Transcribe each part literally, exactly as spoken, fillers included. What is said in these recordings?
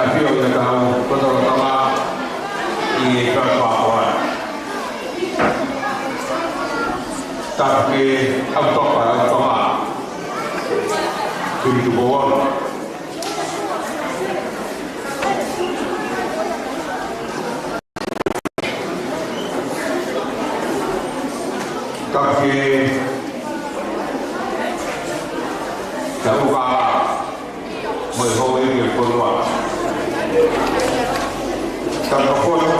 ʻAfio ʻi he tau koto tonga ʻi he pea pāpā. Tapu ke au toka, au toka. Tui tu boa. Tapu ke tau ka mo e hou e ke konua. Tapu ka fono.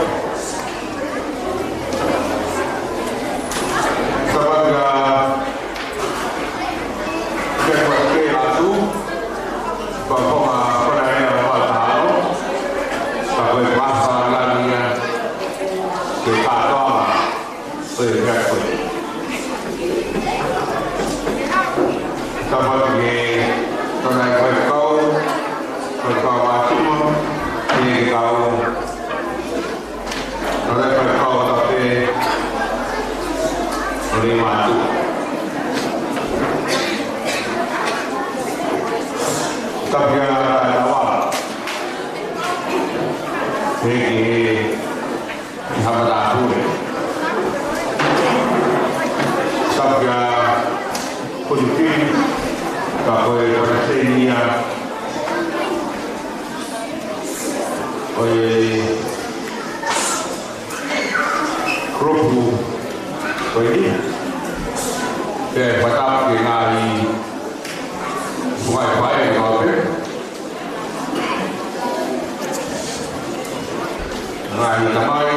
Tapu ka ke kua ke atu. Pea ko ma kona e na ma talo. Pea ko e masa lani ia ke kātoa. Ko e mea ko e. Tapu ke tona e faifekau, faifekau mātuʻa, ke kau. Tona e faifekau tape, ʻo ne mātuʻa. Tapu ke ana e tawa. Ke ke ʻi Haʻamatapule. Tapu kia Kotipili, ka ko e palesiteni ia ʻo e kulupu ko eni. Pea fakatapu ki he ngaahi fuaʻi faʻē kotoa pē. Ngaahi tamai,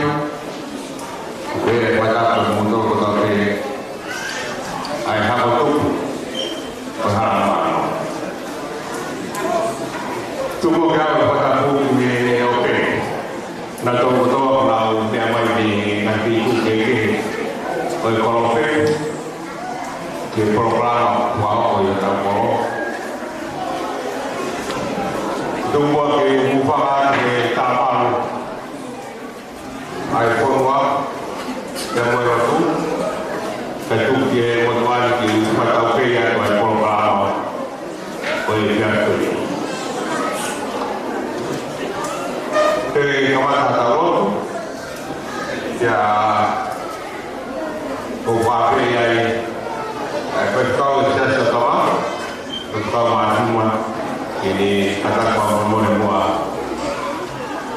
pea fakatapu mo kimoutolu kotoa pē ʻa e hako tupu ʻo e Hala Mano. Tuku ke u fakatapu ki he ʻOpe. Naʻa tau kotoa ʻoku nau meʻa mai mei he ngaahi feituʻu kehekehe ʻo e kolope ki he polokalama kuo hoko ʻi hotau kolo. Tuku ke u hūfanga atu he tāmalu ʻa e fonua, pea mo e lotu, kae tuku ke u ʻoatu ʻa e kiʻi fakataukei atu ʻa e polokalama ʻo e efiafi ko eni. Pea kamata ʻetau lotu, pea ʻoku ou fakaafeʻi ai ʻa e faifekau ʻo e Siasi ʻo Tonga, faifekau mātuʻa, ke ne kātaki fakamolemole muʻa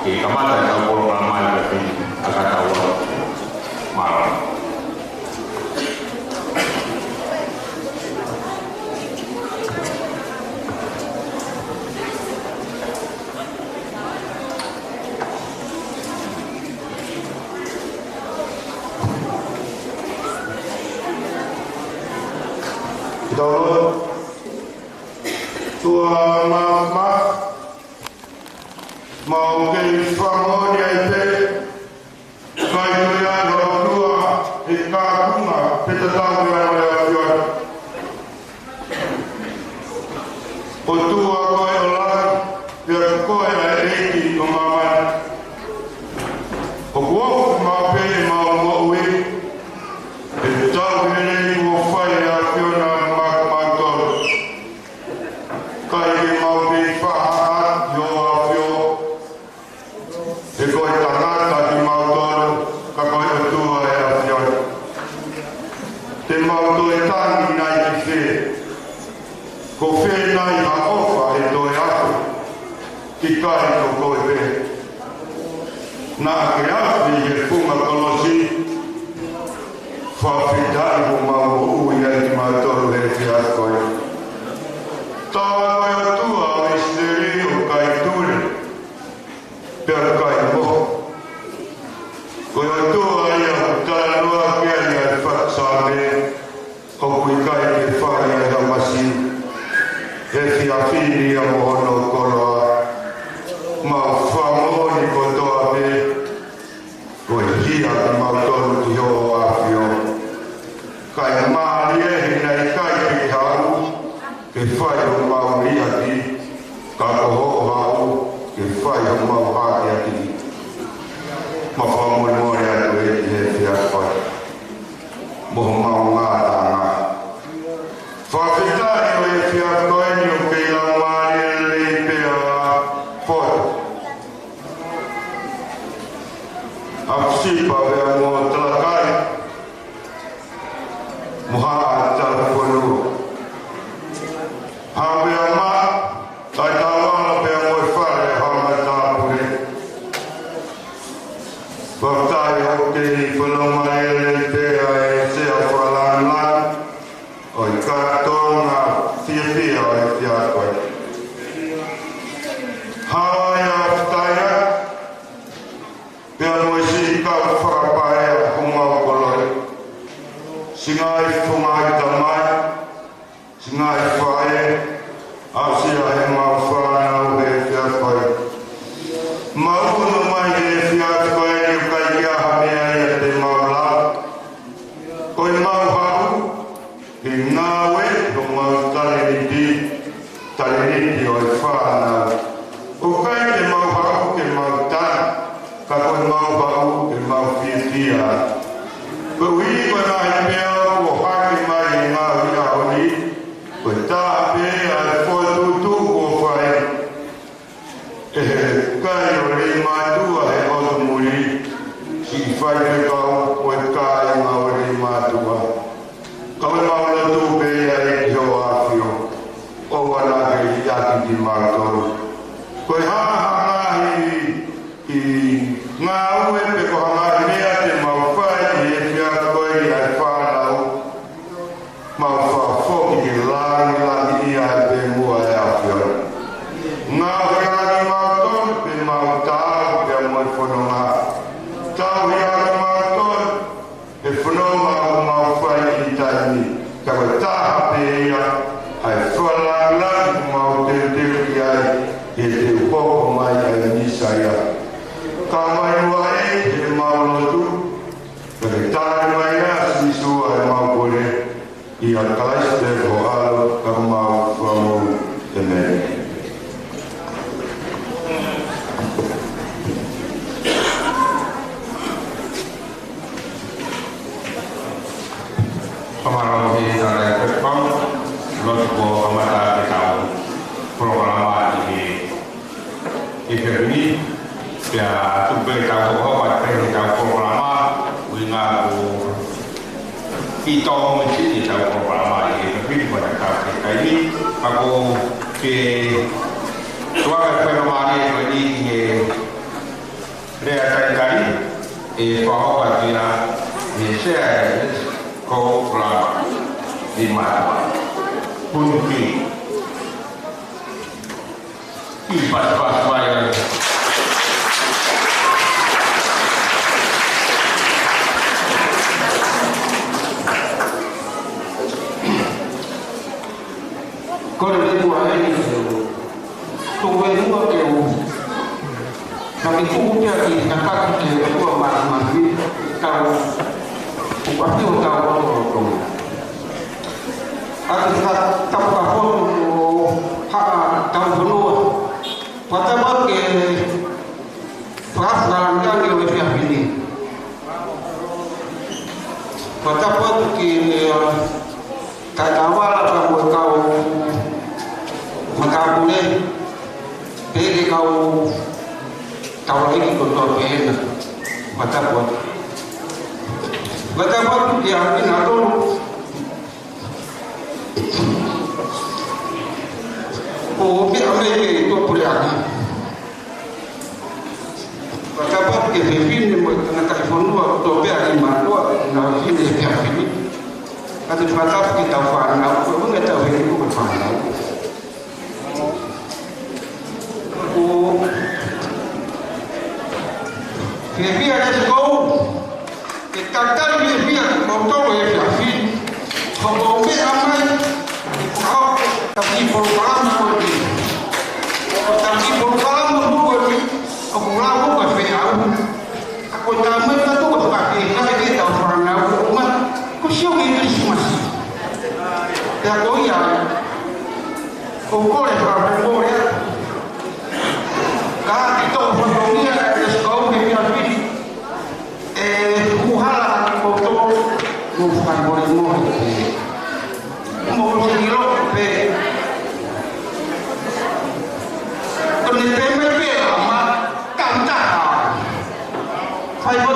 ke kamata ʻetau polokalama ʻi he efiafi ʻa kātau. Mālō. Tau lotu. ʻOtua Māfimafi, mau kei fakamoʻoni ai pē, ʻikai toe ʻi ai ha ʻOtua ʻe kaunga pe tatau pea mo e ʻAfiona. ʻOtua koe ʻo langi, pea ko koe ʻa e ʻEiki ʻo māmani. ʻOku ʻofa maʻu pē ʻemau moʻui, he tauhi lelei kuo fai ʻe he ʻAfiona maʻa kimautolu. ʻIkai ke mau kei fakahā ʻa hoʻo ʻAfio, he ko e tangata kimautolu, ka ko e ʻOtua ʻa e ʻAfiona. Te mau toe tangi nai ki fē? Ko fē nai ha ʻofa ʻe toe ako? ʻIkai ko koe pē. Naʻa ke afe ʻi he funga kolosi, fakafetaʻi hoʻomou moʻui ai kimautolu he efiafi ko eni. Tau ko e ʻOtua ʻo ʻIsileli ʻoku ʻikai tuli, pea ʻikai mohe. Ko e ʻOtua ia ʻoku talanoa ki ai ʻa e faʻu Saame, ʻoku ʻikai ke fai ʻe ha masiva. He efiafi ni ia mo hono koloa, mau fakamoʻoni kotoa pē, ko e hia kimautolu ki hoʻo ʻAfio. Kae mālie he naʻe ʻikai ke ke haʻu ke fai homau liʻaki, ka ko hoʻo haʻu ke fai homau hākeakiʻi. Mau fakamolemole atu ʻEiki he efiafi ko eni mo homau ngataʻanga. Fakafetaʻi ʻo e efiafi ko eni ʻoku kei laumālie lelei pea poto. ʻAfisipa pea mo Talakai, mo Haʻa Taufonua. Haʻa Veamaʻa, Taitauala pea mo e Fale ʻo Haʻa Matāpule. Fakafetaʻi ʻoku kei fanongo mai lelei pē ʻa e Sea Fakalāngilangi ʻo e kātoanga fiefia ʻo e efiafi ko eni. Haʻa Vaʻa ʻa Fataia, pea mo e siʻi kau fakapaea homau koloi. Siʻi ngaahi fofonga tamai, siʻi ngaahi faʻē, aʻusia ʻemau fānau he efiafi ko eni. Mau ʻunu mai he efiafi ko eni ʻoku ʻikai ke ʻi ai ha meʻa ia te mau lava. Ko ʻemau haʻu, ke ngāue, ko homau talēniti, talēniti ʻo e fānau. ʻOku ʻikai ke mau haʻu ke mau tala, ka ko ʻemau haʻu ke mau fiefia. Koeʻuhi ko e ngaahi meʻa kuo hake mai he ngaahi ʻaho ni, ko e taha pē ʻa e fokotuʻutuʻu kuo fai ʻe he kai ʻo Leimātuʻa he ʻotu muli, siʻi faifekau ʻo e kāinga ʻo Leimātuʻa. Ka ko ʻemau lotu pē ia ʻEiki Hoʻo ʻAfio, ʻoua naʻa ke liʻaki kimautolu. Ko e hā ha ngaahi ngāue pe ko ha ngaahi meʻa te mau fai ʻi he efiafi ko eni ʻa e fānau, mau fakafoki ke lāngilangiʻia ai pē muʻa ʻe he ʻAfiona. Ngaohi ʻaki kimautolu pea mau taau pea mo e fononga. Tauhi ʻaki kimautolu he fononga ʻoku mau fai ʻi he taimi ni. Ka ko e taha pē ia ʻa e fakalāngilangi ʻoku mau teuteu ki ai, he te u hoko mai ʻa e Mīsaia. Ka mai ua ē he mau lotu, ka ke tali mai ʻa Sīsū ʻa ʻemau kole, ʻia Kalaisi ko ho ʻAlo, ka ko homau Fakamoʻui. ʻĒmeni. Fakamālō ki he Tala ʻo e Fepau, lotu kuo kamata ʻetau polokalama ʻi he ʻi he efiafi ni, pea tuku pē ke tau hokohoko atu pē heʻetau polokalama, ʻuhinga ʻoku ʻi tō mo e sini ʻetau polokalama ʻi he efiafi ni, ko e tau ke kai ni, ka ko e tuʻa ke pē ka mālie ko eni ʻi he lea talitali, ʻe fakahoko atu ia ʻe he Sea ʻo e Letiō Kolisi Leimātuʻa. Puni ki. Kiʻi pasipasi mai ai. Kole ke u ʻai ke u tō e mua ke u. Naʻa ke tuku pea ki he kaka ke u tua ma, ma ki tau. ʻOku ʻafio tau ʻo tō. ʻA e fakatapu ka fotu ʻo Haʻa Taufonua. Fakatapu ke fakafalangani ʻo e efiafi ni. Fakatapu ki he, ʻa, Taitauala ka mo e kau matāpule, pea ki he kau taulaʻeiki kotoa pē ena. Fakatapu. Fakatapu ki he ʻapi na tolu. ʻO meʻa mai ke tuʻa puleʻanga. Fakatapu ki he fefine mo e tangataʻi fonua kotoa pē ʻa Leimātuʻa, naʻa nau ʻi he efiafi ni. Ka te fakatapu ki heʻetau fānau, ko e ʻuhinga ʻetau heni ko e fānau. ʻO fiefia ke te kou, ke talitali fiefia kimoutolu he efiafi ni. Ko e meʻa mai, ʻoku ʻi ai ʻetau kiʻi polokalama ko eni. Ko ʻetau kiʻi polokalama ko eni, ʻoku lau ko e feʻauhi. Ka ko e taimi ka tuʻu ka ke ka ke tau fānau ko ma ko sio ki Kilisimasi. Pea ko ia, ʻoku kole fakamolemole. Ka ke tau fatongia e sikau ke kia pili. ʻE, ʻuhala ko tō, mo fakamolemole. Mo se ilo pē. Ko ne pē mai pē ama, kantaha. Fai mo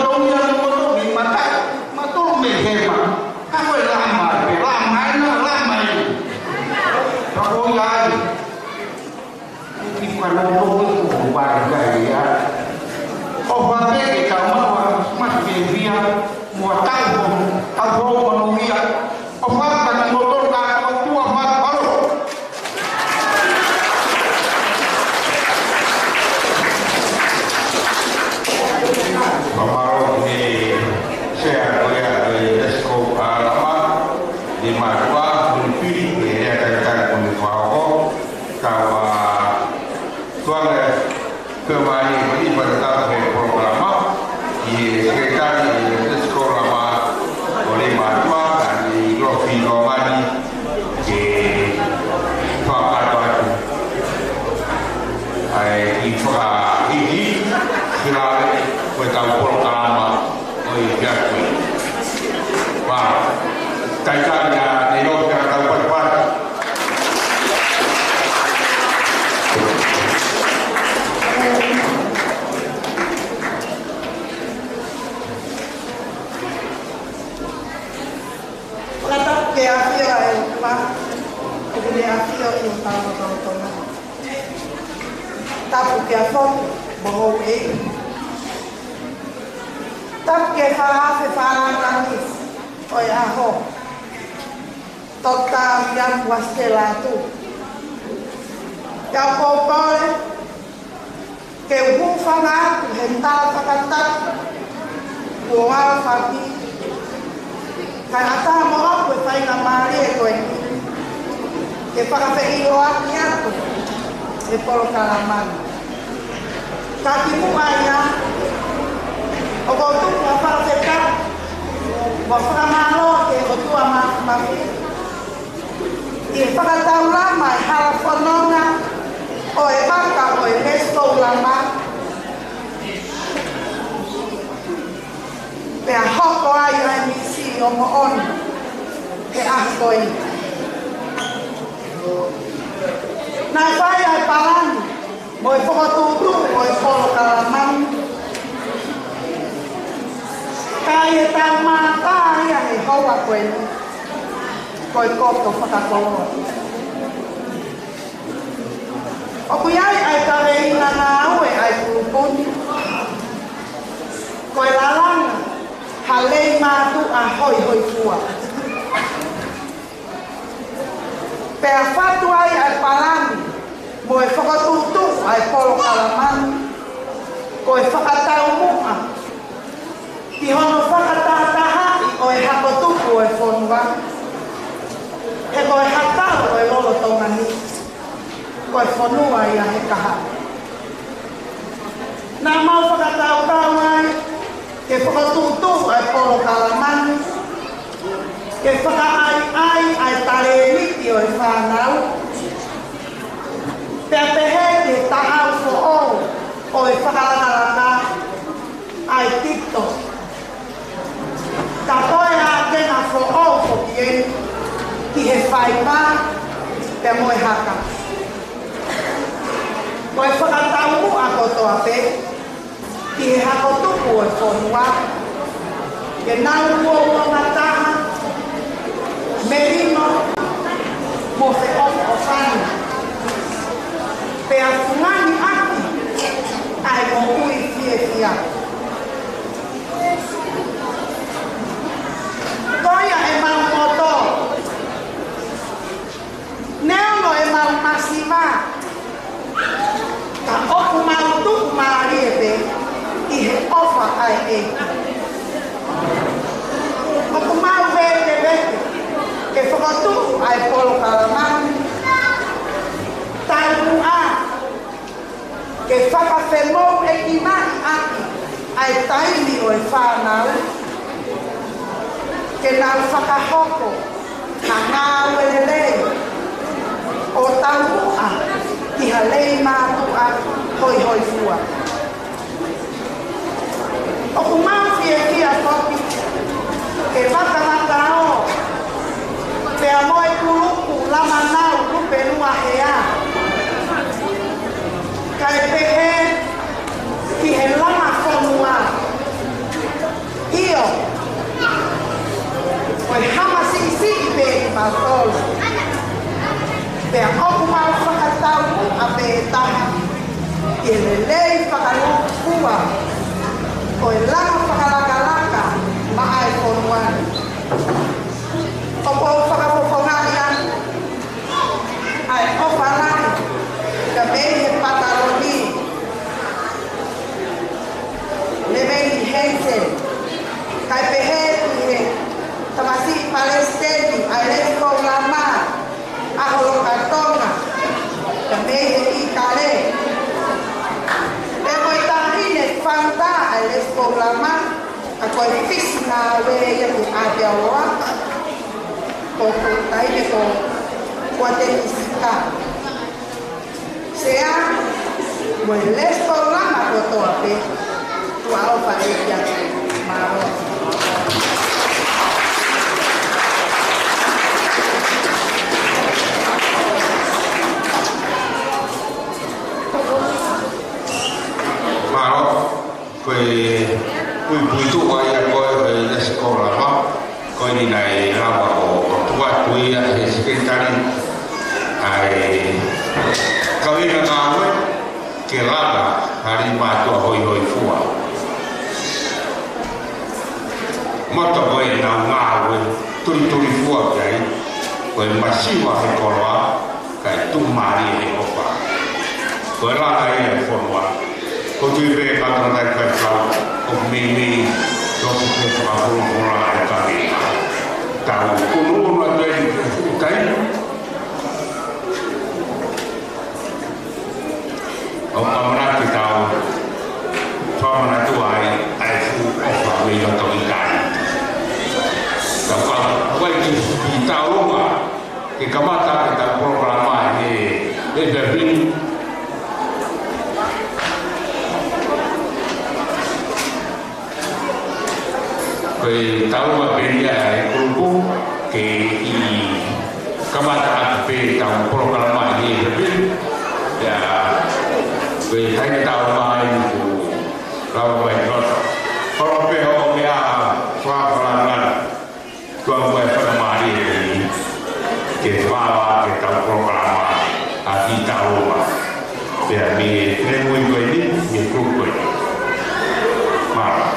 Pea ko e pale tapu he polokalama, ʻi he sekelitali ʻo e Sikolama ʻo Leimātuʻa, ʻa Lofi Longani, ke fakakakato atu ʻa e kiʻi fakahiki, kiʻi lave, ko ʻetau polokalama ʻo e efiafi ko eni. Pea, talitali ʻa e Lofi ʻa e kau patipati. Fakatapu ki he ʻafio ʻa e ʻOtua, ʻoku ne ʻafio ʻi hotau lotolotonga. Tapu ki he ʻAfio mo houʻeiki. Tapu ki he faʻē fakalangilangi ʻo e ʻaho, Toketā Viliami Uasitē Lātū. Pea ʻoku ou kole ke u hūfanga atu he tala fakatapu kuo aofaki, kae ʻatā moʻoku e faingamālie ko eni ke fakafeʻiloaki atu e polokalama ni. Ka kimuʻa ia, ʻoku ou tuku ha fakafetaʻi mo e fakamālō ki he ʻOtua Māfimafi, ʻi he fakataulama e hala fononga ʻo e vaka ʻo e Lesikolama, pea hoko ai ʻa e misi ʻo moʻoni he ʻaho ko eni. Naʻe fai ʻa e palani mo e fokotuʻutuʻu ʻo e polokalama ni. Ka ʻi he taumātaʻu ia he houa ko eni, ko e koto fakakoloa. ʻOku ʻi ai ʻa e kaveinga ngāue ʻa e kulupu ni, ko e Lalanga ha Leimātuʻa Hoihoifua. Pea fatu ai ʻa e palani mo e fokotuʻutuʻu ʻa e polokalama ni, ko e fakataumuʻa ki hono fakatahatahaʻi ʻo e hako tupu ʻo e fonua. He ko e hakau ʻo e lolotonga ni, ko e fonua ia he kahaʻu. Naʻa mau fakakaukau ai ke fokotuʻutuʻu ʻa e polokalama ni, ke fakaʻaiʻai ʻa e talēniti ʻo e fānau, pea pehē ki he taʻau foʻou ʻo e fakalakalaka, ʻa e TikTok. Ka ko e ʻākenga foʻou foki eni ki he faiva pea mo e haka. Ko e fakataumuʻa kotoa pē ki he hako tupu ʻo e fonua, ke nau uouangataha, melino, mo feʻofoʻofani, pea fungani ʻaki ʻa e moʻui fiefia. Ko ia ʻemau moto, neongo ʻemau masiva, ka ʻoku mau tuʻumālie pē ʻi he ʻofa ʻa e ʻEiki. ʻOku mau vēkeveke ke fokotuʻu ʻa e polokalama ni, taumuʻa ke fakafemouʻekinaʻi ʻaki ʻa e taimi ʻo e fānau, ke nau fakahoko ha ngāue lelei ʻo taumuʻa ki ha Leimātuʻa Hoihoifua. ʻOku mau fiefia foki ke vakavakaō pea mo e kulupu Lamanau Lupe Nuahea, kae pehē ki he Langa Fonua. ʻIo, ko e hama siʻisiʻi pē ʻi mautolu. Pea ʻoku mau fakataumuʻa pē taha ki he lelei fakalūkufua ʻo e langa fakalakalaka maʻa e fonua ni. ʻOku ou fakafofongaʻi atu ʻa e ʻofa lahi ka mei he Pataloni, Leveni Hensen, kae pehē ki he tamasiʻi palesiteni ʻa e Lesikolama, ʻa Holokatonga, ka mei he ʻItale. Pea Lama, ʻa ko e fisi ngāue ia ki Aotearoa, ko e taimi ko Kuatenisi Ka. Sea, mo e Lesitolo Lama kotoa pē, ʻoku ou ʻofa ʻeiki atu. Mālō. Mālō. Ko e puipuituʻa ia ko ē ʻo e Lesitolo Lama, ko eni naʻe lava ʻo tuku atu ia ʻe he sekelitali ʻa e kaveinga ngāue ke langa ha lima mātuʻa hoihoifua. Moto ko ē ʻenau ngāue tulitulifua ki ai, ko e masiva he koloa, kae tuʻumālie he ʻofa. Ko e langa ia e fonua. ʻOku ou tui pē kātaki kae kau, ʻoku meimei, ʻoku ke fakafolofola e kaveinga. Tau ʻunuʻunu atu eni ki he fuʻu taimi. ʻOku ʻamanaki ke tau fakamanatu ai ʻa e fuʻu ʻofa mei loto ʻitāniti. Tau kau ai ki he taulunga ke kamata ʻetau polokalama he, he efiafi ni. Ko e taulunga pē ia ʻa e kulupu ke kamata atu pē ʻetau polokalama he efiafi ni. Pea ko e taimi taulunga eni kuo lava mai loto. Kolo pē hoʻo meʻa fakalangalanga. Tuku muʻa e fakamālie ko eni ke fai ʻetau polokalama ʻa e taulunga. Pea mei he finemui ko eni, mei he kulupu ko eni. Mālō.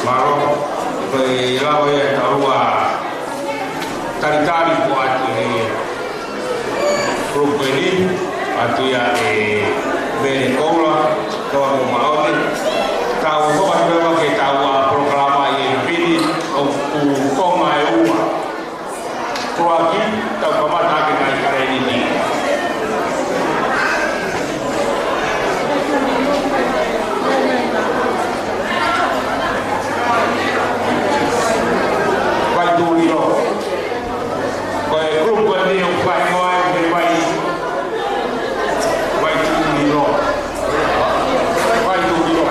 Mālō, ko e lava ia ʻetau talitali ko atu he kulupu ko eni. ʻAtu ia ʻe Vele Koula, Toa ko Maone. Tau hoka atu leva ki heʻetau polokalama ʻi he pini ʻoku konga ʻe ua. Ko e ʻuluaki, tau kamata ʻaki e ngaahi kalēniti. Vai Tuʻulilo. Ko e kulupu eni ʻoku fai ko ē he vai. Vai Tuʻulilo. Vai Tuʻulilo.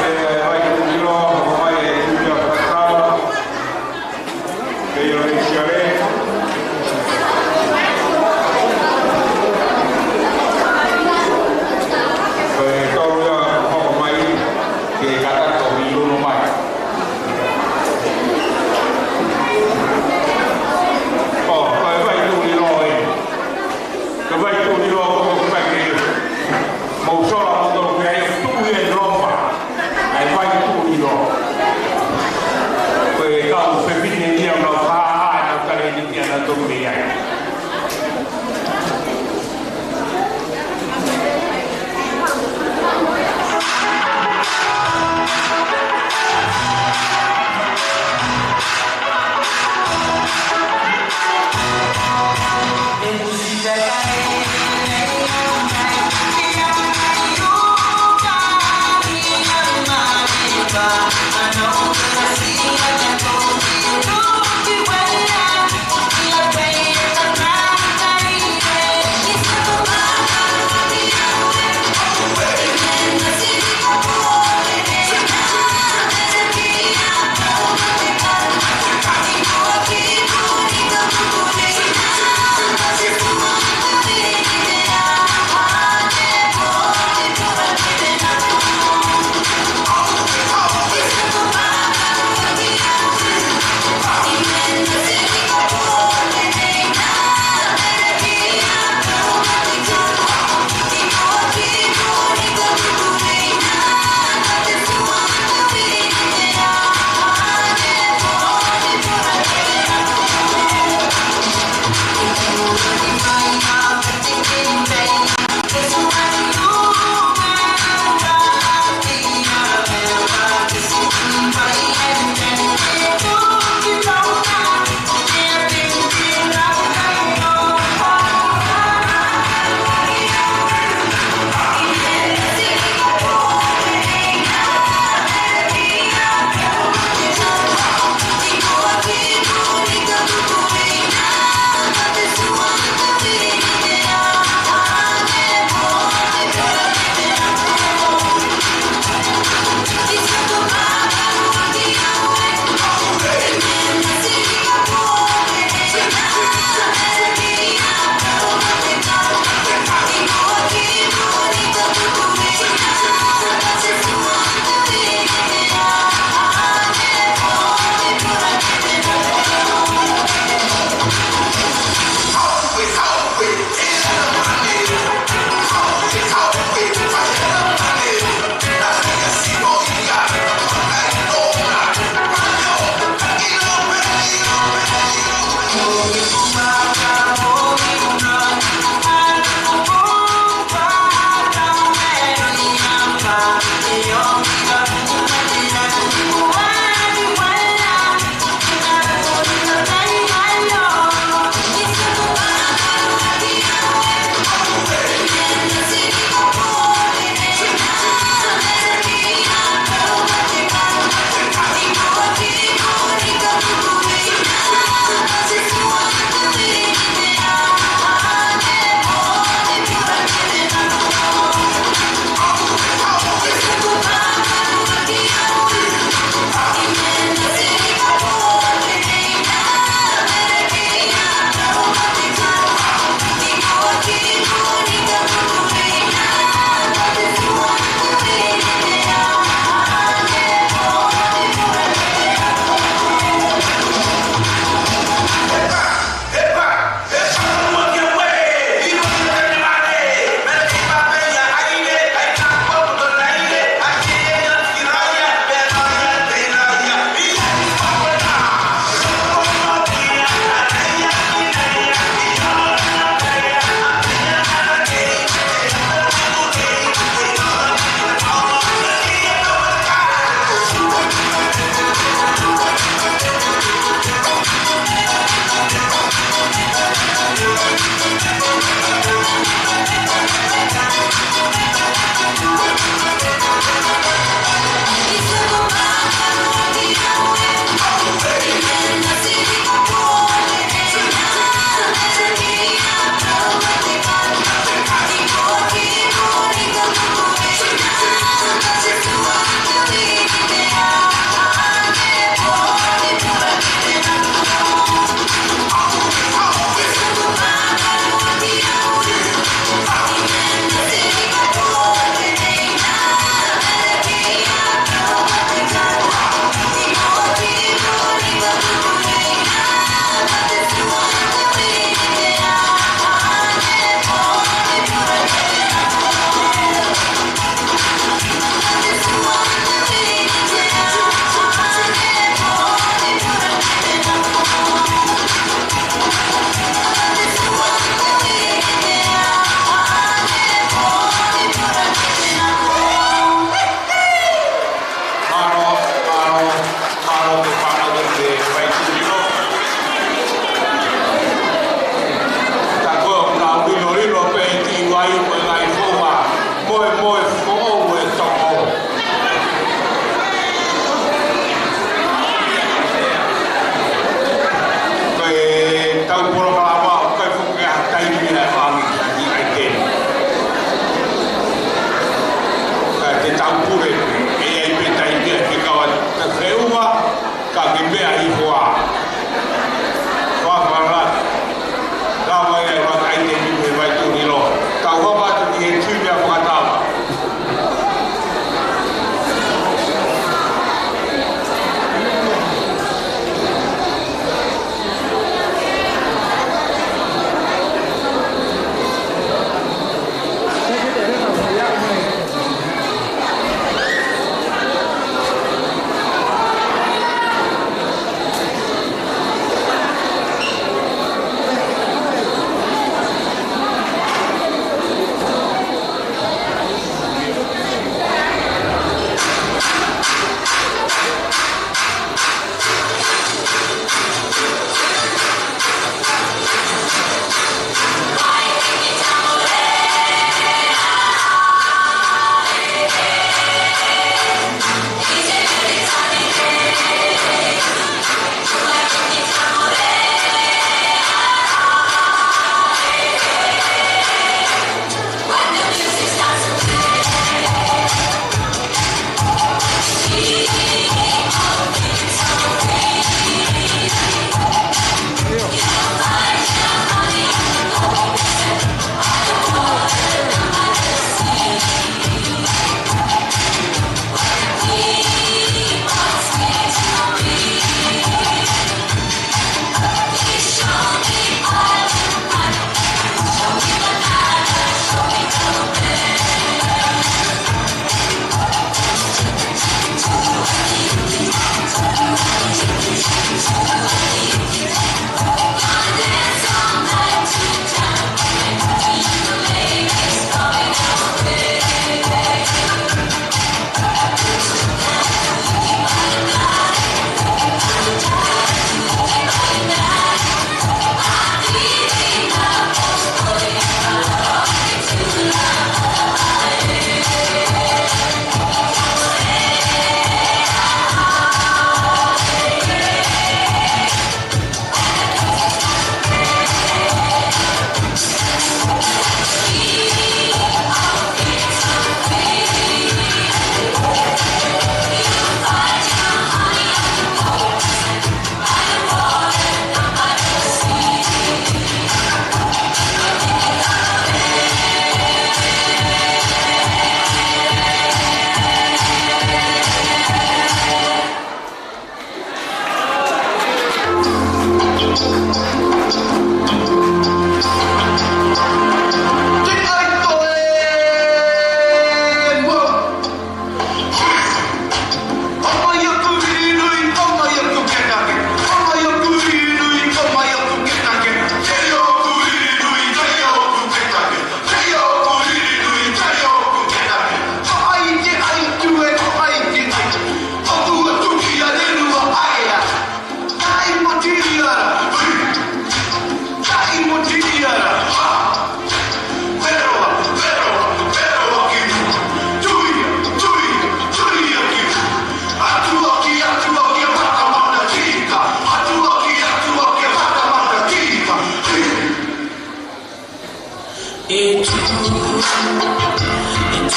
Ē, Vai Tuʻulilo, ko mai e Tuʻulilo Fakatava. Pei ʻo Resiale. Ko e tolu ia ʻoku hoko mai, ke kata ko Miluno mai. ʻO, ko e Vai Tuʻulilo ē. Ko e Vai Tuʻulilo ko e vai ke mou sola mo tolu ke ai tuʻu ia ʻi Loma. ʻA e Vai Tuʻulilo. Ko e kau fefine ia ʻoku nau faʻa ʻa e nau kalēniti ʻa nautolu mei ai.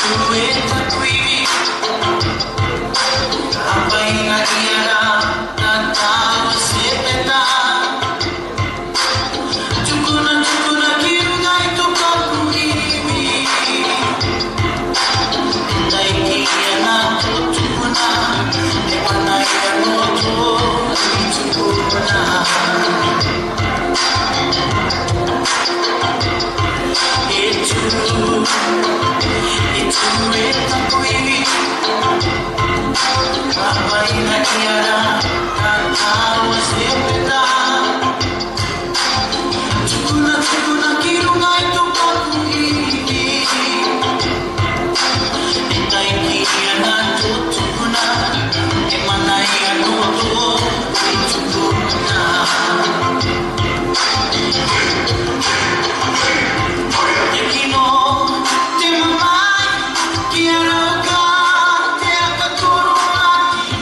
Ue taku ivi, ka hapa ina ia ra, na tau sepeta. Tukuna, tukuna ki runga ʻi tō kapu ivi. ʻE taiki ia na tō tukuna, ʻe mana ia no tō tukuna. ʻE tū, ʻe tū e kapu ivi. Ka hapa ina ia ra, na tau sepeta. Tukuna, tukuna ki runga ʻi tō kapu ivi. ʻE taiki ia na tō tukuna, ʻe mana ia no tō tukuna. Te kino, te mamae, ki a rau ka, te aka toro laki.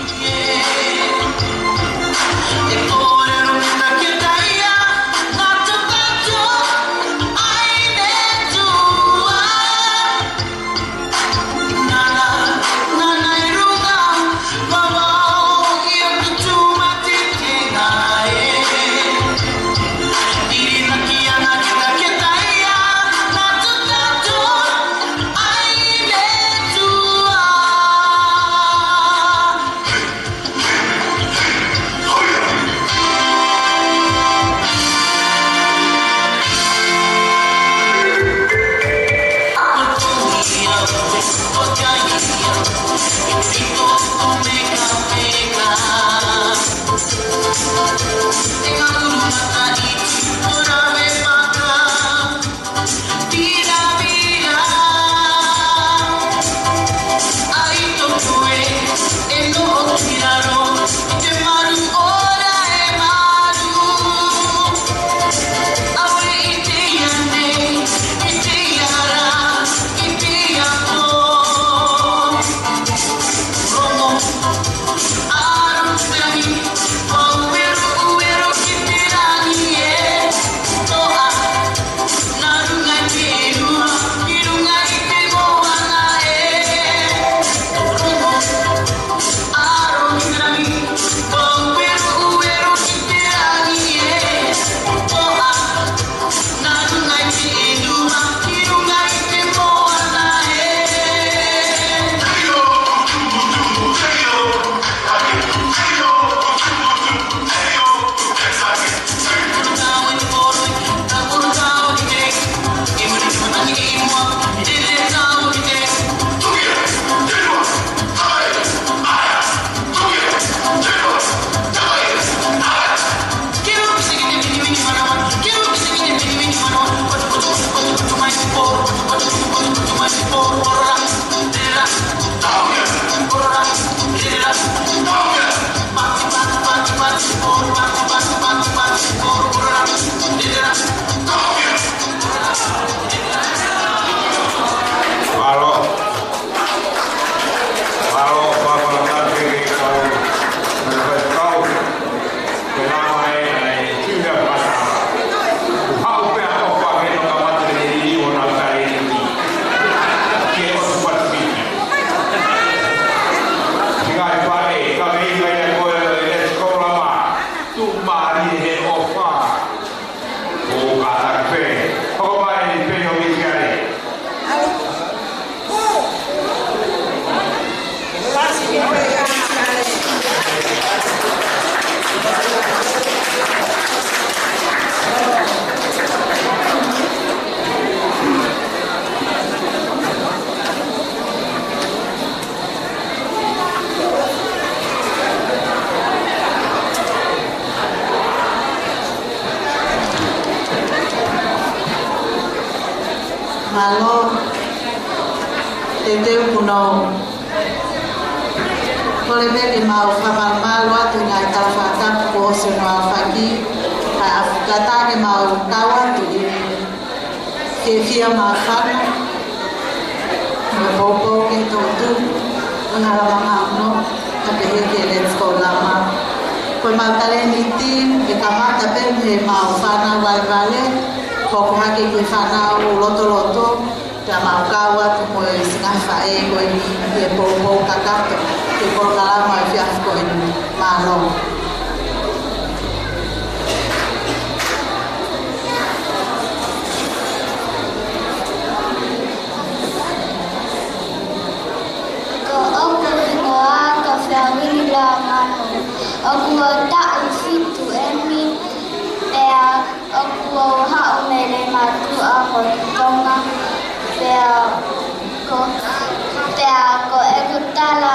Pira, pira. ʻAi tō kue, ʻe noʻo ki lalo, ʻi te malu ora e malu. ʻAve ʻi te ia nei, ʻi te ia ra, ʻi te ia pō. Romo, ʻalu te rangi, ʻo uero, uero ki te rangi ē. Toa, na runga ki lua, ki runga ʻi te moana ē. Romo, ʻalu ki te rangi, ʻo uero, uero ki te rangi ē. Toa, Mālō. Mālō, mālō, mālō, kau. Kau. Ke lava e, e, kiu ia pata. Kuo haʻu pē ʻa ʻOfa ke no kamata le lili ʻo na kare lili. Ke ʻosi pati piki. Hinga e pare, ka me hinga ia ko e, let's go lama. Tuʻumālie he ʻOfa. ʻO kātaki pē. Hoko mai pē ʻo miki ai. Mālō, teuteu kuo nau. Kole pē ke mau fakamalumalu atu ngaahi tala fakatapu kuo ʻosi hono aofaki, kae ʻofa atu ke mau kau atu ʻi he fiefia māfana, mo e poupou ki he toʻutupu, ʻo e hala mangauno, ka pehē ki he let's go lama. Ko e mau talēniti, ʻe kamata pē mei he mau fānau valevale, hoko hake ki he fānau lotoloto, Pea mau kau atu mo e siʻi ngaahi faʻē ko eni ʻi he poupou kakato ki he polokalama ʻo e efiafi ko eni. Mālō. Ko hoku hingoa ko Feauini Leomanu. ʻOku ou taʻu fitu ʻeni, pea ʻoku ou haʻu mei Leimātuʻa, Motu Tonga, pea ko, pea ko ʻeku tala,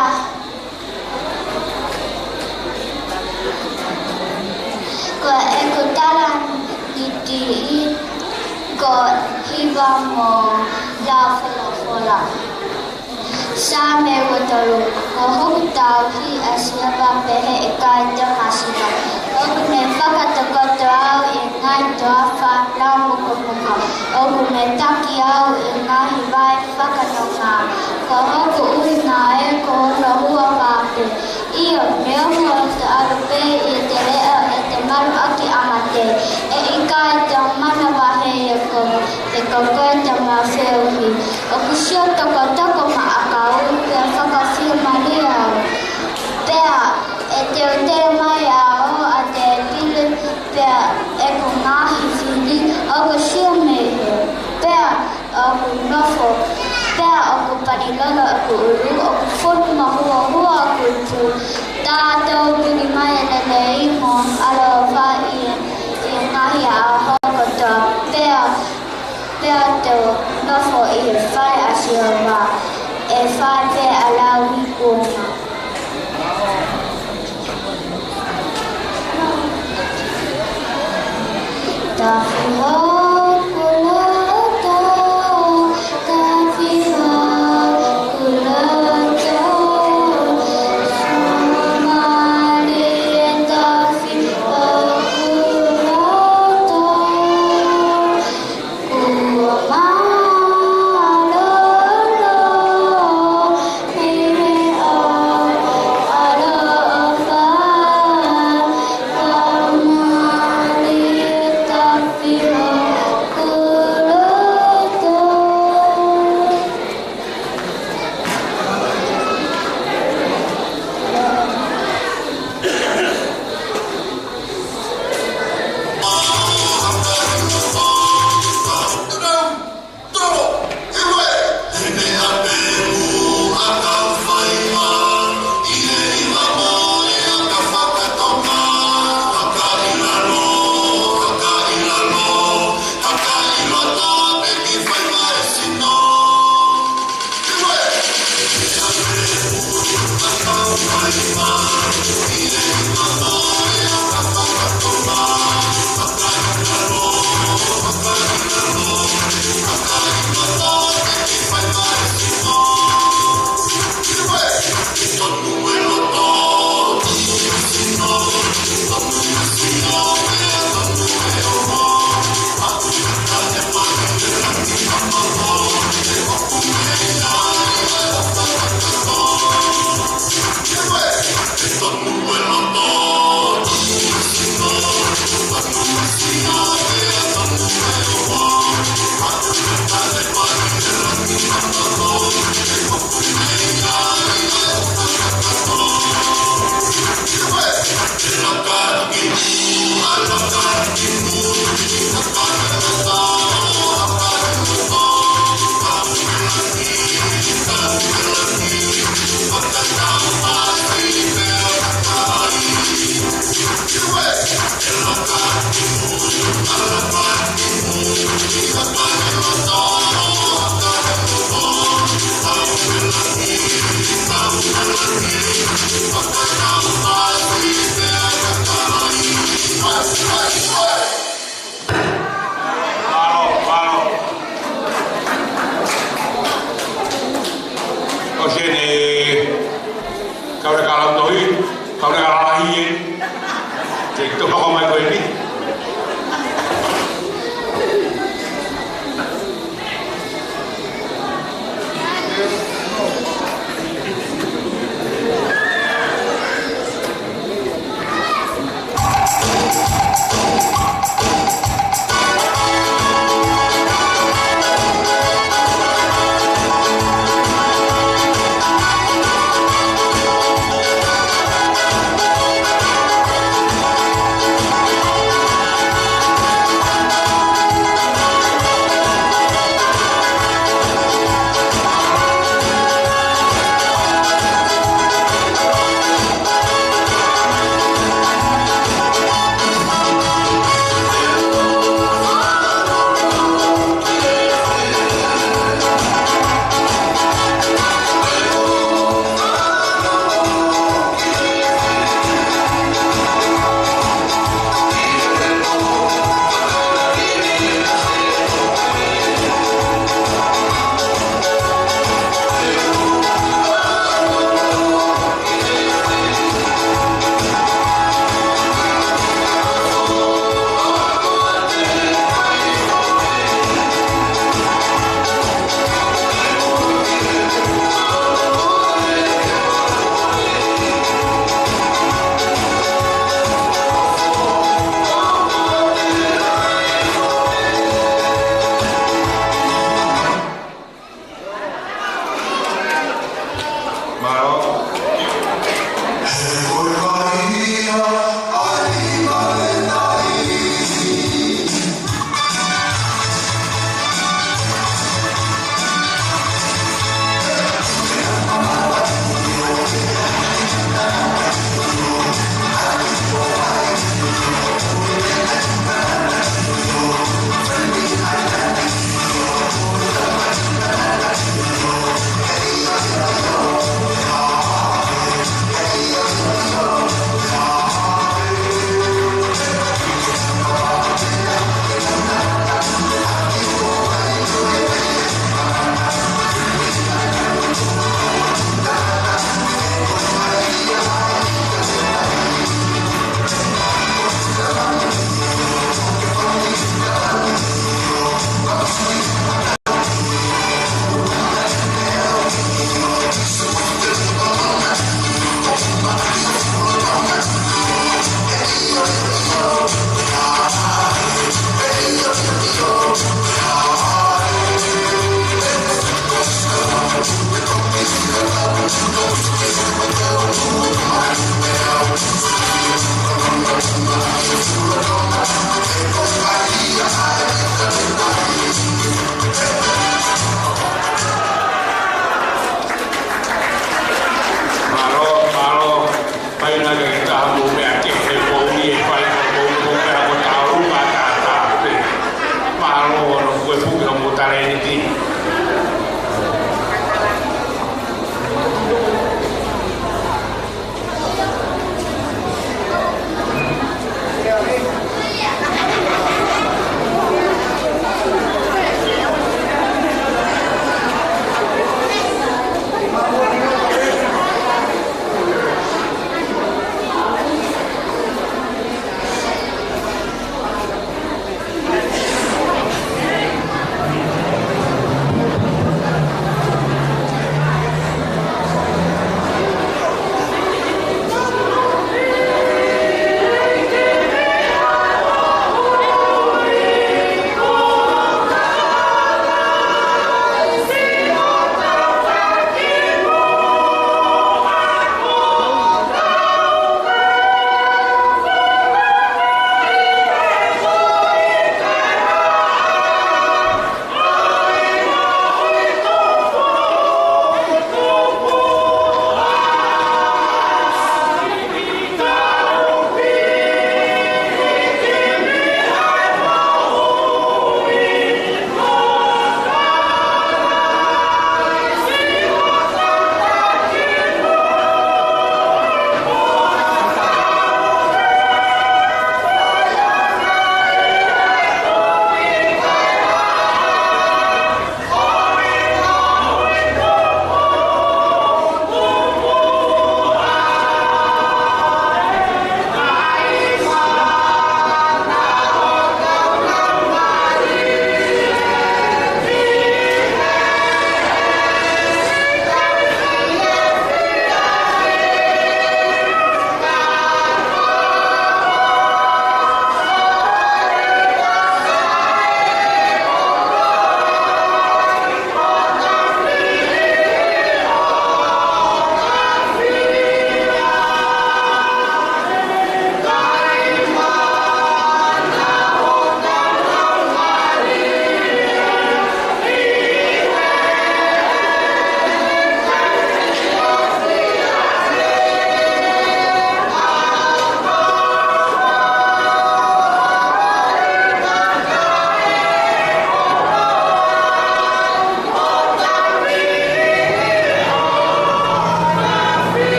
ko ʻeku talaniʻi ko Hiva mo Lau Folofola. Saame ua tolu. Ko hoku tauhi ʻa Sihova pehē ʻikai te u masiva. ʻOku ne fakatokoto au ʻi he ngaahi toafa laumokomoka. ʻOku ne taki au ʻi he ngaahi vai fakanonga. Ko hoku ʻuhinga ē ko hono huafa pē. ʻIo, neongo te u ʻalu pē ʻi he teleʻa ʻo e malu ʻaki ʻa mate, ʻe ʻikai te u manavahē ʻi he kovi, he ko koe te u mafeohi. ʻOku sio tokotoko maʻa au, pea fakafiemālie au. Pea ʻe teuteu mai ʻa hoʻo tēpile, pea ʻeku ngaahi fili ʻoku sio mei hē. Pea ʻoku nofo, pea ʻoku palilolo ʻeku ʻulu, ʻoku fonu mahuohua ʻeku ipu. Tatau pē ni mai e lelei mo e ʻaloʻofa ʻi he, ʻi he ngaahi ʻaho kotoa. Pea, pea te u nofo ʻi he fale ʻa Sihova, ʻi he fale ʻa e lauikuonga. Mālō, mālō. ʻOsi eni, kauleka lau tohi, kauleka lalahi ē. Te u toki hoko mai ko eni.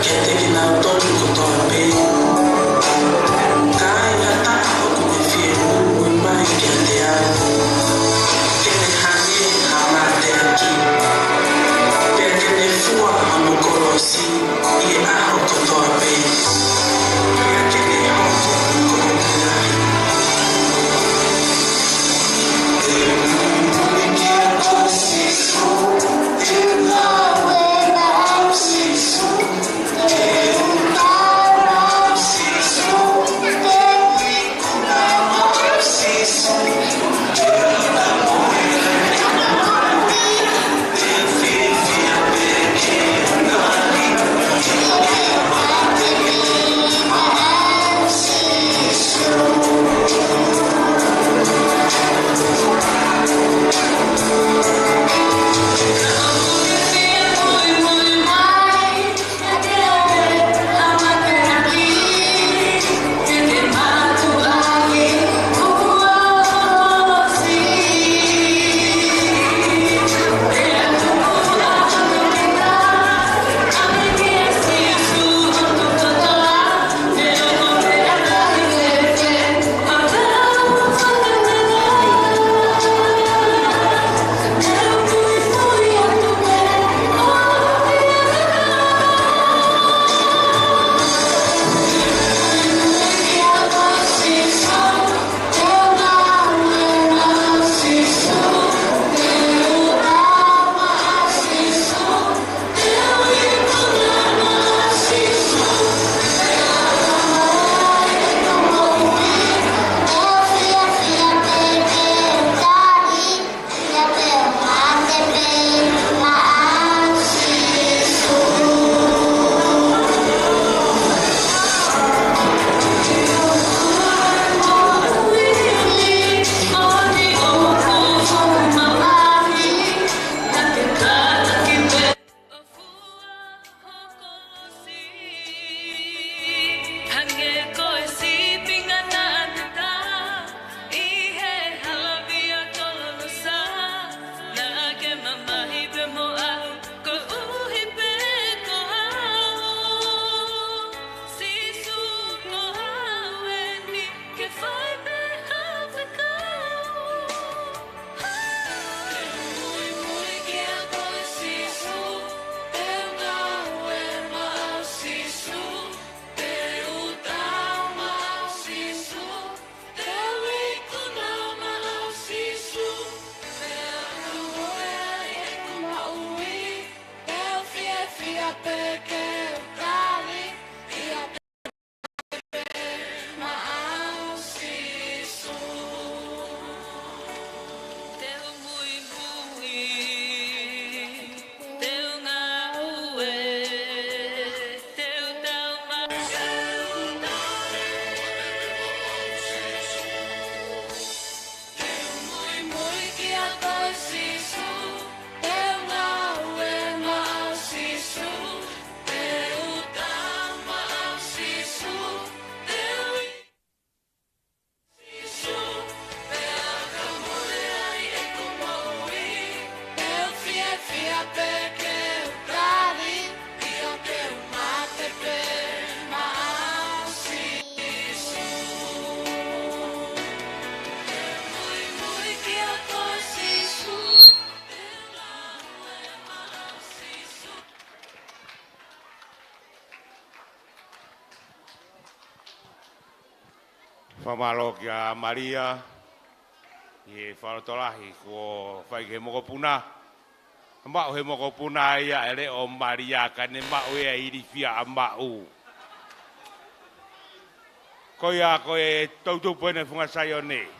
kiate kinautolu kotoa pē. Ka ai ha taha ʻoku ne fie muimui mai kiate au, ke ne hangē ha mateaki, pea ke ne fua hono kolosi ʻi he ʻaho kotoa pē, pea ke ne hoko ko e lahi. Hangē ko e sīpinga naʻa ne tā ʻi he hala via Kololosa, naʻa ke mamahi pē mo au, koeʻuhi pē ko au. Sīsū, ko au eni, ke fai pē ha fekau. Fakamālō kia Malia ʻi he fakalotolahi kuo fai ki he mokopuna. Maʻu he mokopuna ia e leʻo Malia, ka ne maʻu ia e ilifia ʻa Maʻu. Ko ia ko e toutou pene Funga Saione.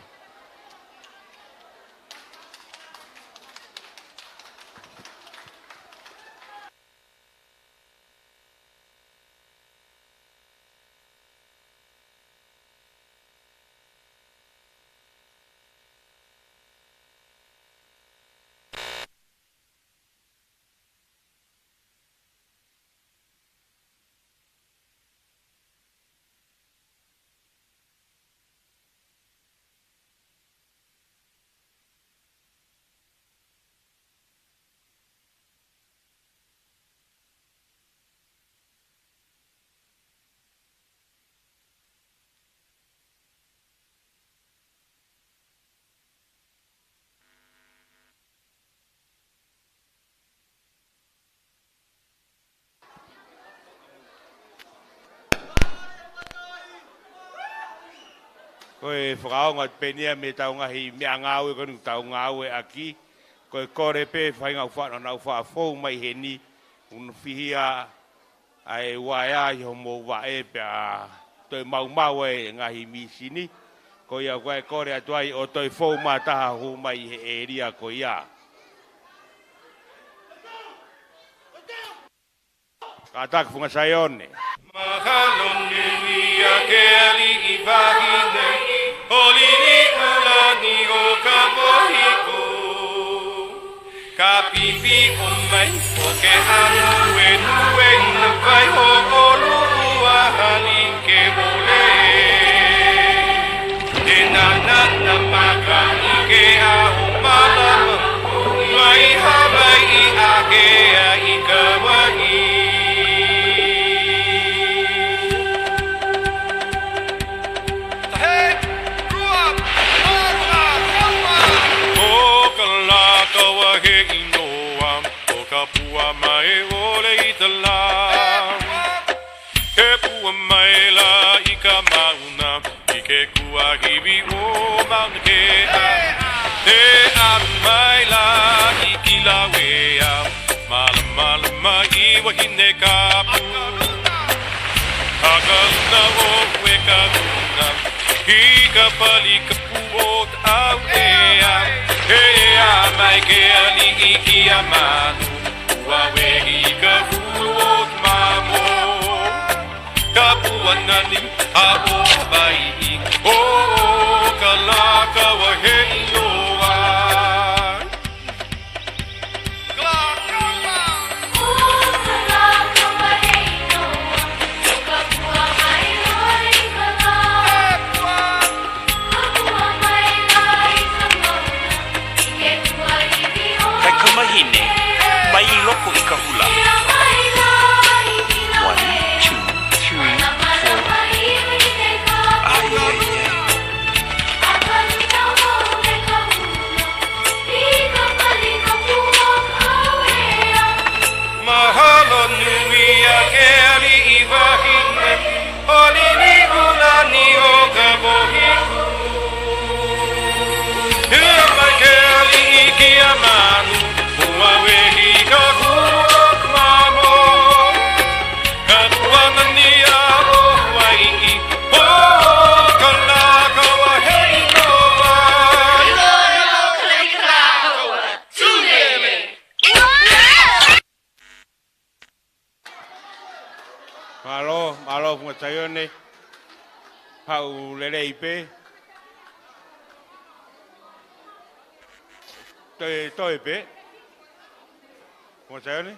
Ko e fakaongo atu pē eni ia mei heʻetau ngaahi meʻangāue ko eni ʻoku tau ngāueʻaki. Ko e kole pē faʻahinga ʻoku faʻa nau faʻa fou mai heni, ʻoku nau fihia ʻa e uaea ʻi hoʻomou vaʻe pea toe maumau e ngaahi mīsini. Ko ia ʻoku ʻai e kole atu ai ʻo toe fou mai ha taha hū mai he ʻēlia ko ia. Kātaki Funga Saione. Mahalo nui ʻa e aliʻi vahine, ʻo Liliʻulani ʻo Kavohiku. Ka pipi ʻo mai, ʻo ke anu e nue ina vai ho ʻolu ua hali ke ole. Te nanana maka i ke aho malama, mai Havaiʻi ake ai ka wai. Tahi, rua, ua, ua, ua. ʻO ka laka ua he ʻinoa, ʻo ka pua mai ʻo le itala. He pua mai la i ka mauna, i ke kuahivi ʻo Mauna Kea. He ʻalu mai la i Kilauea, malamalama i Vahinekampu. Haka luna ʻo Huekakuna, i ka pali ka puo ʻo Taʻauʻea. He ʻea mai ke aliʻi kia Manu, ua wehi ka hulu ʻo Mamo. Ka pua nani ha ʻo Havaiʻi, ʻo ka laka ua he ʻinoa. Kaikamahine, mai ʻi loko i ka hula. One, two, three, four. Ai, ai, ai. Mahalo nui ʻa e aliʻi vahine, ʻo Liliʻulani ʻo Kavohiku. Hea mai ke aliʻi kia Manu, ua wehi ka hulu ʻo Mamo. Ka pua nani ha ʻo Havaiʻi, ʻo ka laka ua he ʻinoa. Mālō, mālō Funga Saione. Haʻu lelei pē. Toe, toe pē. Funga Saione.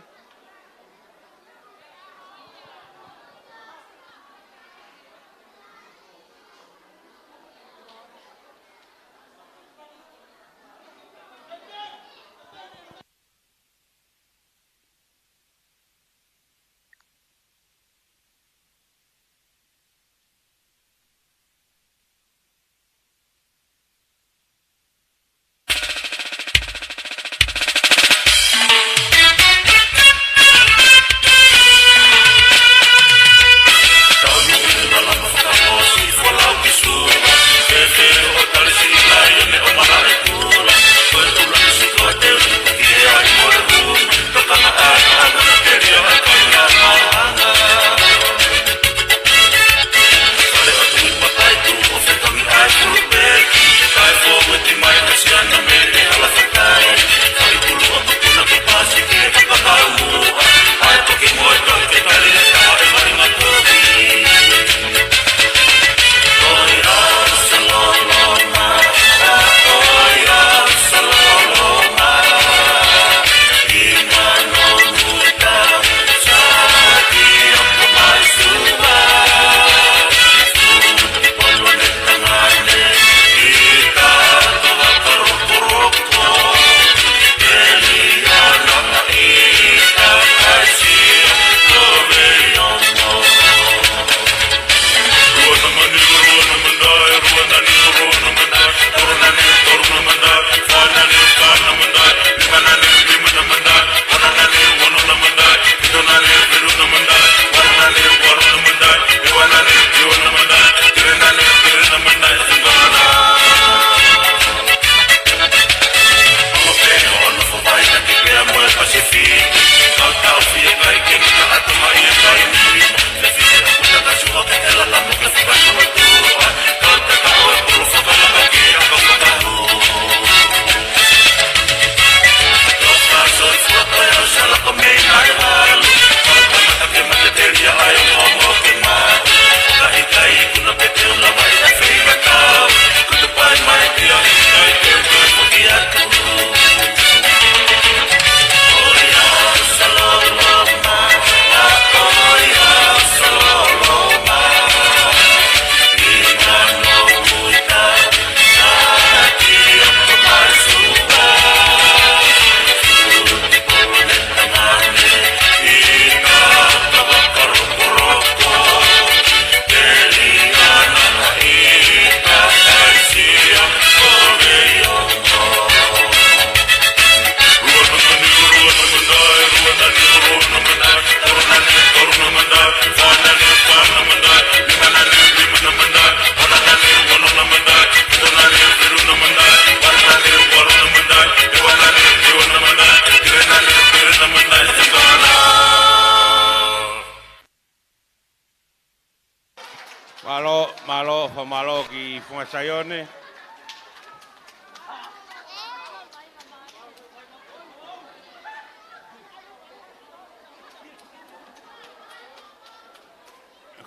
Saione.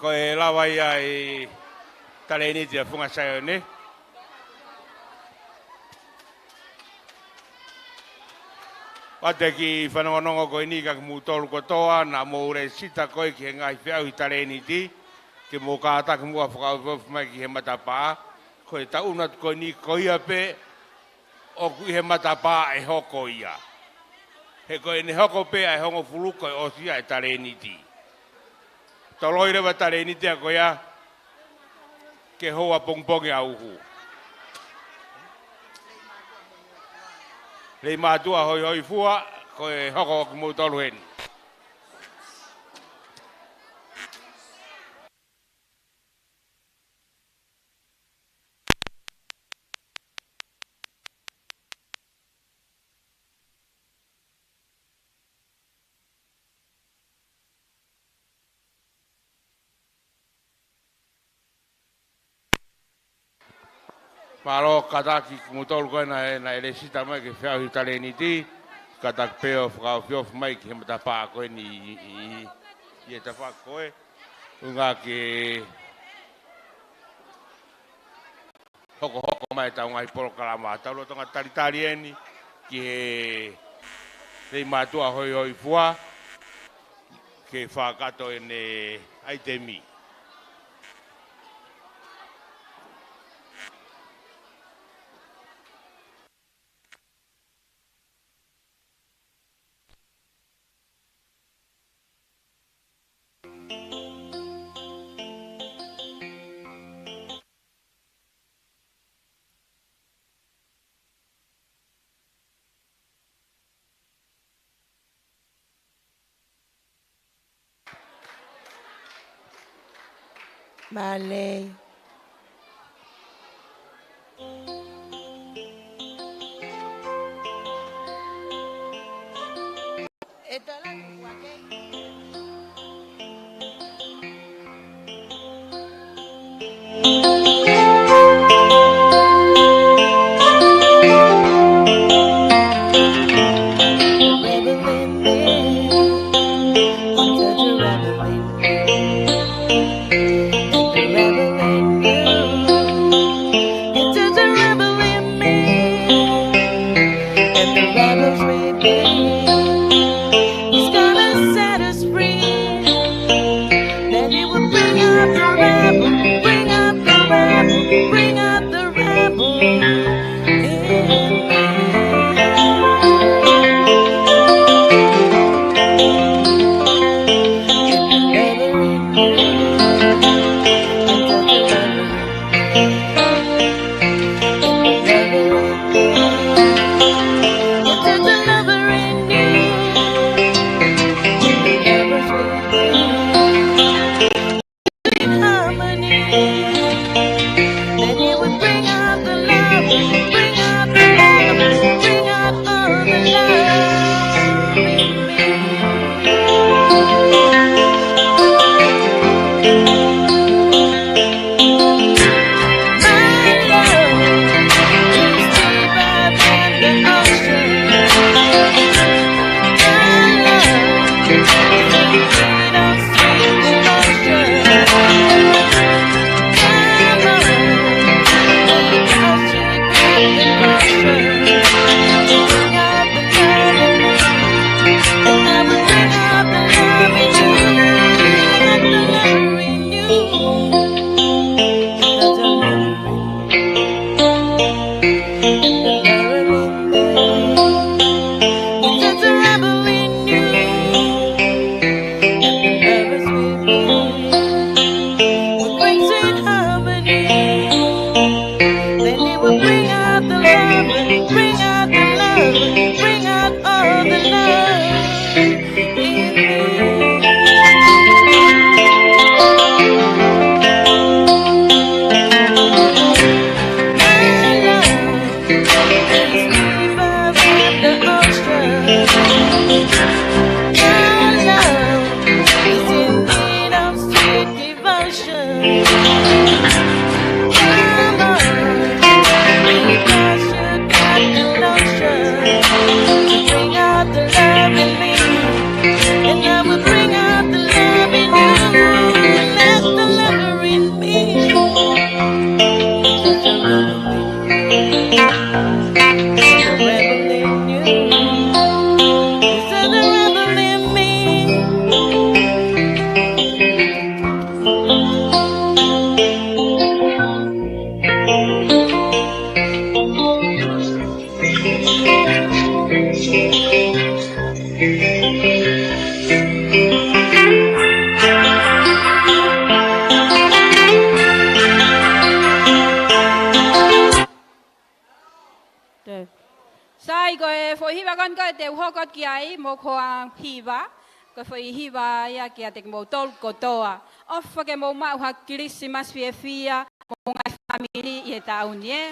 Ko e lava ia ʻa e talēniti ʻa Funga Saione. ʻOatu e kiʻi fanongonongo ko eni kiate kimoutolu kotoa naʻa mou lēsisita ko ē ki he ngaahi feʻauhi talēniti, ke mou kātaki muʻa fakaofiofi mai ki he matapā. Ko e taʻu atu ko eni ko ia pē ʻoku ʻi he matapā ʻe hoko ia. He ko ʻene hoko pē ʻa e hongofulu ko e ʻosi ia e talēniti. Toloi leva talēniti ko ia ke houa pongipongi ʻa uhu. Leimātuʻa Hoihoifua, ko e hoko kimoutolu heni. Mālō kātaki kimoutolu ko ē naʻe, naʻe lēsisita mai ki he feʻauhi talēniti, kātaki pē ʻo fakaofiofi mai ki he matapā ko eni ʻi, ʻi, ʻi, ʻi he tafaʻaki ko ē. ʻUhinga ke hokohoko mai ʻetau ngaahi polokalama. Tau lolotonga talitali eni ki he Leimātuʻa Hoihoifua ke fakakakato ʻene ʻaitemi. Mālō. He's gonna set us free. Then he will bring out the rebel, bring out the rebel, bring out the rebel in me. Ko eni ko e te u hoko atu ki ai mo e hiva, ko e foʻi hiva ia kiate kimoutolu kotoa. ʻOfa ke mou maʻu ha Kilisimasi fiefia mo e ngaahi fāmili ʻi he taʻu ni, ē.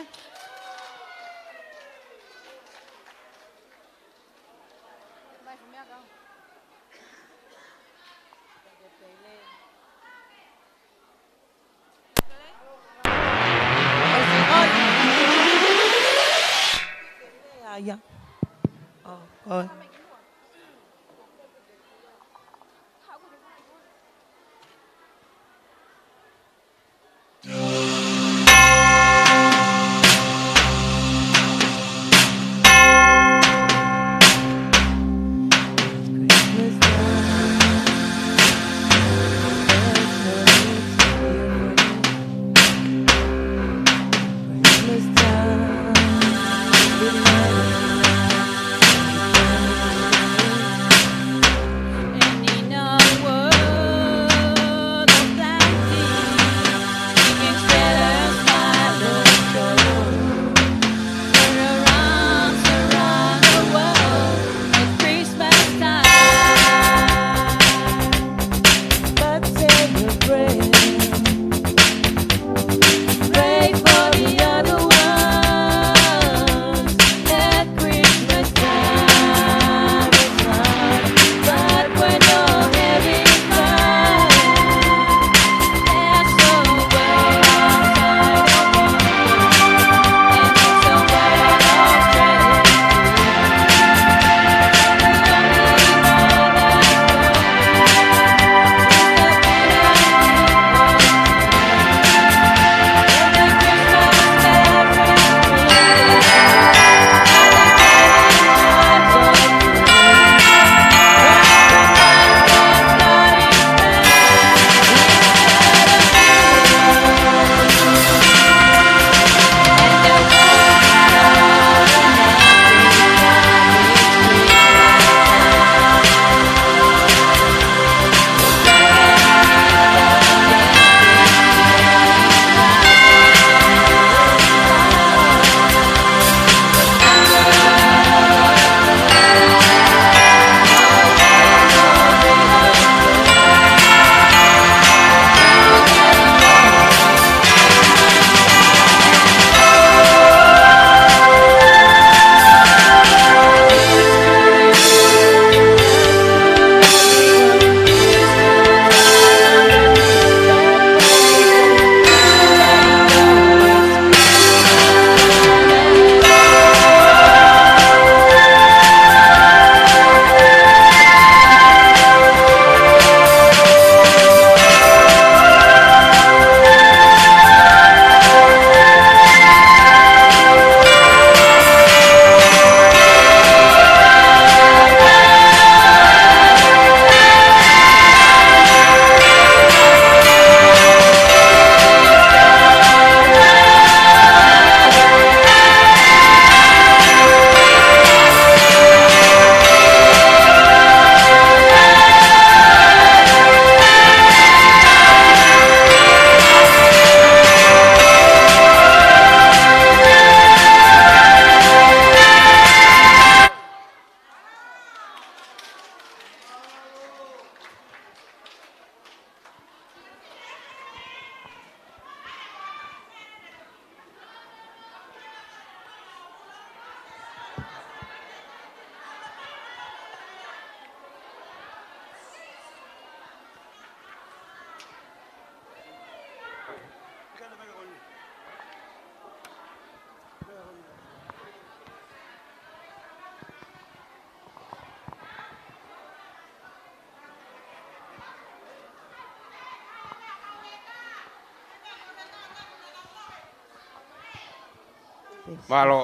Mālō,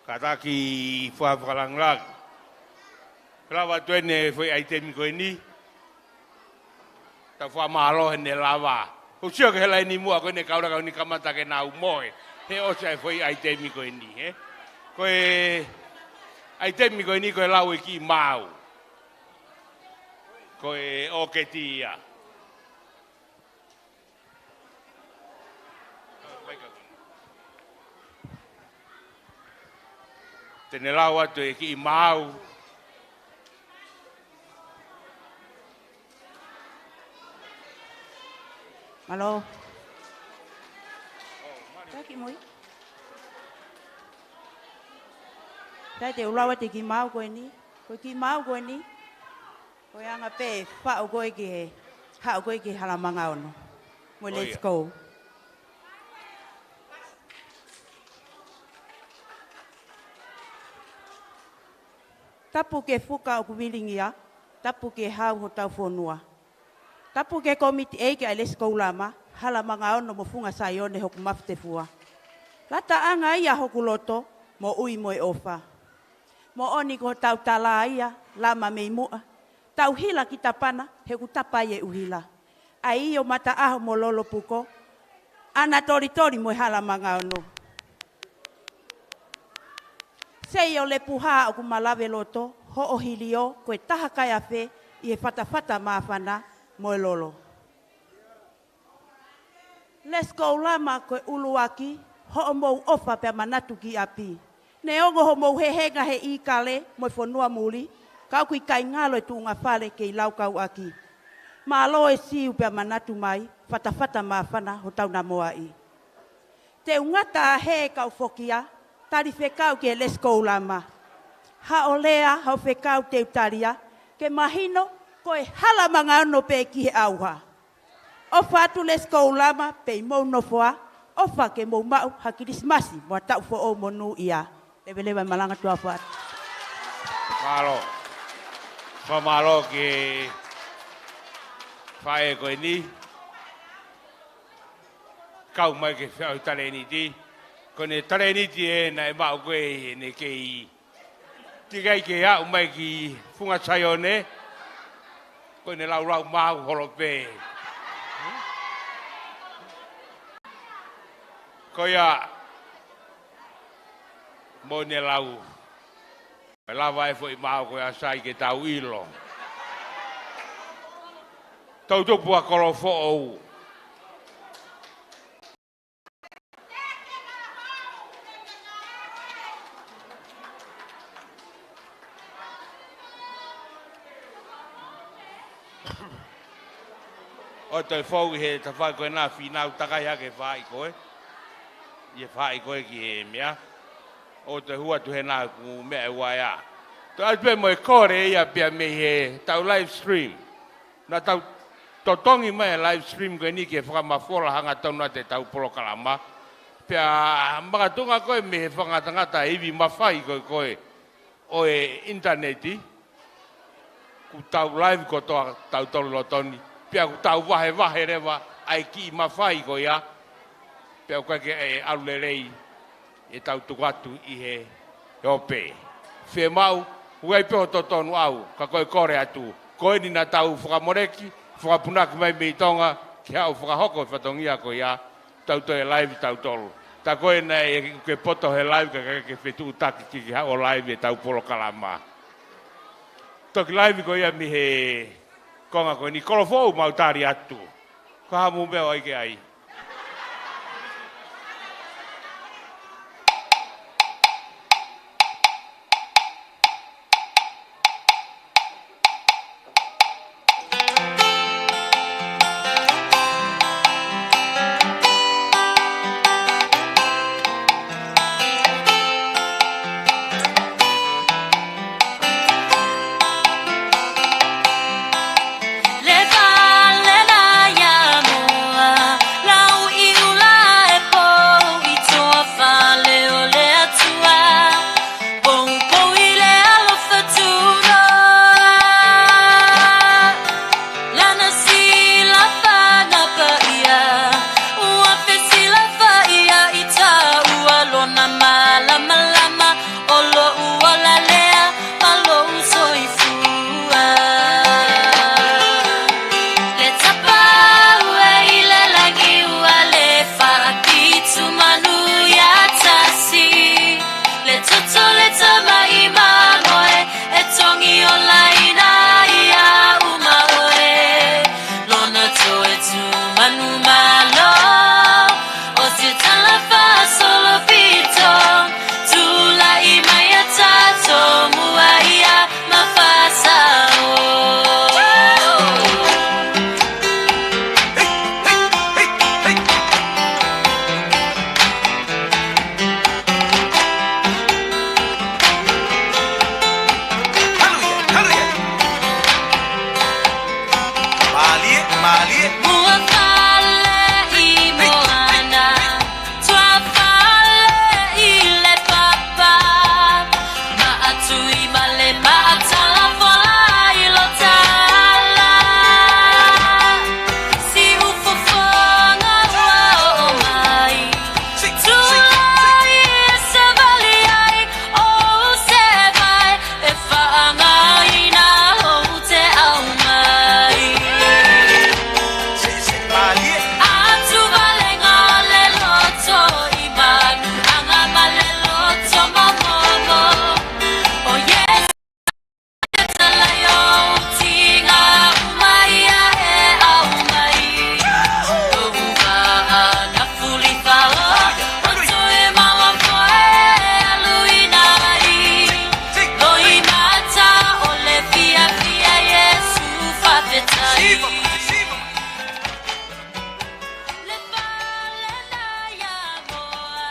kātaki fua fakalāngilangi. Lava atu eni foʻi ʻaitemi ko eni. Tau fakamālō heʻene lava. Ko e sio ki he laini muʻa ko eni, kau laka ʻo ne kamata ke nau mohe. He ʻosi ʻa e foʻi ʻaitemi ko eni, ē? Ko e ʻaitemi ko eni ko e lau ʻa e kiʻi maau. Ko e ʻōketi ia. Te ne lau atu e kiʻi maau. Mālō. Taki mui. Tau te u lau atu e kiʻi maau ko eni. Ko e kiʻi maau ko eni. Ko e anga pē faʻu ko ē ki he, haʻu ko ē ki he Hala Manga Ono. Mo e Let's Go. Tapu ki he fuka ʻoku vilingia, tapu ki he hau hotau fonua. Tapu ki he kōmiti ʻeiki ʻa e Let's Go Lama, Hala Manga Ono mo Funga Saione hoku mafutefua. Lataʻanga ia hoku loto, moʻui mo e ʻofa. Moʻoni ko hotau tala ia, Lama mei muʻa. Tau hila ki Tapana, he ʻoku tapa ai e ʻuhila. ʻAi ʻo mataʻaho mo lolo puko, ʻAna Tolitoli mo e Hala Manga Ono. Seio Lepuha ʻoku ma lave loto, hoʻo hilio, ko e taha kai afe, ʻi he fatafata māfana mo e lolo. Let's Go Lama ko e ʻuluaki, hoʻomou ʻofa pea manatu ki ʻapi. Neongo hoʻomou hehenga he ʻīkale mo e fonua muli, ka ʻoku ʻikai ngalo e tuʻunga fale kei laukau ʻaki. Mālō e siu pea manatu mai, fatafata māfana hotau namoaʻi. Te u ngata ʻa he kau fokia, tali fekau ki he Let's Go Lama. Haʻo lea, haʻo fekau te u talia, ke mahino, ko e Hala Manga Ono pē ki he ʻauha. ʻOfa atu Let's Go Lama, pea mou nofo ā, ʻofa ke mou maʻu ha Kilisimasi mo ha taʻu foʻou monūʻia. Leveleva e malanga, tuʻa ʻofa atu. Mālō. Fakamālō ki he faʻē ko eni. Kau mai ke feʻauhi talēniti. Ko ʻene talēniti ē naʻe maʻu ko ē ʻi heʻene kei Tikai ke aʻu mai ki Funga Saione, ko ʻene laulau maau holo pē. Ko ia mo ʻene lau. ʻE lava e foʻi maau ko ia sai ke tau ʻilo. Tau tupu ʻa Kolofoʻou. ʻO toe fou ʻi he tafaʻaki ko ena, finau takai hake faʻahi ko ē. ʻI he faʻahi ko ē ki he meʻa. ʻO toe hū atu hena kuo meʻa e uaea. Toe ʻatu pē mo e kole ia pea mei he tau live stream. Naʻa tau totongi mai e live stream ko eni ke fakamafola hangatonu atu e tau polokalama. Pea makatuʻunga ko ē mei he fakangatangata e ivi mafai ko ē ko ē ʻo e ʻinitaneti, kuo tau live kotoa tautolu loto ni. Pea kuo tau vahevahe leva ʻa e kiʻi mafai ko ia. Pea ʻoku ʻikai ke ʻalu lelei ʻetau tuku atu ʻi he, he ope. Fiemaʻu, ʻoku ʻi ai pē hoʻo totonu ʻau, ka ko e kole atu. Ko eni naʻa tau fakamoleki, fakapunaki mai mei Tonga, ke haʻu fakahoko e fatongia ko ia, tau toe live tautolu. Tā ko ē naʻe ke poto he live ka ʻikai ke fetuʻutaki ke ke haʻu ʻo live e tau polokalama. Toki live ko ia mei he konga ko eni, Kolofoʻou, mau tali atu. Ko e hā hoʻomou meʻa ʻoku ʻai ke ʻai? Muʻa fale ʻi Moana, tua fale ʻi Lepapa, maʻa tui male maʻa tala fola ʻi Lotala. Siʻu fofonga ua ʻomai, tula ʻi e savali ai, ʻo se vai, e faʻa ngāina ʻo te ʻaumai. ʻAtu vale ngale loto ʻi manu, anga male loto mamomo. ʻO Iesu te talai ʻo tinga umai a e ʻaumai. ʻO uva ana fuli fao, ʻo toe maua foe aluinai. Loʻimata ʻo le fiafia Iesu fakafetaʻi. Le fale na ia moa.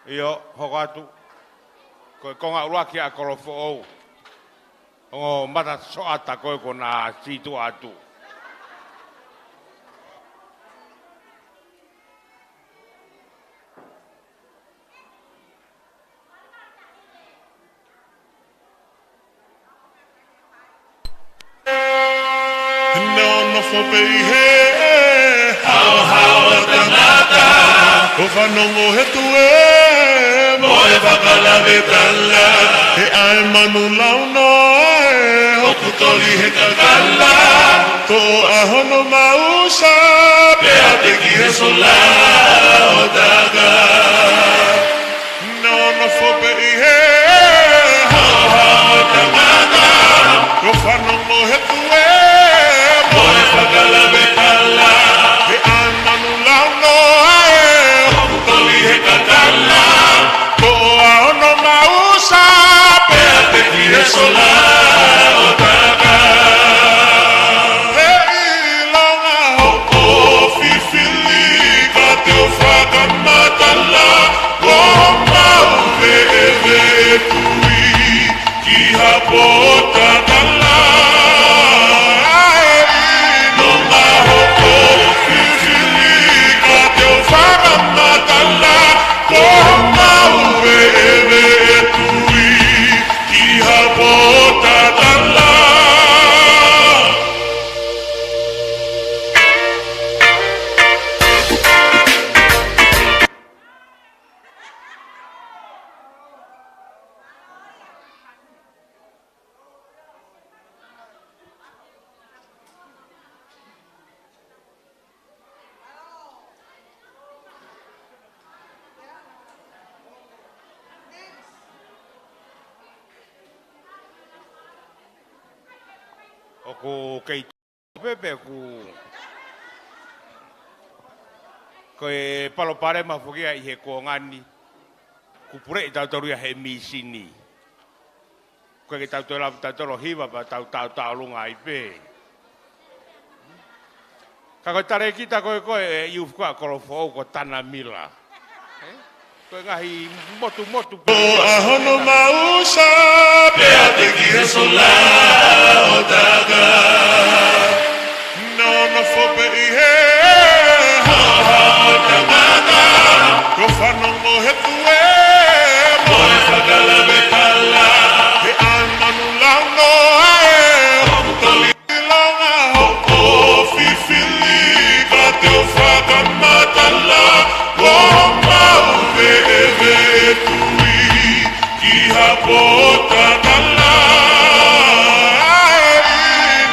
ʻIo, hoko atu. Ko e konga ʻuluaki ʻa Kolofoʻou. Ongo mata soʻata ko ē kuo na sītuʻa atu. Naʻe ʻo nofo pē ʻi he haohaoa ʻo e tangata, ʻo fanongo he tuē mo e fakalave tala. He ʻai manu launoa ē, hoku toli he kakala, toʻo ʻa hono mausa, pea teki he sola ʻo taka. Naʻe ʻo nofo pē ʻi he haohaoa ʻo e tangata, ʻo fanongo he tuē mo e fakalave tala. He ʻai manu launoa ē, hoku toli he kakala, toʻo ʻa hono mausa, pea teki he sola ʻo taka. He ʻilonga hoʻo fifili ka te u fakamatala, ko homau veʻeveʻe tui ki ha pōtatala. He ʻilonga hoʻo fifili ka te u fakamatala, ko homau veʻeveʻe tui ki ha pōtatala. ʻOku kei tuʻu pē pea ʻoku, ko e palopalema foki ia ʻi he kuonga ni, kuo puleʻi tautolu ia he mīsini. Ko e ke tautolu lava tautolu hiva pea tau tautaulunga ai pē. Ka ko e talēkita ko ē ko ē ʻe ʻIufu ko ē ʻa Kolofoʻou ko Tana Mila. Ko e ngaahi motumotu pē. Toʻo ʻa hono mausa, pea teki he sola ʻo taka. Naʻe ʻo nofo pē ʻi he haohaoa ʻo e tangata, ʻo fanongo he tuē mo e fakalave tala. He ʻai manu launoa ē, hoku toli ʻilonga hoʻo fifili ka te u fakamatala, ko homau veʻeveʻe tui ki ha pōtatala. He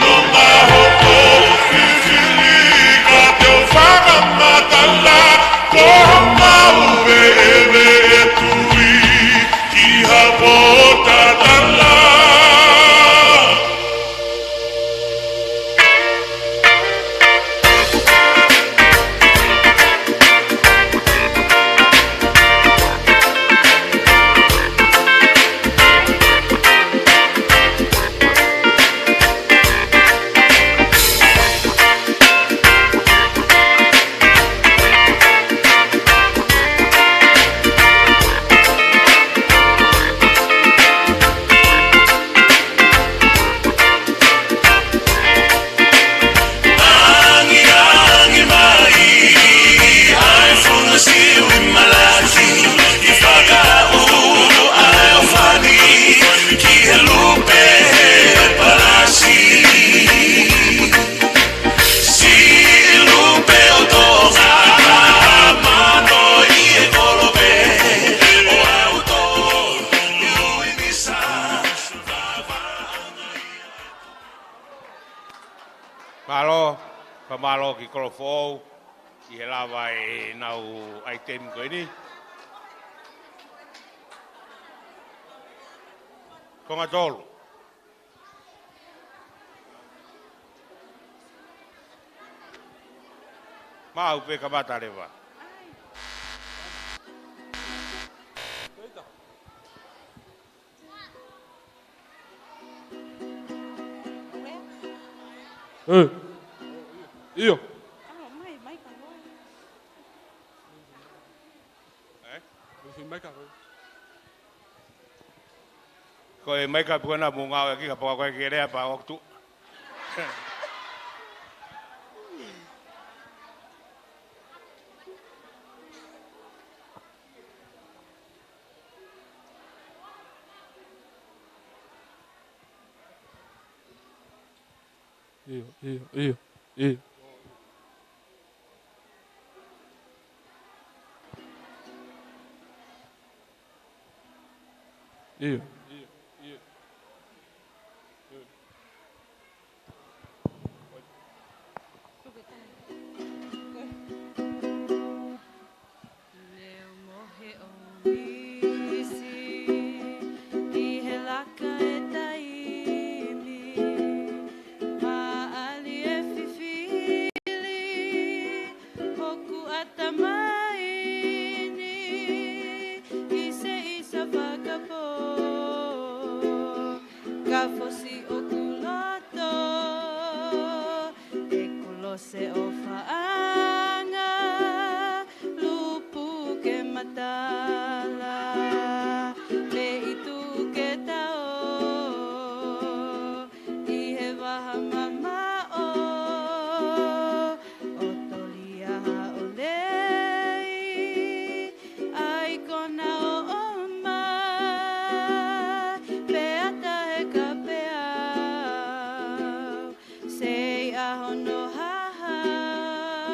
ʻilonga hoʻo fifili ka te u fakamatala, ko homau veʻeveʻe tui ki ha pōtatala. Mālō, fakamālō ki Kolofoʻou ʻi he lava ʻenau ʻaitemi ko eni. Konga tolu. Maʻu pē kamata leva. ʻE, ʻio. Ko e maika pē ko ena mou ngāueʻaki ka pau ko e ke lea pea ʻoku tuʻu. ʻIo, ʻio, ʻio, ʻio. ʻIo, ʻio, ʻio. Leo mo he ʻōmisi ʻi he laka e taimi, maʻali e fifili hoku ʻatamai ni, ʻi se ʻisa fakapō ka fosi ʻoku loto, ʻeku lose ʻofaʻanga, lupu ke matala, leʻi tuʻu ke tao, ʻi he vaha mamaʻo, ʻo toli ʻa haʻo lei, ʻai kona ʻo ʻomai, pea taʻe ka pea au, sei ʻa hono hahau,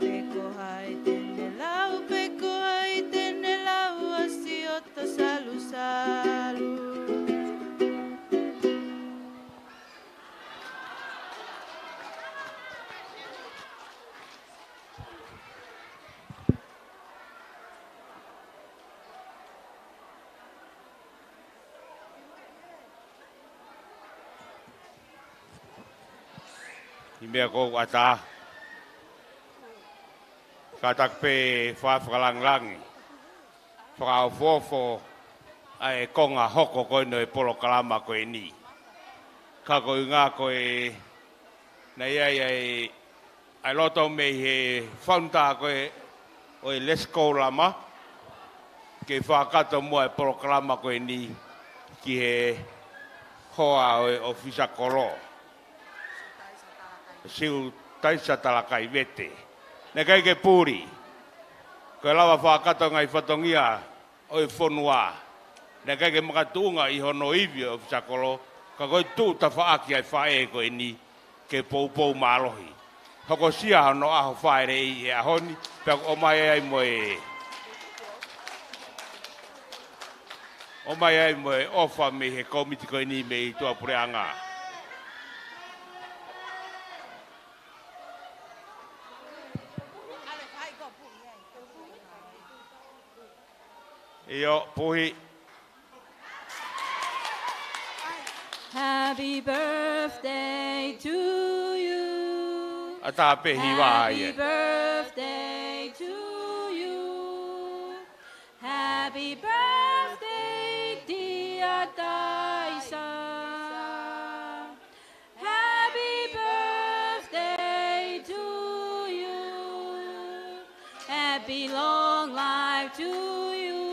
pe ko hai te ne lau, pe ko hai te ne lau, ʻa si ʻo to salusalu. ʻI meʻa ko u ʻatā. Kātaki pē fakalangilangi, fakaʻofoʻofa ʻa e konga hoko ko eni ʻo e polokalama ko eni. Ka ko e ʻuhinga ko e naʻe ʻi ai ʻa e loto mei he founder ko ē ʻo e Let's Go Lama, ke fakakakato muʻa e polokalama ko eni ki he hoa ʻo e ʻofisa kolo, Siutaisa Talakai Vete. Naʻe ʻikai ke puli. Ko e lava fakakakato e ngaahi fatongia ʻo e fonua. Naʻe ʻikai ke makatuʻunga ʻi hono ivi ʻo e ʻofisa kolo, ka ko e tuʻu tafaʻaki ʻa e faʻē ko eni ke poupou mālohi. Hokosia hono ʻaho fāʻeleʻi he ʻaho ni, pea ʻomai ai mo e, ʻomai ai mo e ʻofa mei he kōmiti ko eni mei tuʻapuleʻanga. ʻIo, puhi. Happy birthday to you. ʻAtā pē hiva ai. Happy birthday to you. Happy birthday, dear Taisa. Happy birthday to you. Happy long life to you.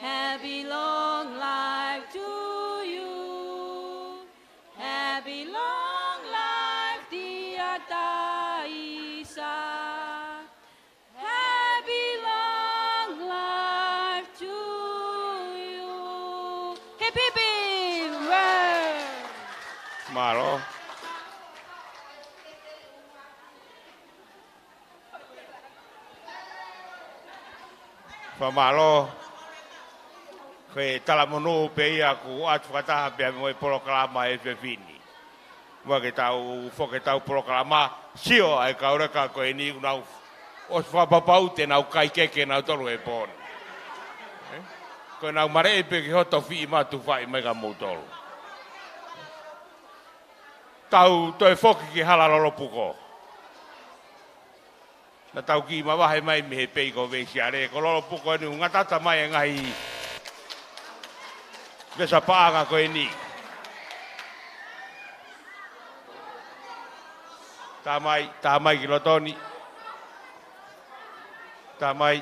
Happy long life to you. Happy long life, dear Taisa. Happy long life to you. Hip, hip, hip. Hooray. Mālō. Fakamālō. Ko e talamonū pē ia kuo ʻoatu fakataha pea mo e polokalama ʻa e efiafi ni. Muʻa ke tau foki ki heʻetau polokalama, sio ai kauleka ko eni ʻoku nau ʻosi fakapapauʻi te nau kai keke nautolu he pō ni. Eh? Ko ʻenau maleʻi pē ke hoto fiʻi matu fai mai kia moutolu. Tau toe foki ki Hala Lolopuko. Naʻa tau kiʻi mavahe mai mei he peiki ʻo Veisiale, ko Lolopuko eni ʻoku ngataʻata mai e ngaahi vesa paʻanga ko eni. Tā mai, tā mai ki loto ni. Tā mai.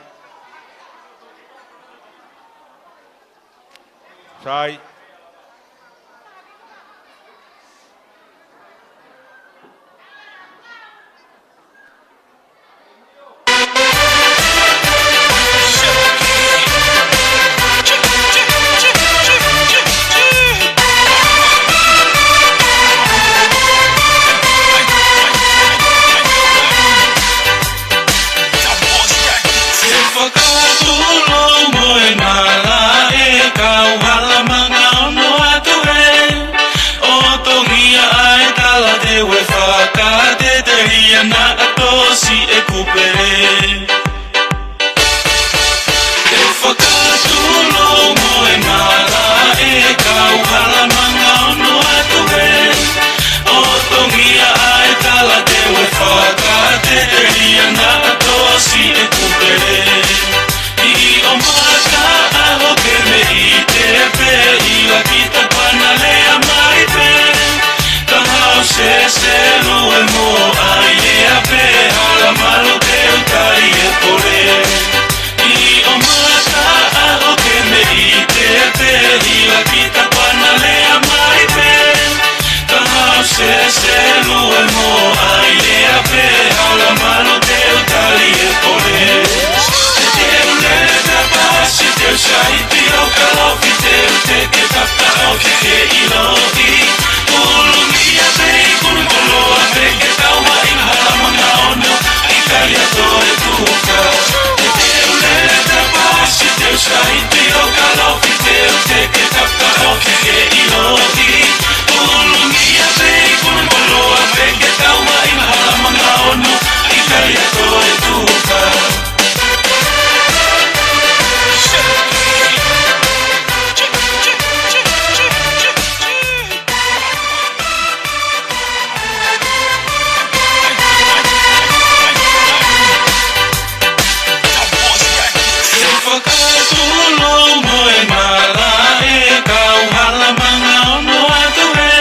Sai. ʻE fakatulou mo e malaʻe kau Hala Manga Ono Atu Hē. ʻOtongia ʻa e tala teu ʻe fakatetelia naʻa tosi e kupele. ʻE fakatulou mo e malaʻe kau Hala Manga Ono Atu Hē. ʻOtongia ʻa e tala teu ʻe fakatetelia naʻa tosi e kupele. ʻI ʻo mata ʻaho ke me ʻite pē ʻi ʻa kita pana lea mai pē. Ka hau sese lue mo ai lea pē hala malu teu tali e pole. ʻI ʻo mata ʻaho ke me ʻite pē ʻi ʻa kita pana lea mai pē. Ka hau sese lue mo ai lea pē hala malu teu tali e pole. Te teu lele ta pasi teu sai pio ka lofi teu teke tapa o ke ke ʻiloʻi. Pulungia pē i kuni koloa pē ke tau mai Hala Manga Ono ʻikai ha toe tuka. Te teu lele ta pasi teu sai pio ka lofi teu teke tapa o ke ke ʻiloʻi. Pulungia pē i kuni koloa pē ke tau mai Hala Manga Ono ʻikai ha toe tuka. ʻE fakatulou mo e malaʻe kau Hala Manga Ono Atu Hē.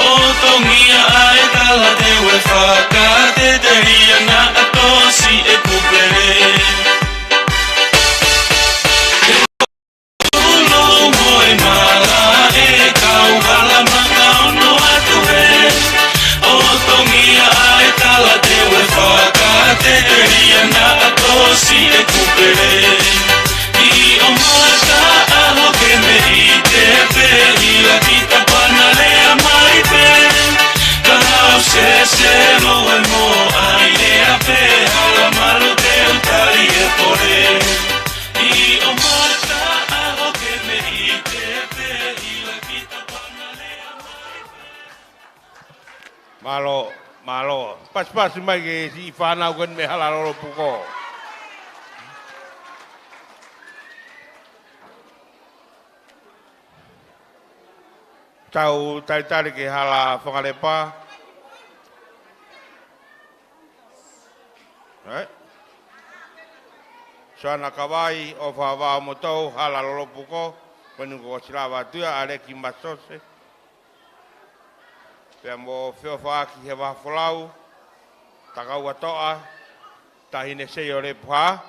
ʻOtongia ʻa e tala teu ʻe fakatetelia naʻa tosi e kupele. Tulou mo e malaʻe kau Hala Manga Ono Atu Hē. ʻOtongia ʻa e tala teu ʻe fakatetelia naʻa tosi e kupele. ʻI ʻo mata ʻaho ke me ʻite pē ʻi ʻa kita pana lea mai pē. Ka hau sese lue mo ai lea pē hala malu teu tali e pole. ʻI ʻo mata ʻaho ke me ʻite pē ʻi ʻa kita pana lea mai. Mālō, mālō. Pasipasi mai ki he siʻi fānau ko eni mei Hala Lolopuko. Tau talitali ki Hala Fangalepa. Right. Soana Kavai ʻo Favaʻa Motou, Hala Lolopuko, ko eni kuo ʻosi lava atu ia, ʻAleki Masose. Pea mo Feofaʻaki Hevaha Folau, Takaua Toʻa, Taʻahine Seiolepu Hā.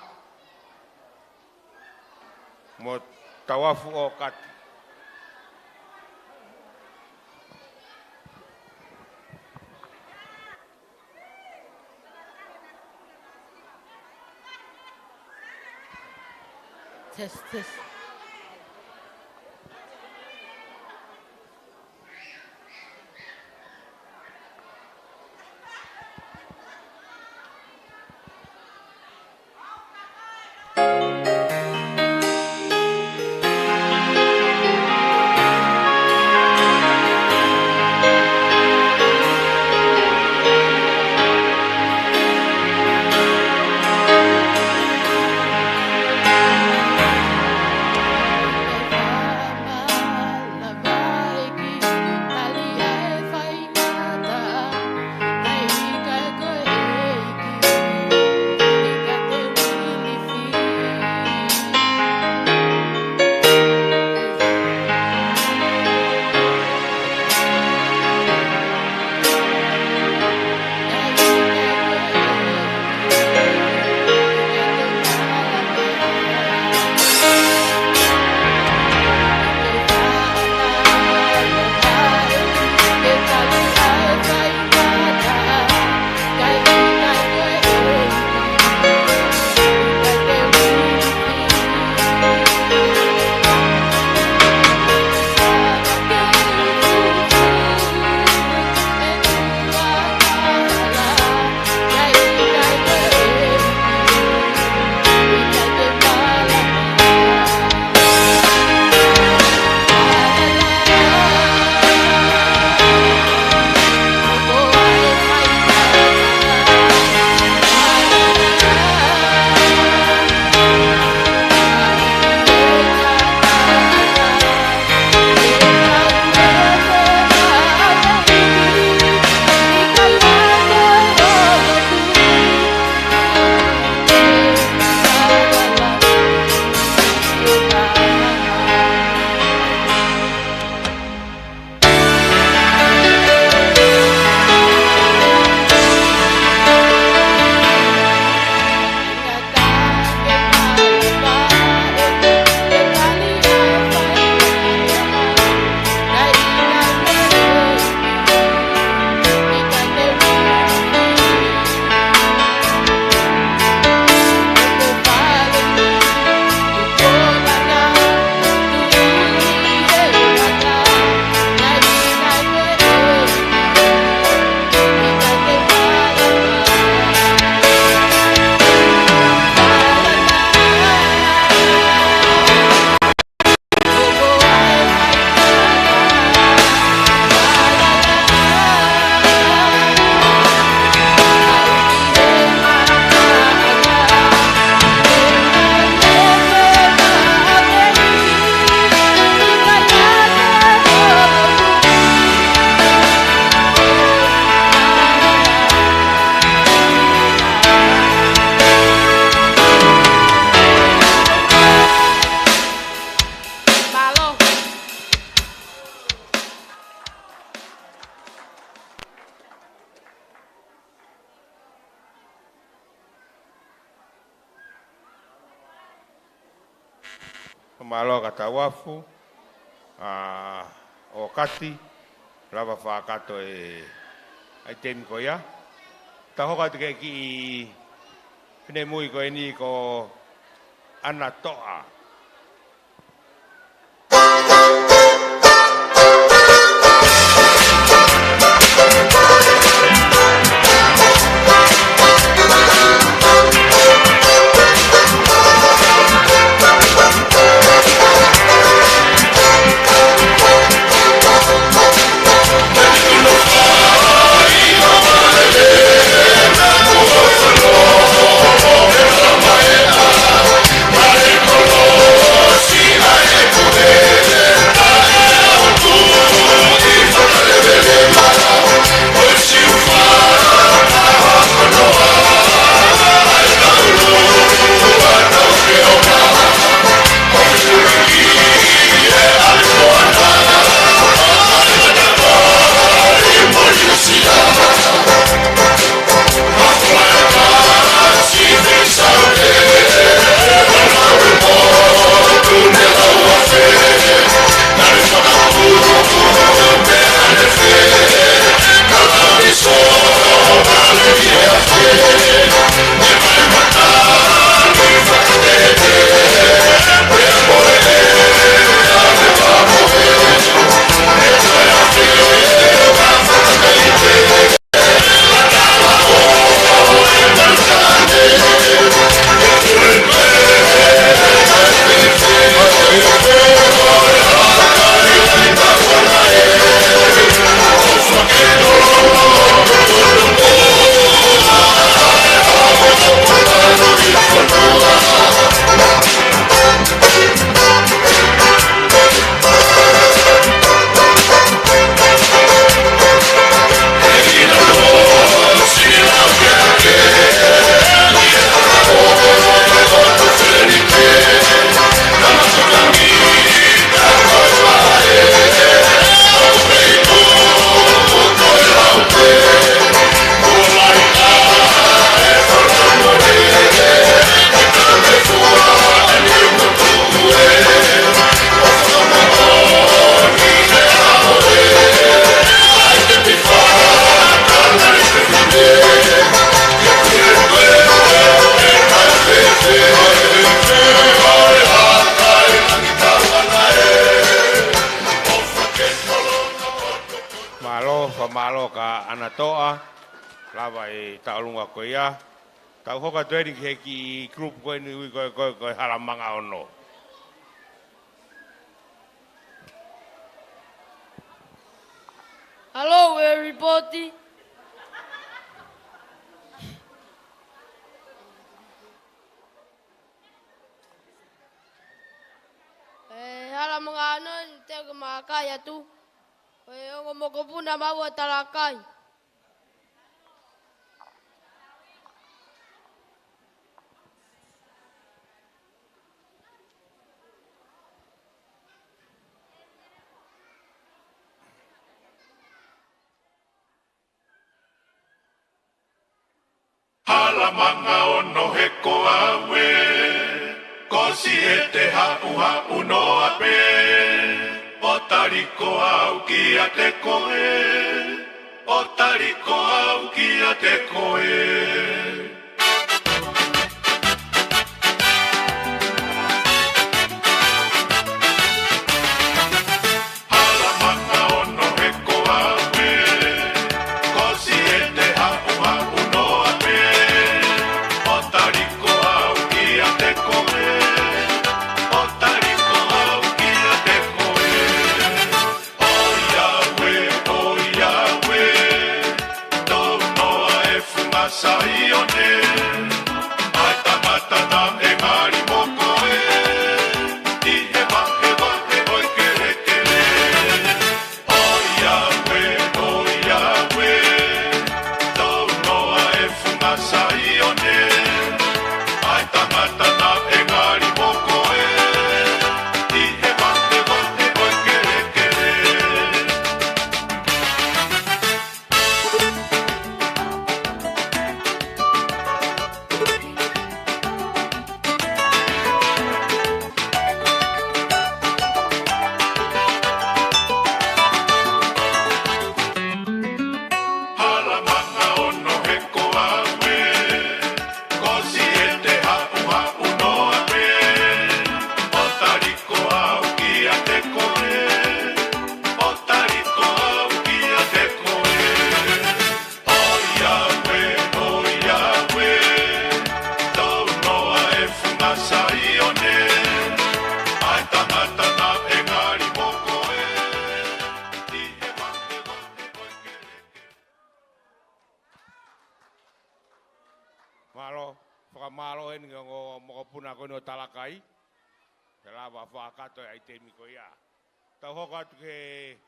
Mo Tauafu ʻo Kati. Test, test. Mālō Katauafu, ʻa, ʻo Kati, lava fakakakato e ʻaitemi ko ia. Tau hoko atu ki he kiʻi finemui ko eni ko ʻAnatoʻa. Mālō, fakamālō kia ʻAnatoʻa, lava e tauʻolunga ko ia. Tau hoko atu eni ki he kiʻi group ko eni ui ko e, ko e, ko e Halamanga Ono. Hello, everybody. E Halamanga Ono, te ke makai atu. Ko e ongo mokopuna maua talakai. Halamanga Ono he ko au ē, ko Siete Haʻuhaʻu noa pē, ʻo tali ko au kiate koe, ʻo tali ko au kiate koe. Halamanga Ono he ko au ē, ko Siete Haʻuhaʻu noa pē, ʻo tali ko au kiate koe, ʻo tali ko au kiate koe. ʻOiauē, ʻoiauē, tau noa e funga Saione. faʻa faʻa kātoa e ʻaitemi ko ia. Tau hoko atu ki he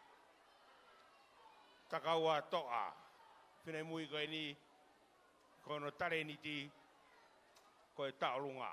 Takaua Toʻa. Finemui ko eni, ko hono talēniti ko e Taʻolunga.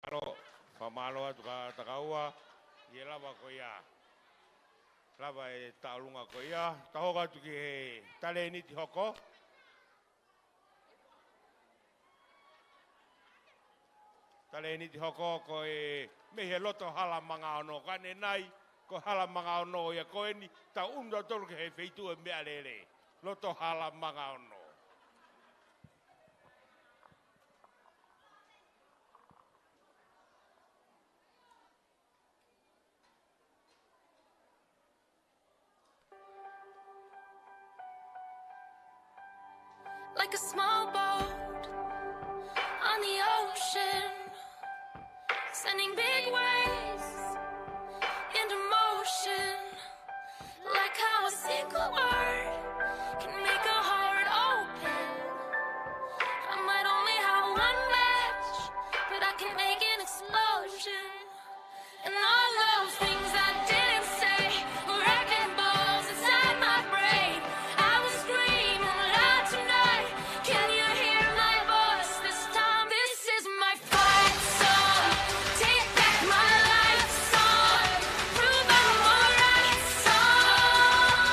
Mālō, fakamālō atu ki he Takaua, ʻi he lava ko ia. Lava e Taʻolunga ko ia, tau hoko atu ki he talēniti hoko. Talēniti hoko ko e mei he loto Hala Mangaono, ka ʻanenai, ko Hala Mangaono ia ko eni, tau ʻunu tautolu ki he feituʻu e meʻalele. Loto Hala Mangaono. Like a small boat on the ocean, sending big waves into motion. Like how a single word can make a heart open. I might only have one match, but I can make an explosion. And all those things I didn't say were wrecking balls inside my brain. I will scream loud tonight. Can you hear my voice this time? This is my fight song. Take back my life song. Prove I'm alright song.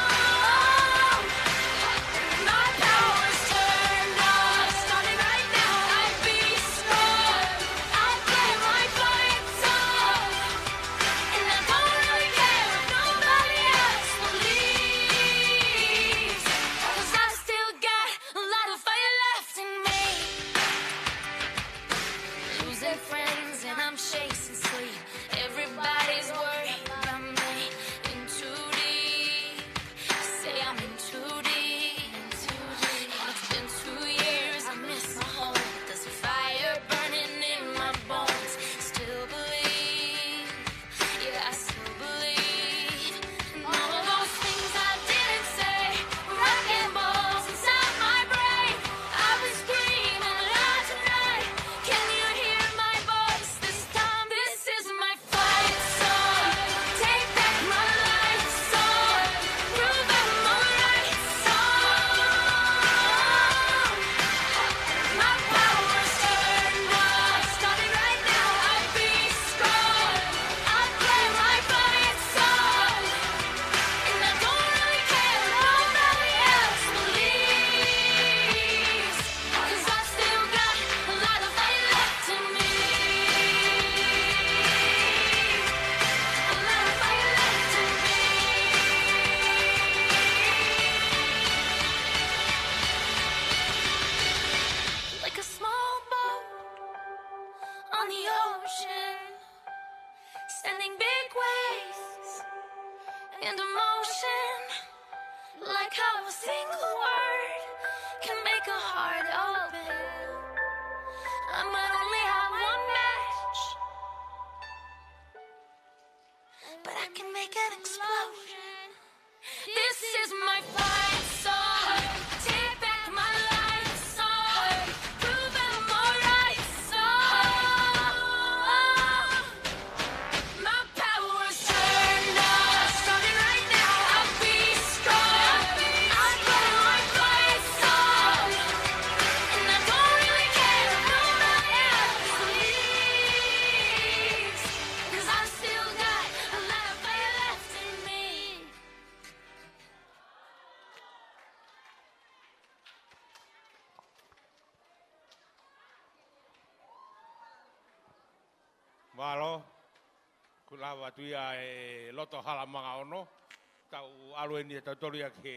I might only have one match, but I can make an explosion. This is my fight song. Take back my life song. Prove I'm alright song. My power's turned on. Starting right now, I'll be strong. I put my fight song. And I don't really care if no one else leaves. 'Cause I still got a lot of fire left in me. Mālō. Kuo lava atu ia e loto Hala Manga Ono. Tau ʻalu eni ʻe tautolu ia ki he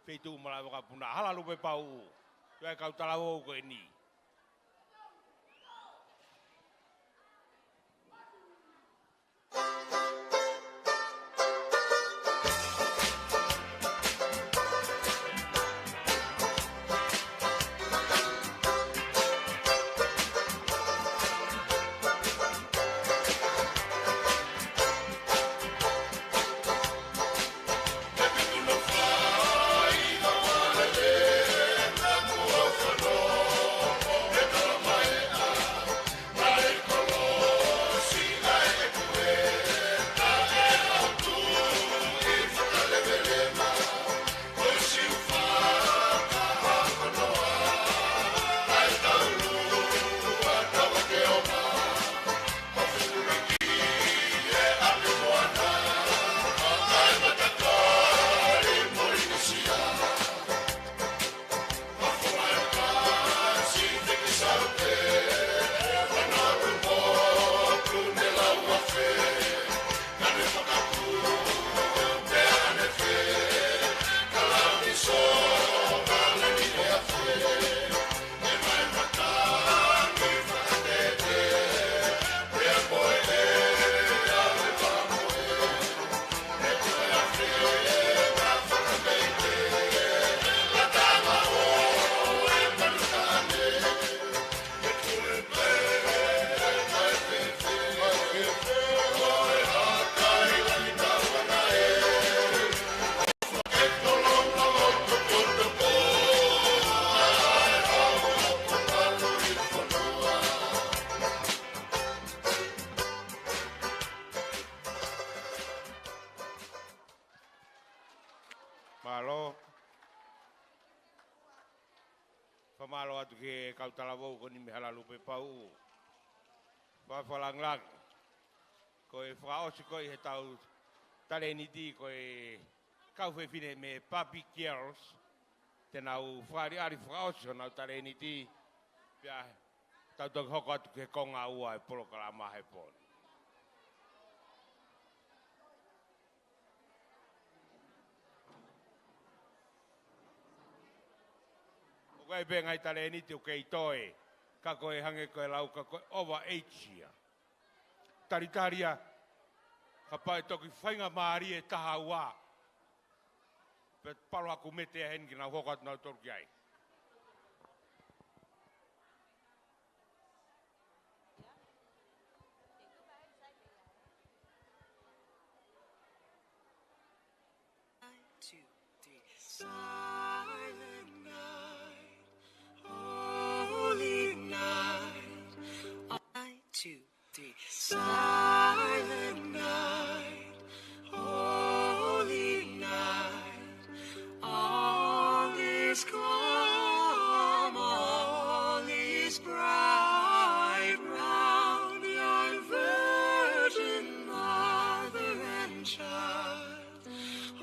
feituʻu malaʻe vakapuna. Hala Lupe Pauʻu. Tuʻa e kau talavou ko eni. Mālō. Fakamālō atu ki he kau talavou ko eni mei Hala Lupe Pauʻu. Fakalangilangi. Ko e fakaʻosi ko ē ʻetau talēniti ko e kau fefine mei Papi Girls. Te nau fakaʻaliʻali fakaʻosi honau talēniti. Pea tau toki hoko atu ki he konga ua e polokalama he pō ni. ʻOku ʻi ai pē ngaahi talēniti ʻoku kei toe, ka ko e hangē ko e lau ka ko e over age ia. Talitali ia, kapau ʻe toki faingamālie taha ua. Pea palo aku mete ia heni ke nau hoko atu nautolu ki ai. Two, three. Silent night, holy night. One, two, three. Silent night, holy night. All is calm, all is bright round yon virgin mother and child.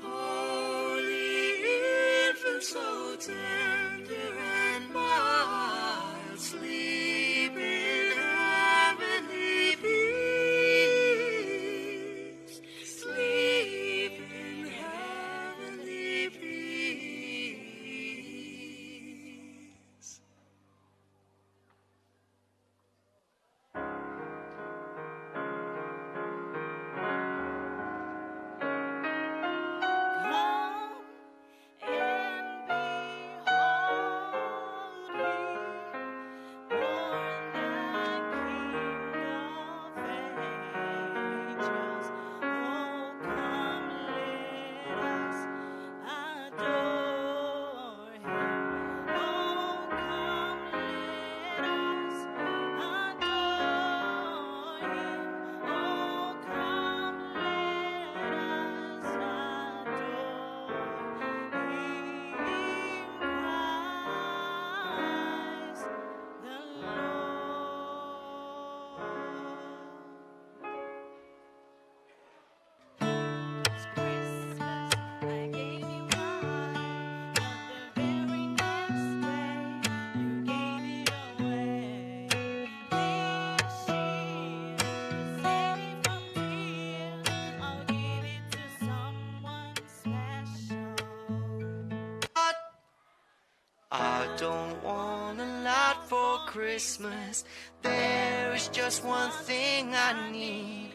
Holy infant, so tender and mild, sleep in heavenly peace. Don't want a lot for Christmas. There is just one thing I need.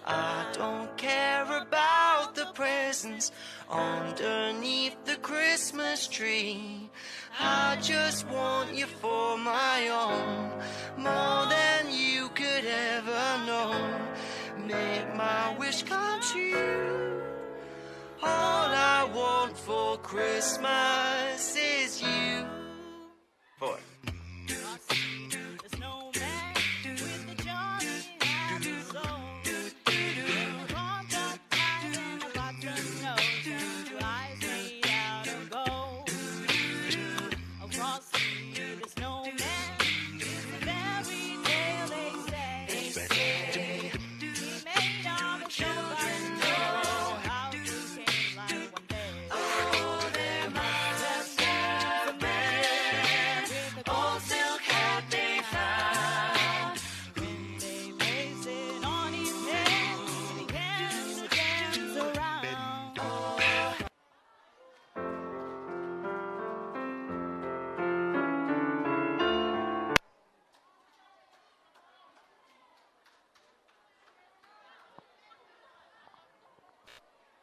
I don't care about the presents underneath the Christmas tree. I just want you for my own, more than you could ever know. Make my wish come true. All I want for Christmas is you. Four.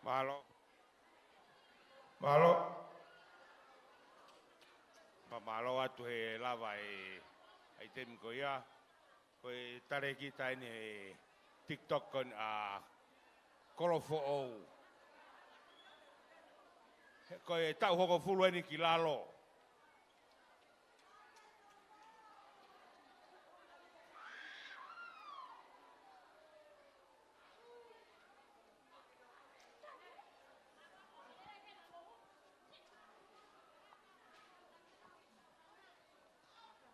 Mālō. Mālō. Mālō atu he lava e ʻaitemi ko ia. Ko e talēkita eni he TikTok ko eni ʻa Kolofoʻou. He ko e taʻu hongofulu eni ki lalo.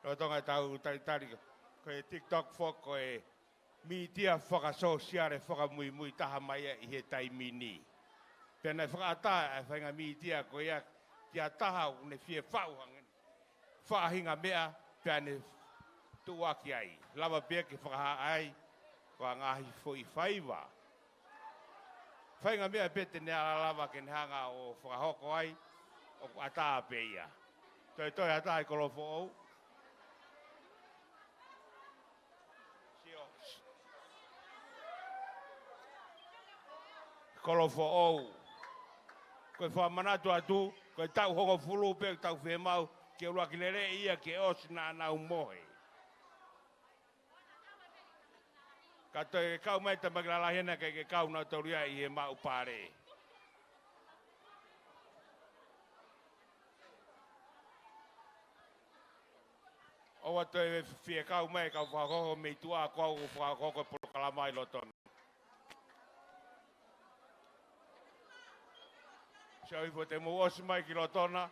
Lolotonga ʻetau talitali, ko e TikTok foki ko e mītia fakasōsiale fakamuimui taha mai ia ʻi he taimi ni. Pea naʻe fakaʻatā ʻa e faʻahinga mītia ko ia ki ha taha ʻoku ne fie faʻu hangē faʻahinga meʻa pea ne tuʻuaki ai. Lava pē ke fakahā ai ko e ngaahi foʻi faiva, faʻahinga meʻa pē te ne ala lava ke ne hanga ʻo fakahoko ai, ʻoku ʻatā pē ia. Toetoe ʻatā ʻe Kolofoʻou. Sio. Kolofoʻou. Ko e fakamanatu atu, ko e taʻu hongofulu pē ʻoku tau fiemaʻu ke ʻuluaki lele ia ke ʻosi naʻa nau mohe. Ka toe kau mai tamaki lalahi ena ke, ke kau nautolu ia ʻi he maʻu pale. ʻOua toe fie kau mai e kau fakahoho mei tuʻa ko au ʻoku fakahoho e polokalama ʻi loto na. Sio hifo te mou ʻosi mai ki loto na,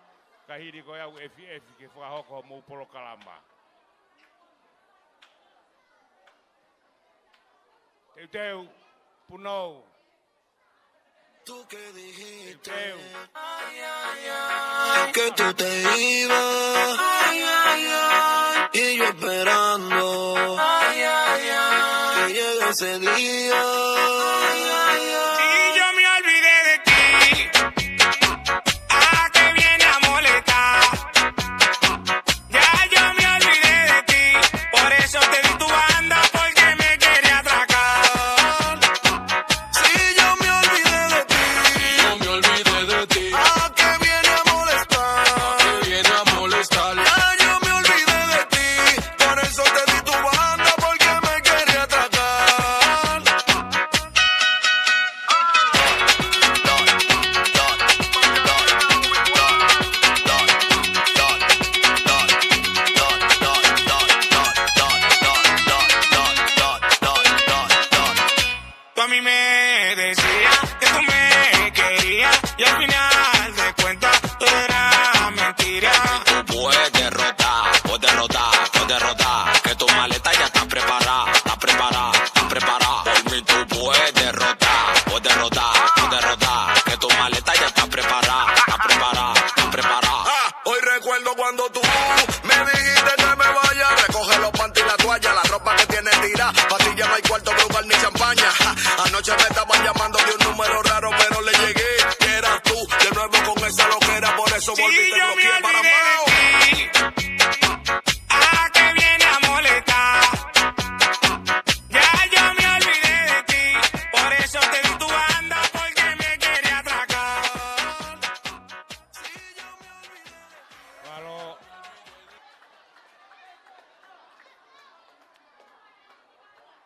ka hili ko e au efiʻefi ke fakahoko hoʻomou polokalama. Teuteu, punou. Tú que dijiste, Teuteu. Ay, ay, ay, que tú te ibas. Ay, ay, ay, y yo esperando, ay, ay, ay, que llegue ese día. Ay, ay, ay. Si yo me olvidé de ti, ¿a qué viene a molestar? Ya yo me olvidé de ti, por eso te di tu banda, porque me quería atracar. Si yo me olvidé de ti, si yo me olvidé de ti, ¿a qué viene a molestar? ¿A qué viene a molestar? Ya yo me olvidé de ti, por eso te di tu banda, porque me quería atracar.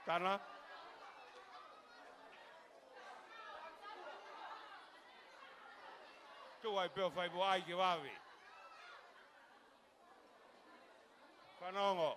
Tana. Tuʻu ai pē ʻo fai mo ai ke vave. Fanongo.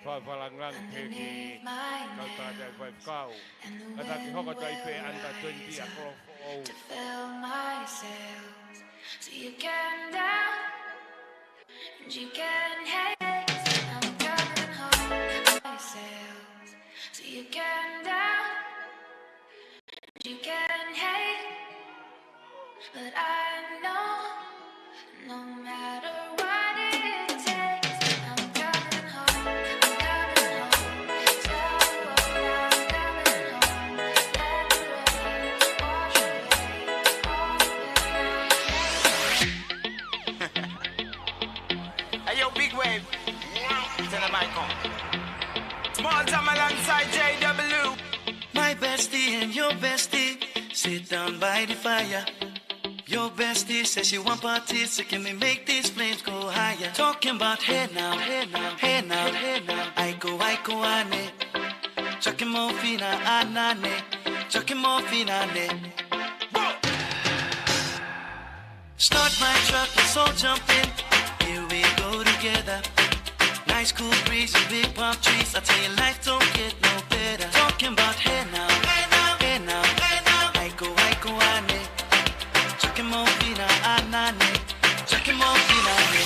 Fakafakalāngilangi ki he kau tangata faifekau. Kātaki hoko atu ai pē under twenty ʻa Kolofoʻou. You can hate, but I know, no matter what it takes, I'm coming home, I'm coming home. Tell the world I'm coming home. Let the rain wash away all the pain. Hey, yo, Big Wave. Tell them I come. Small time alongside J W. My bestie and your bestie sit down by the fire. Your bestie says she want parties, so can we make these flames go higher? Talking about hey now, hey now, hey now, hey now. Aiko, aiko ane. Chuck him off in a anane. Chuck him off in a ne. Start my truck, let's all jump in. Here we go together. Nice cool breeze and big palm trees. I tell you, life don't get no better. Talking about hey now, hey now, hey now, hey now. Aiko, aiko ane. Chuck him off in a anane. Chuck him off in a ne.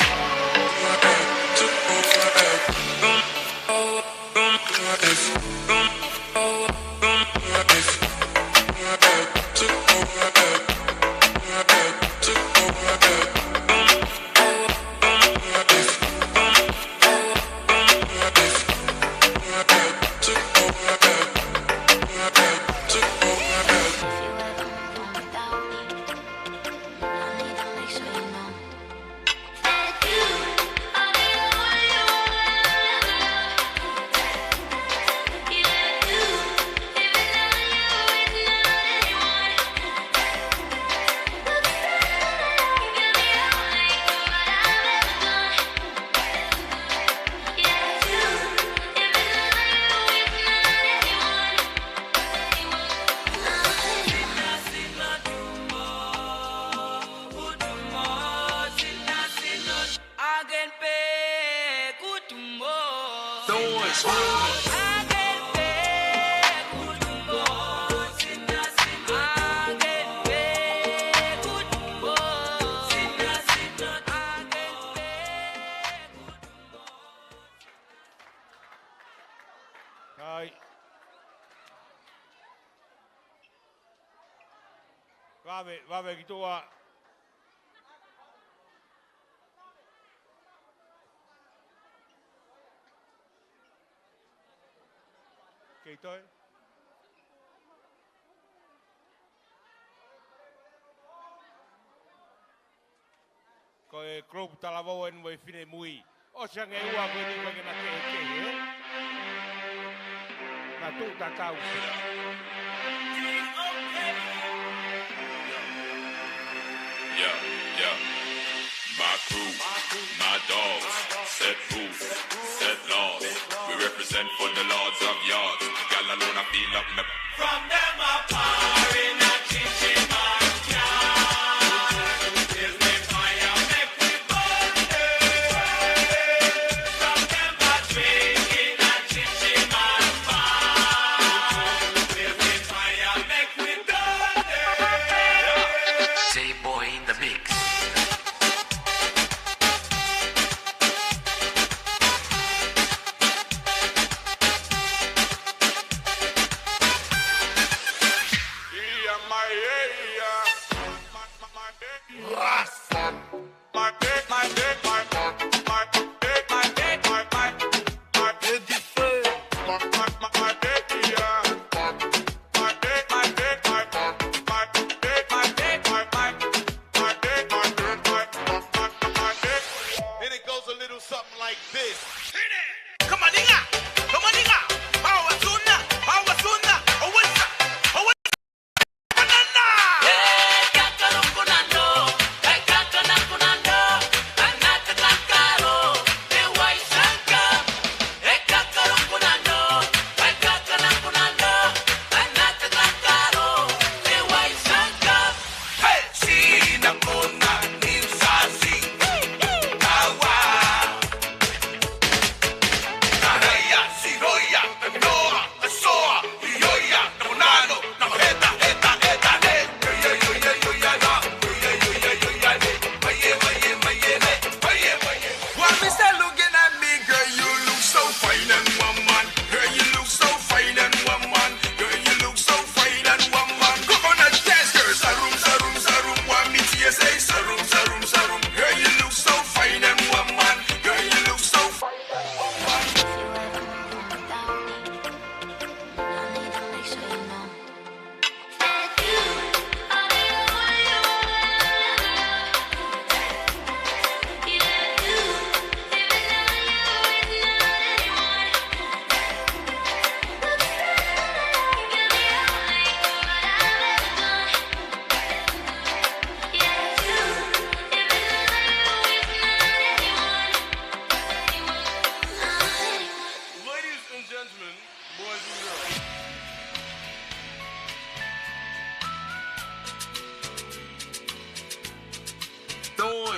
Ai. Vave, vave ki tuʻa. Kei toe. Ko e group talavou eni mo e finemui. ʻOsi ange ua ko eni ko ē ke na kehekehe, ē? Na tuʻu tatau. Yeah, yeah. My crew, my dogs, set rules, set laws. We represent for the lords of yards. Got la luna feel up, me From them a pouring a chichi. J-Boy in the mix.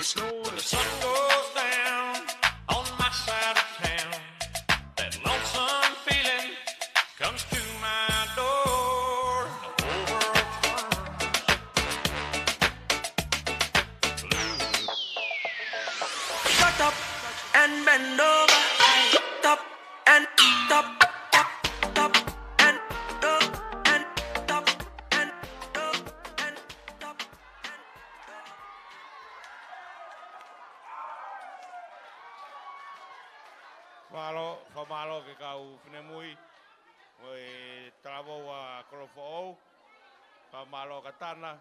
So when the sun goes down on my side of town, that lonesome feeling comes to my door. Shut up and bend over. Stop and stop, stop, stop and go and stop and go and stop and go. Mālō, fakamālō ki he kau finemui ʻo e talavou ʻa Kolofoʻou. Fakamālō kia Tana,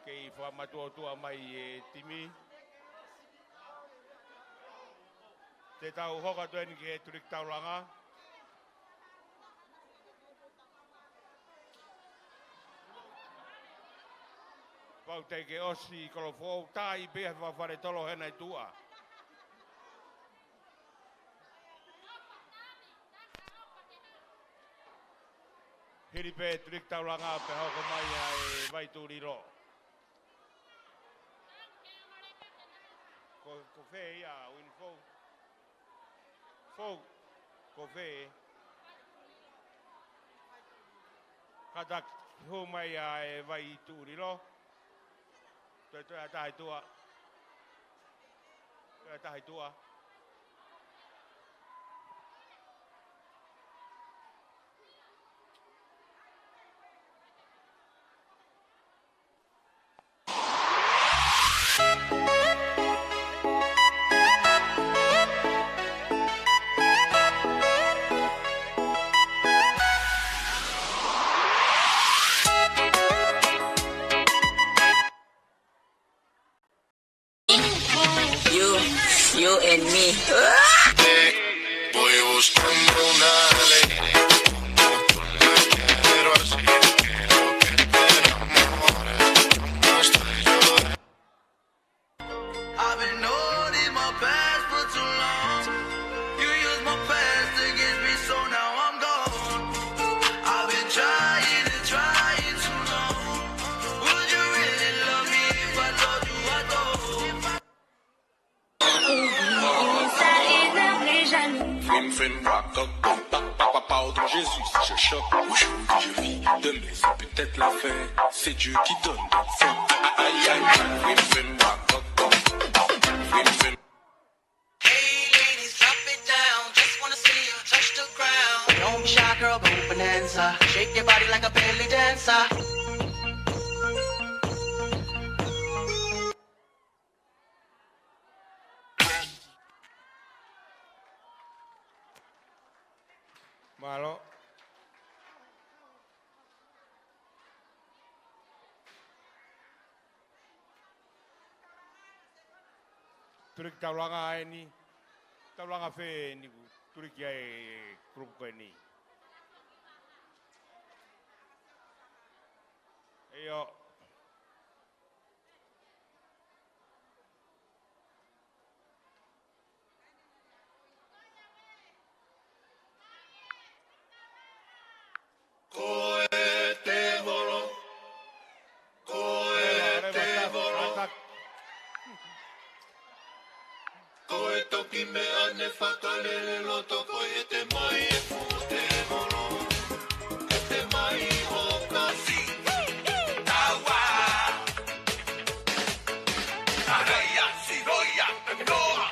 kei fakamatuʻotuʻa mai e timi. Te tau hoko atu eni ki he tuliki taulanga. Pau teʻeki ke ʻosi Kolofoʻou, tai pē ha fale tolo hena i tuʻa. Hili pē tuliki taulanga pea hoko mai ʻa e Vai Tuʻulilo. Ko, ko fē ia, Uini Fou? Fou, ko fē? Kātaki hū mai ʻa e Vai Tuʻulilo. Toe, toe ʻa taha i tuʻa. Toe ʻa taha i tuʻa. You, you and me. Voy buscando una alegría, como tú la quiero así, quiero que te enamores, yo no estoy llorando. I've been holding my past for too long. You use my past against me, so now I'm gone. I've been trying and trying too long. Would you really love me if I told you I don't? Oublie ça et n'oublie jamais. Flim, flim, rock, rock, boom, pa, pa, pa, pa, au nom de Jésus, si je choque, aujourd'hui je vis, demain c'est peut-être la fin, c'est Dieu qui donne, donc fuck, aïe, aïe, aïe, flim, flim, rock, rock, boom, flim, flim. Hey ladies, drop it down. Just wanna see you touch the ground. Don't be shy, girl, go bonanza. Shake your body like a belly dancer. Mālō. Tuliki taulanga eni. Taulanga fē eni ʻoku tuliki ai e kulupu ko eni? ʻIo. Ko e tēvolo, ko e tēvolo. Ko e toki meʻa ne fakalele loto, ko e ʻete mai e fuʻu tēvolo. ʻEte mai ʻo kasi. Taua. Araia, siroia, noa.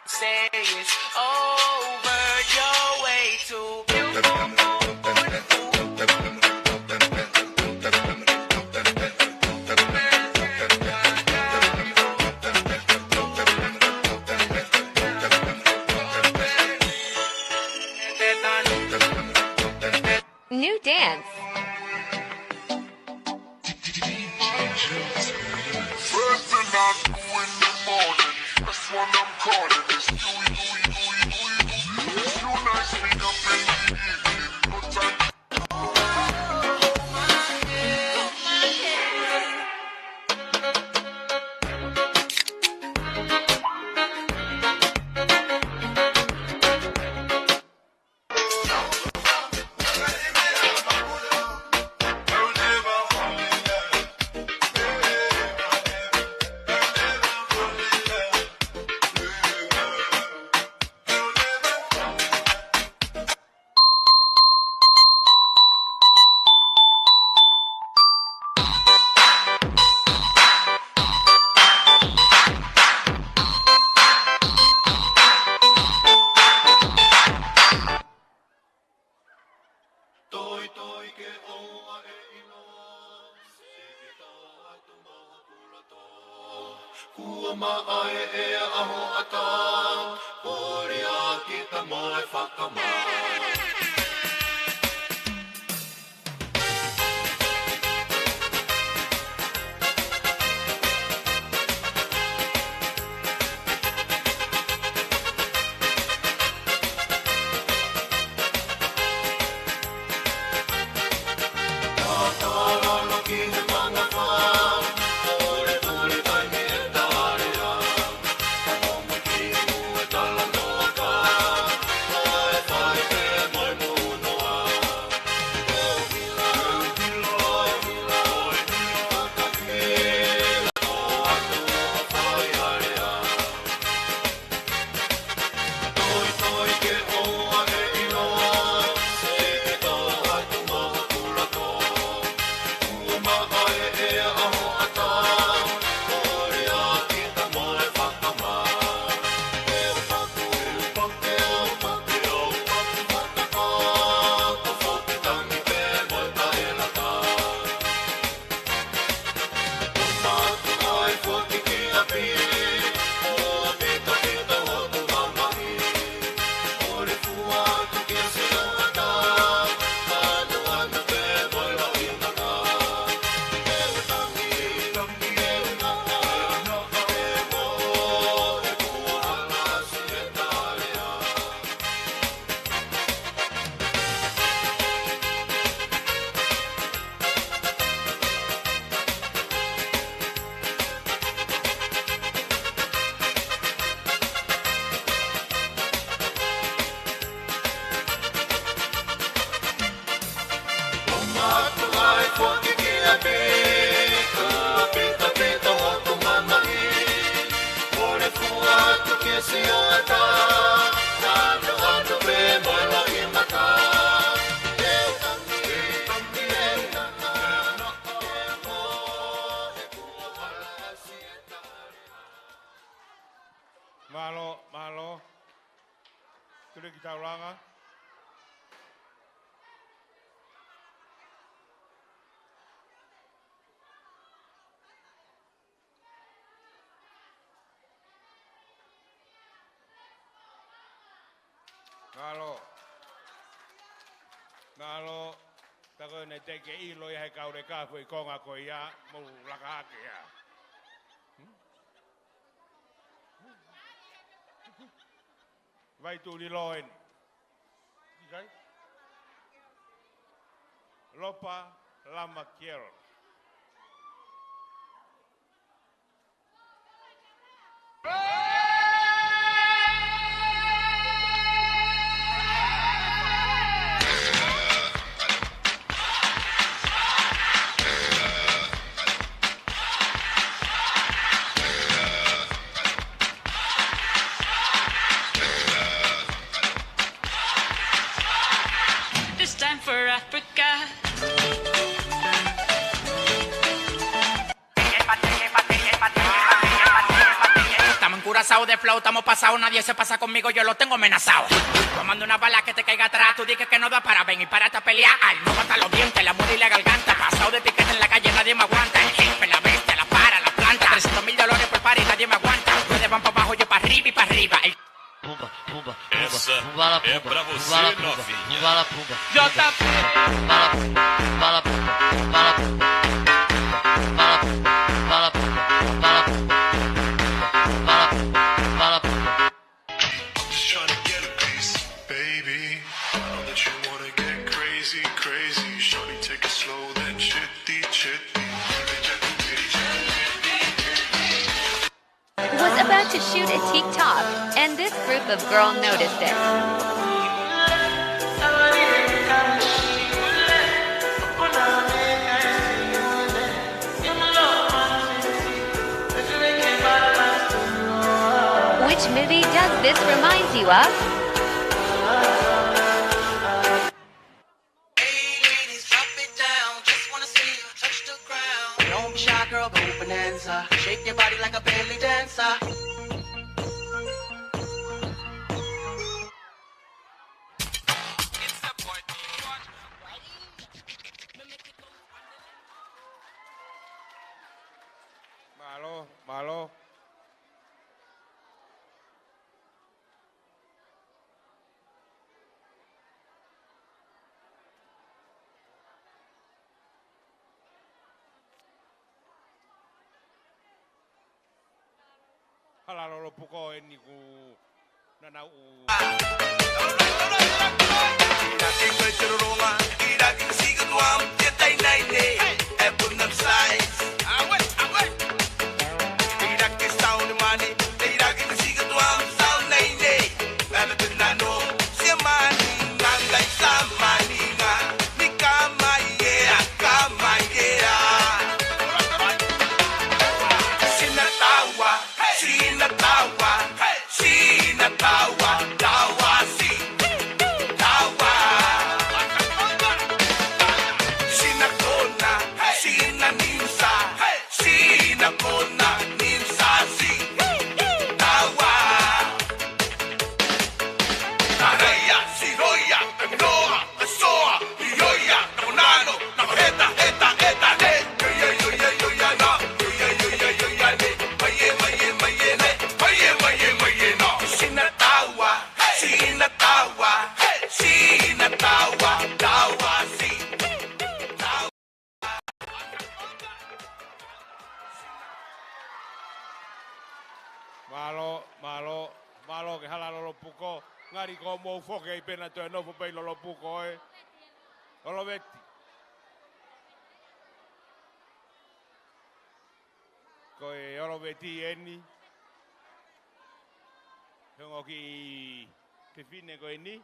Say it's over, you're way too beautiful. New dance. First thing I do in the morning, first one I'm calling is you, you, you, you, you, you. It's you nice, meet up in the evening, no time. Mo e fakamā. Mālō, mālō. Tuli ki taulanga. Mālō. Mālō. Tako ne te ke ʻilo ia he kauleka ko e konga ko ia, mou laka hake ia. Vai tuli loen. Ikai? Lopa Lama Kiel. This time for Africa. Estamos en Curazao de flow, estamos pasados, nadie se pasa conmigo, yo lo tengo amenazado. Tomando una bala que te caiga atrás, tú dices que no da para venir para esta pelea. Al no mata los dientes, la muerte y la garganta. Pasado de piquete en la calle, nadie me aguanta. El jefe, la bestia, la para, la planta. Trescientos mil dólares por par y nadie me aguanta. Ustedes van para abajo, yo para arriba y para arriba. El Pumba, pumba, pumba, essa pumba la é pumba, pra você, pumba la pumba, novinha. Pumba la pumba. J P. Pumba la pumba, pumba la pumba, pumba la pumba. Pumba la pumba, pumba la pumba, pumba la pumba. Pumba la pumba, pumba la pumba. I'm just trying to get a piece, baby. I know that you wanna get crazy, crazy. Shorty, take it slow, then chitty, chitty. Was about to shoot a TikTok, and this group of girl noticed it. Which movie does this remind you of? Hey, ladies, drop it down. Just wanna see you touch the ground. Don't be shy, girl, go bonanza. Shake your body like a belly dancer. It's the boy, D one. Mālō, mālō. Hala Lolopuko eni ʻoku nau ʻi he kau tolonga, ʻi he kau sika tuam, te tai nai nei, ʻe puna sai. Awe, awe. ʻI he kau sauni mani, ʻi he kau sika tuam, sauni nei. Pala te nano, sia mani, ngangai sa mani, nga, ni ka mai ea, ka mai ea. Sina taua, sina taua, sina taua, taua si, taua. Sina kona, sina ninsa, sina kona, ninsa si, taua. Taraia, siroia, kaminoa, kasoa, ioia, namonano, namoheta, heta, heta, ne. Ioia, ioia, ioia, na. Ioia, ioia, ioia, ne. Maie, maie, maie, ne. Maie, maie, maie, na. Sina taua, sina taua, sina taua, taua, si, taua. Mālō, mālō, mālō ki he Hala Lolopuko. Ngali ko mou foki ai pena toe nofo pē ʻi Lolopuko ē. Oloveti. Ko e Oloveti eni. He ongo kiʻi fefine ko eni.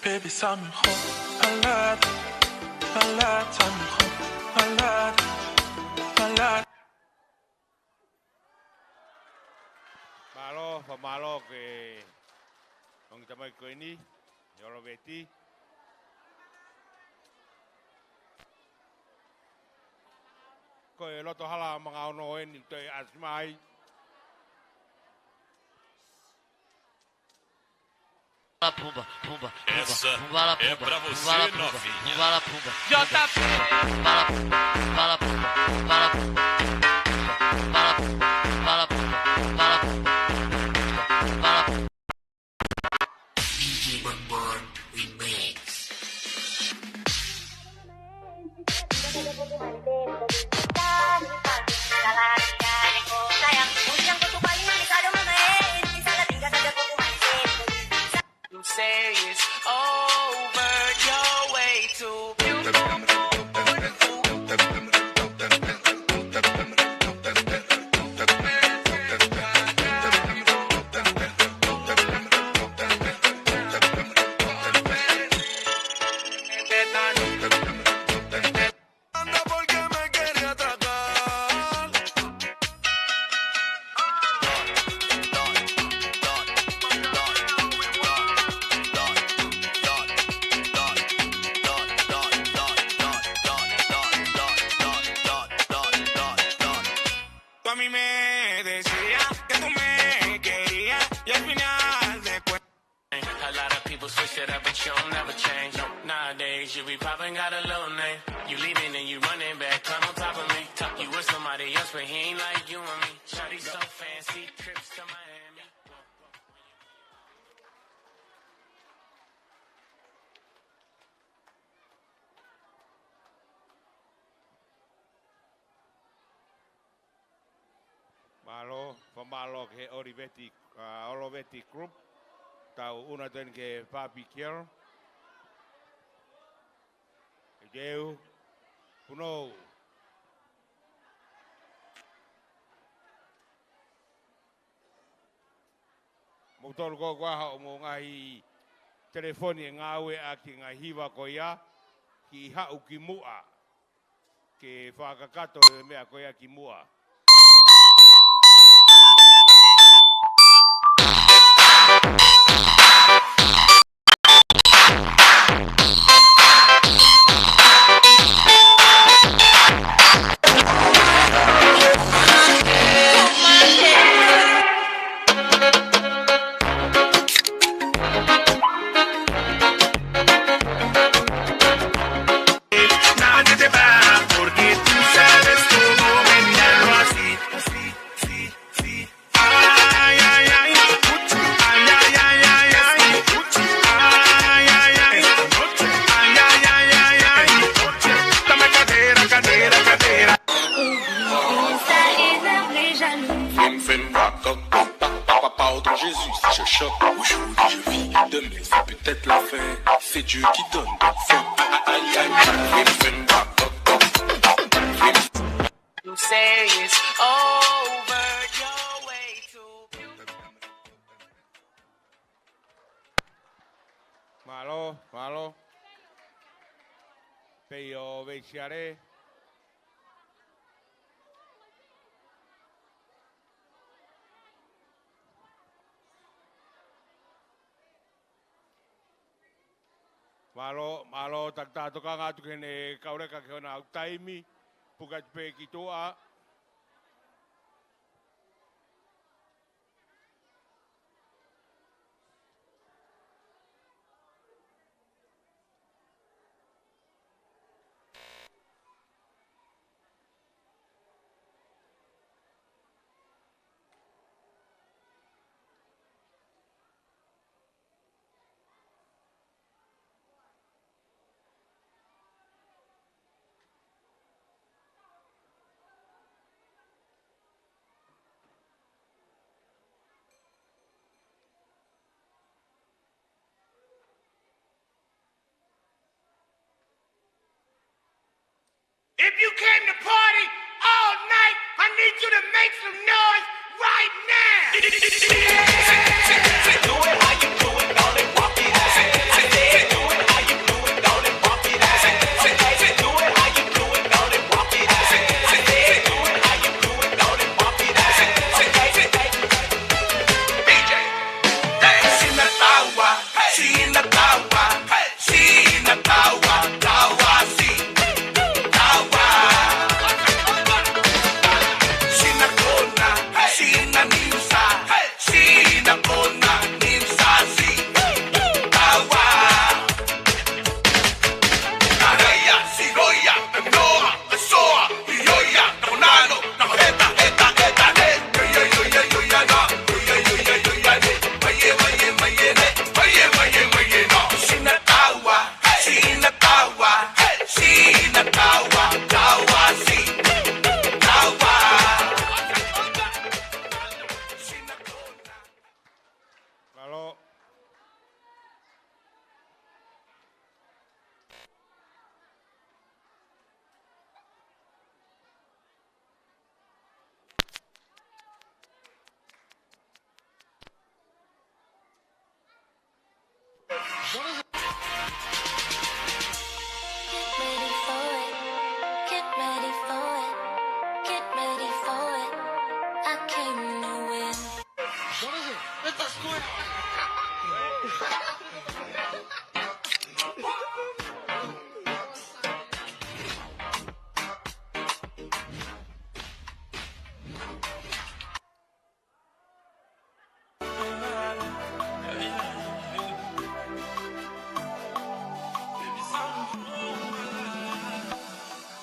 Baby, sami ho, ala, ala, sami ho, ala, ala. Mālō, fakamālō ki he ongo tamaiki ko eni, ʻi Oloveti. Ko e loto hala manga ono eni toe ʻasi mai. Pumba, pumba, pumba, essa pumba, é pumba, pra você, pumba, novinha. Pumba, pumba, pumba, pumba, pumba, pumba, pumba, pumba, pumba, pumba, pumba, pumba, pumba. D J Barbon Remix. Say it's over, you're way too beautiful. Anda porque me quería atracar. Tú a mí me decías que tú me querías y al final de cuentas A lot of people switch it up, but you'll never change. No, nowadays you be popping, got a little name. You leaving and you running back, climb on top of me. Talk you with somebody else, but he ain't like you and me. Shawty so fancy, trips to Miami. Mālō, fakamālō ki he Oloveti, ā, Oloveti Group. Tau ʻunu atu eni ki he Fabi Kiel. Teu, Punou. Kimoutolu ko ē ʻoku ʻi ai haʻamou ngaahi telefoni ʻe ngāueʻaki e ngaahi hiva ko ia, kiʻi haʻu ki muʻa ke fakakakato e meʻa ko ia ki muʻa. Nadie te va, porque tú sabes cómo menearlo así, así, sí, sí. Ay, ay, ay, ay, ay, ay, ay, ay, ay, ay, ay, ay, ay, ay, ay, ay, dame cadera, cadera, cadera. Vem, vem, rock, rock, pa, pa, pa, pa, outro Jesus, je choque. Aujourd'hui je vis, demain c'est peut-être la fin. C'est Dieu qui donne, donc fuck. Aïe, aïe, aïe. Vem, vem, rock, rock, rock. Vem. You say it's over, you're way too beautiful. Mālō, mālō. Pei ʻo Veisiale. Mālō, mālō, takitaha tokanga atu ki heʻene kauleka ki hona ʻū taimi, puke atu pē ki tuʻa. If you came to party all night, I need you to make some noise right now. Sina taua, sina taua, taua si, taua. Sina kona, sina ninja, sina kona, ninja si, taua. Karaia, siroia, noa, soa, ioia, nakonano, nakoheta, heta, heta, ne. Ioia, ioia, ioia, na. Ioia, ioia, ioia, ne. Maie, maie, maie, ne. Maie, maie, maie, na. Sina taua. Sina taua, sina taua, taua si, taua. Mālō. Get ready for it. Get ready for it. Get ready for it. I came to win. What is it? It's a square.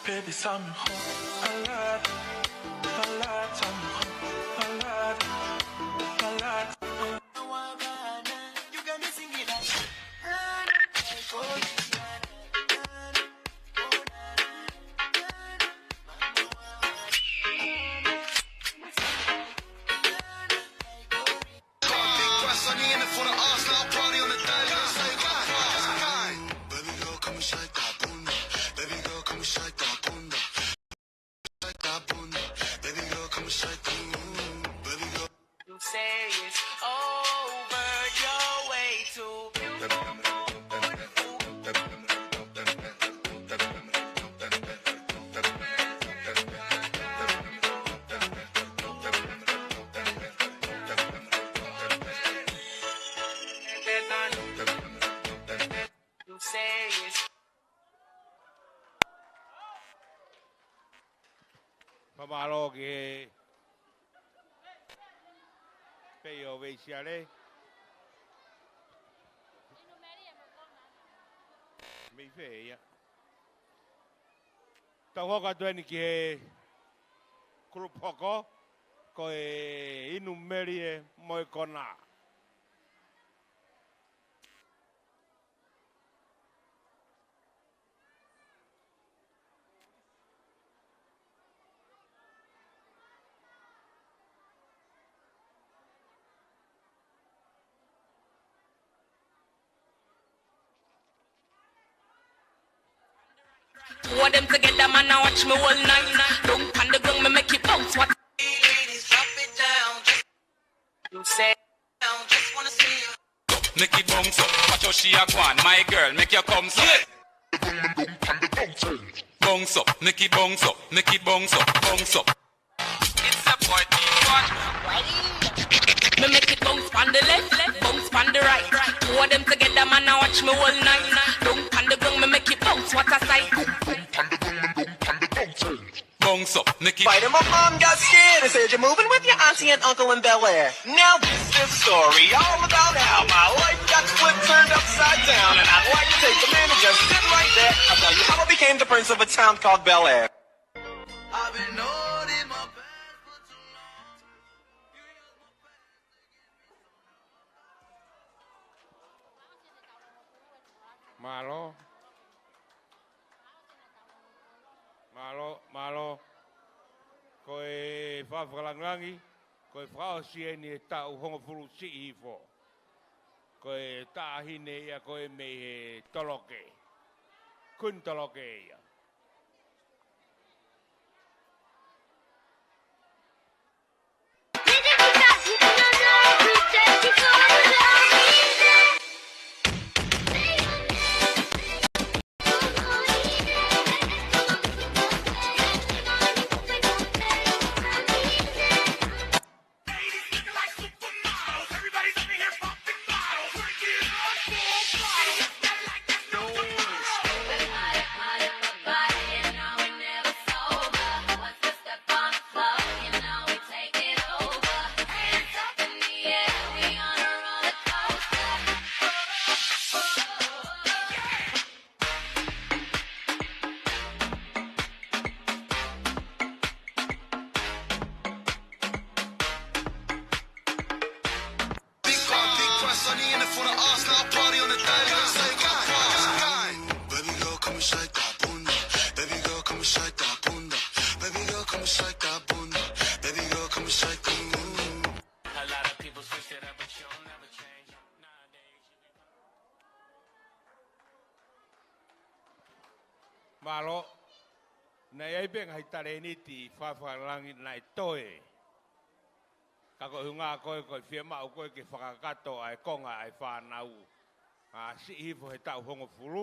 Baby, something a lot, a lot, something a lot, a lot. You got me singing like, Big breasts on the end for the arsenal, party on the daily. Say, "Why?" Baby girl, come and shake that bunda. Baby girl, come and shake that bunda. Shake that bunda. Mālō ki he pei ʻo Veisiale. Mei fē ia? Tau hoko atu eni ki he group hoko, ko e Inumelie mo e Kona. Four of them together, man, I watch me all night. Down pon the ground, me make it bounce. What? Ladies, drop it down. Just you say, just wanna see you. Make it bounce up. Watch how she a gwaan, my girl, make you come so. Yeah. Bounce up, make it bounce up, make it bounce up, bounce up. It's a boy, T one. Me make it bounce pon the left, left, bounce pon the right, right. Four of them together, man, I watch me all night. Down pon the ground, me make it bounce, what a sight. Bounce up, make it. Fighter, my mom got scared and said, "You're moving with your auntie and uncle in Bel Air." Now this is the story all about how my life got flipped, turned upside down, and I'd like to take a minute, just sit right there. I'll tell you how I became the prince of a town called Bel Air. I've been holding my past for too long. Mālō. Mālō, mālō. Ko e fakalangilangi, ko e fakaʻosi eni e taʻu hongofulu Siʻihifo. Ko e taʻahine ia ko ē mei he Toloke. Kuini Toloke ia. Big car, big price, sunny in it for the Arsenal party on the daily. Say, go, go, go. Baby girl, come and shake that bunda. Baby girl, come and shake that bunda. Baby girl, come and shake that bunda. Baby girl, come and shake that bunda. A lot of people switch it up, but you'll never change. Nowadays, you Mālō. Naʻe ʻi ai pē ngaahi talēniti fakalangi naʻe toe. Ka ko e ʻuhinga ko ē, ko e fiemaʻu ko ē ke fakakakato ʻa e konga ʻa e fānau. ʻA Siʻihifo he taʻu hongofulu.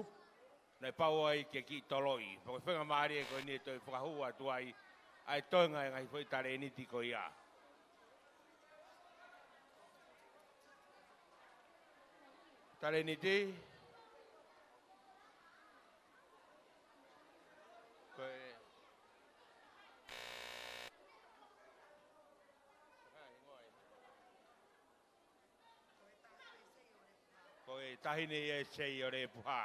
Naʻe pau ai ke kiʻi toloi. Ko e faingamālie ko eni ʻe toe fakahū atu ai ʻa e toenga e ngaahi foʻi talēniti ko ia. Talēniti. Ko e, ko e taʻahine ia ʻe Seiole Puha.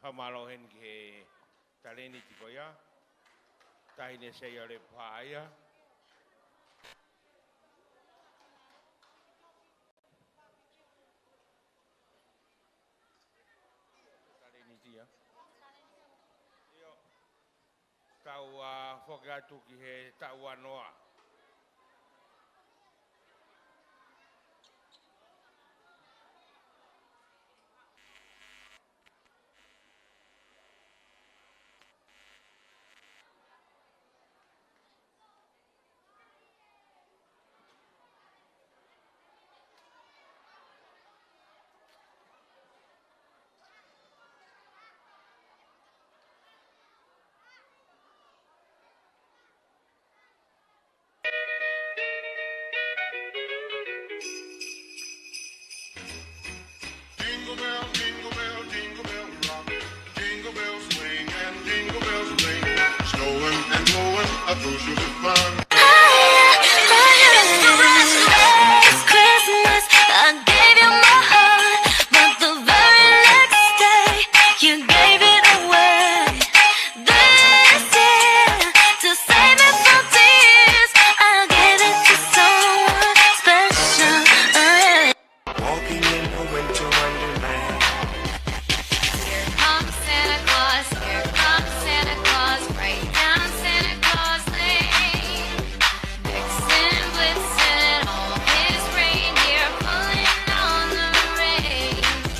Fakamālō heni ki he talēniti ko ia. Taʻahine Seia Lepaia. Talēniti ia. ʻIo. Tau, ā, foki atu ki he taʻu ua noa. Jingle bell, jingle bell, jingle bell rock. Jingle bells swing and jingle bells ring. Snowing and blowing up bushels of fun. It's Christmas, I gave you my heart, but the very next day you gave it away. This year, to save me from tears, I'll give it to someone special. Walking in a winter wonderland. Here comes Santa Claus, here comes Santa Claus, right down Santa Claus Lane. Vixen, Blitzen, all his reindeer pulling on the reins.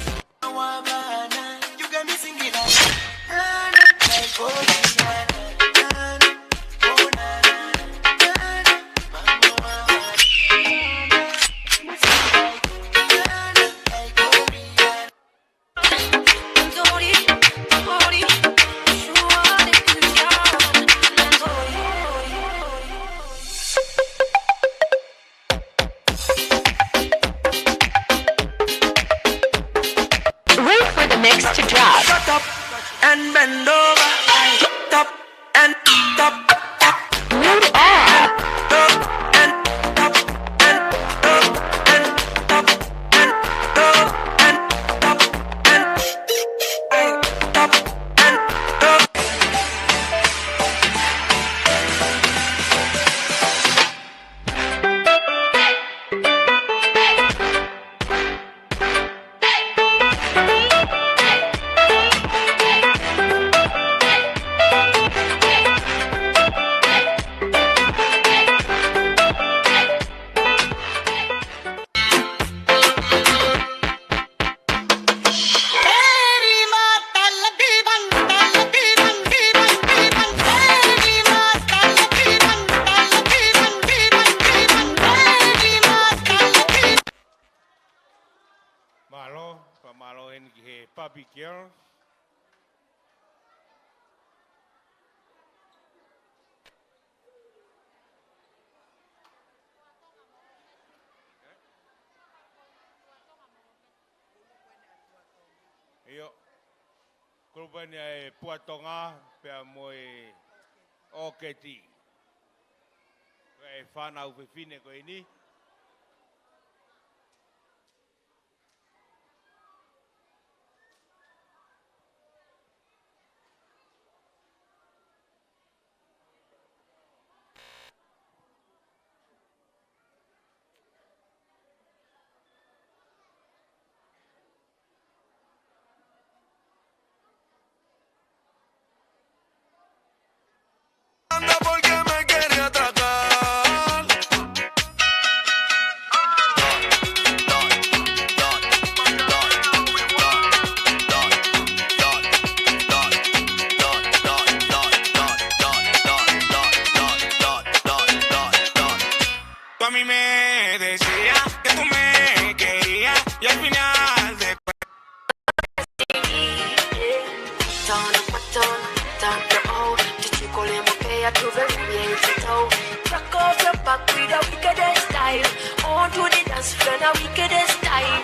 Wait for the mix to drop. Shut up and bend over. Top and top, top. Move on. Top and top and top and top and top and top and, hey, top and top. Mālō, fakamālō heni ki he Papi Girls. ʻIo. Kulupu eni ʻa e Puatonga pea mo e ʻOketi. Ko e fānau fefine ko eni. Anda porque me quiere atracar. Tú a mí me decías que tú me querías y al final de Turn up my tone, turn your own. Just you call him okay, I do very real to toe. Rock off your back with a wickedest style. On to the dance floor, now wickedest style.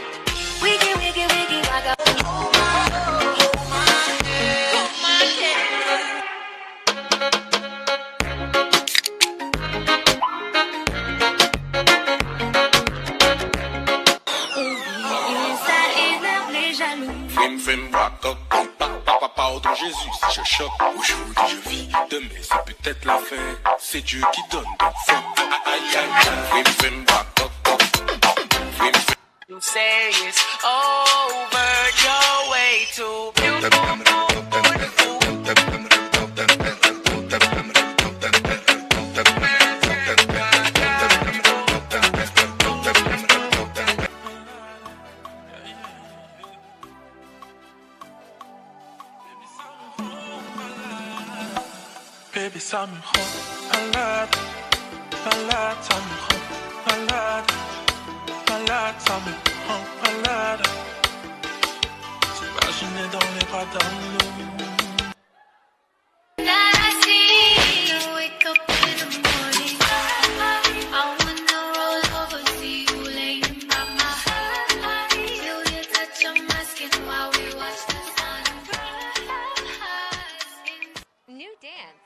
Wiggy, wiggy, wiggy, wagga. Oh my, oh my, oh my, yeah. Jésus, si je choque, aujourd'hui je vis, demain c'est peut-être la fin. C'est Dieu qui donne, donc fuck. Aïe, aïe, aïe. Vim, vim, va, toc, toc. Vim, vim. You say it's over, you're way too beautiful. Baby, ça me rend malade, malade, ça me rend malade, malade, ça me rend malade. S'imaginer dans les bras d'un homme. New dance.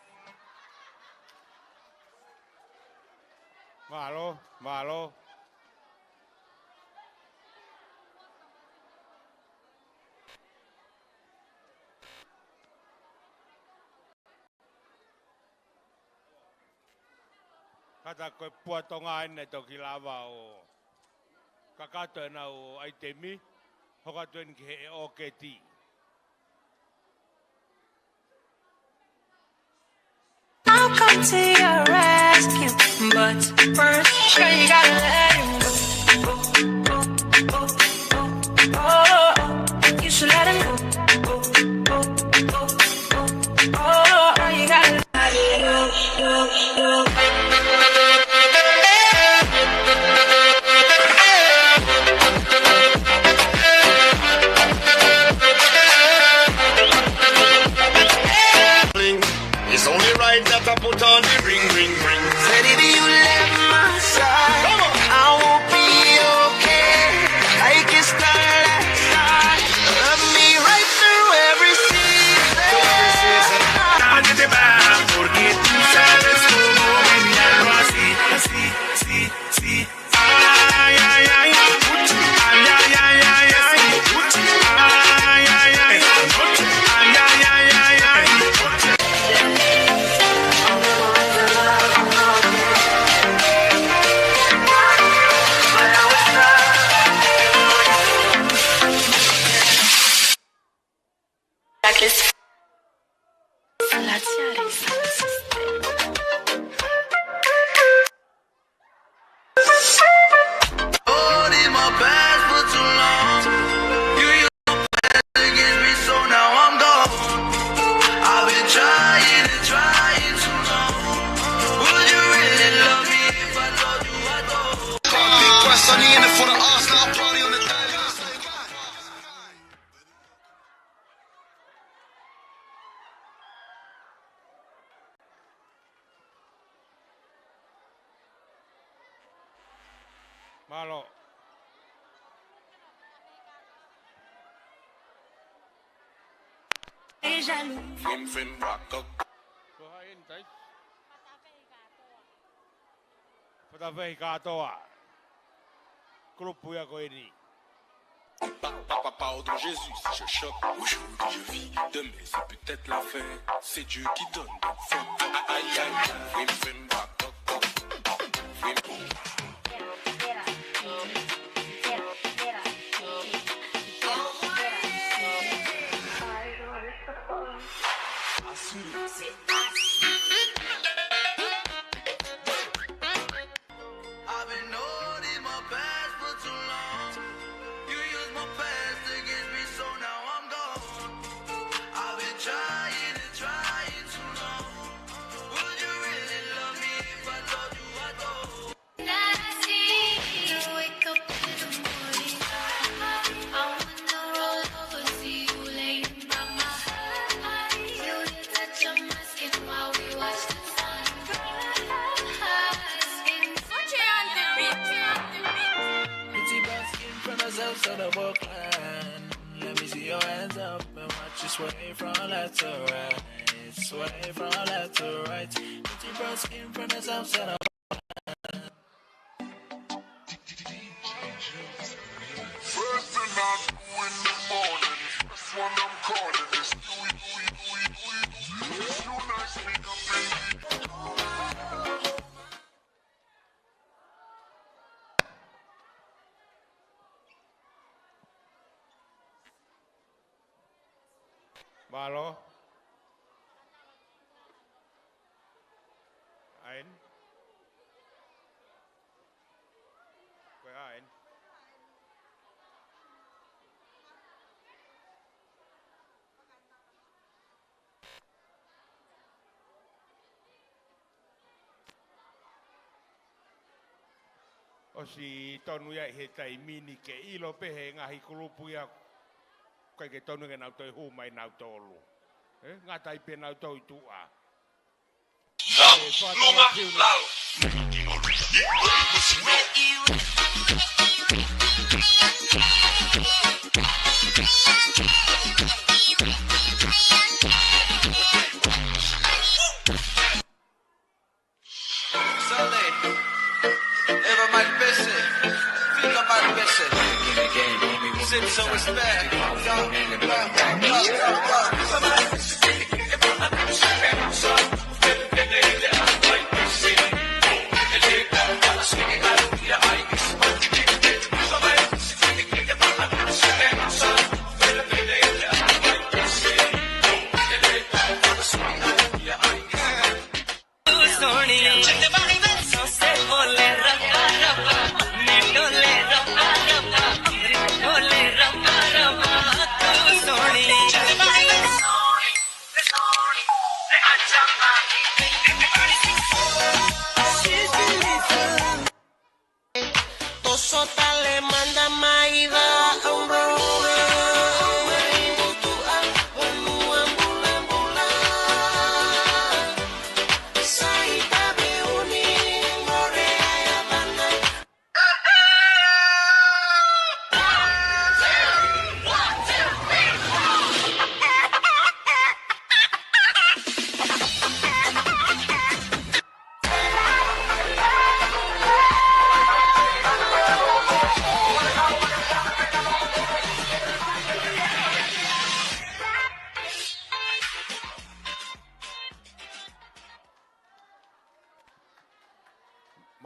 Mālō, mālō. Kātaki ko e Puha Tonga ʻeni, toki lava ʻo kakato ʻenau ʻaitemi, hoko atu ʻeni ki he ʻoketi. I'll come to your rescue, but first, sure you gotta let him go. Oh, oh, you should let him go. Oh, oh, you gotta let him go. It's only right that I put on the ring, ring, ring. Said if you left my side, I won't be okay. Like it's the last time. Love me right through every season. Nadie te va, porque tú sabes cómo me miro así, así, así, así. Ay, ay, ay. Ay, ay, ay, ay, ay. Ay, ay, ay. Ay, ay, ay, ay, ay. Holding my past for too long. You used my past against me, so now I'm gone. I've been trying and trying too long. Would you really love me if I told you I don't? Big breasts on the end for the Arsenal party on the daily. Mālō. Fim, fim, rock, go. Ko hai eni, tai? Fatafehi kātoa. Kulupu ia ko eni. Pa, pa, pa, pardon Jésus, si je choque, aujourd'hui je vis, demain c'est peut-être la fin. C'est Dieu qui donne, donc fuck. Aïe, aïe, aïe. Vim, vim, va, toc, toc. Vim. I've been holding my past for too long. You used my past against me, so now I'm gone. I've been trying and trying too long. Would you really love me if I told you I don't? Pretty brown skin from the south side of Oakland. Let me see your hands up and watch you sway from left to right. Sway from left to right. Pretty brown skin from the south side of Oakland. First thing I do in the morning, first one I'm calling is you, you, you. Mālō. Aen. Ko e aen. ʻOsi tonu ia ʻi he taimi ni ke ʻilo pē he ngaahi kulupu ia, ʻikai ke tonu ke nau toe hū mai nautolu. ʻE, ngata ai pē nautolu ʻi tuʻa. Lau, ʻe, fatu luma, tiu ni. Lau. Sale, Eva Malpese, Fika Malpese. Sip some respect. Go, go, go, go, go. Toso tale manda mai va aura aura mai mutu a vanua bulabula. Sai tabe uni ngore ai a mana.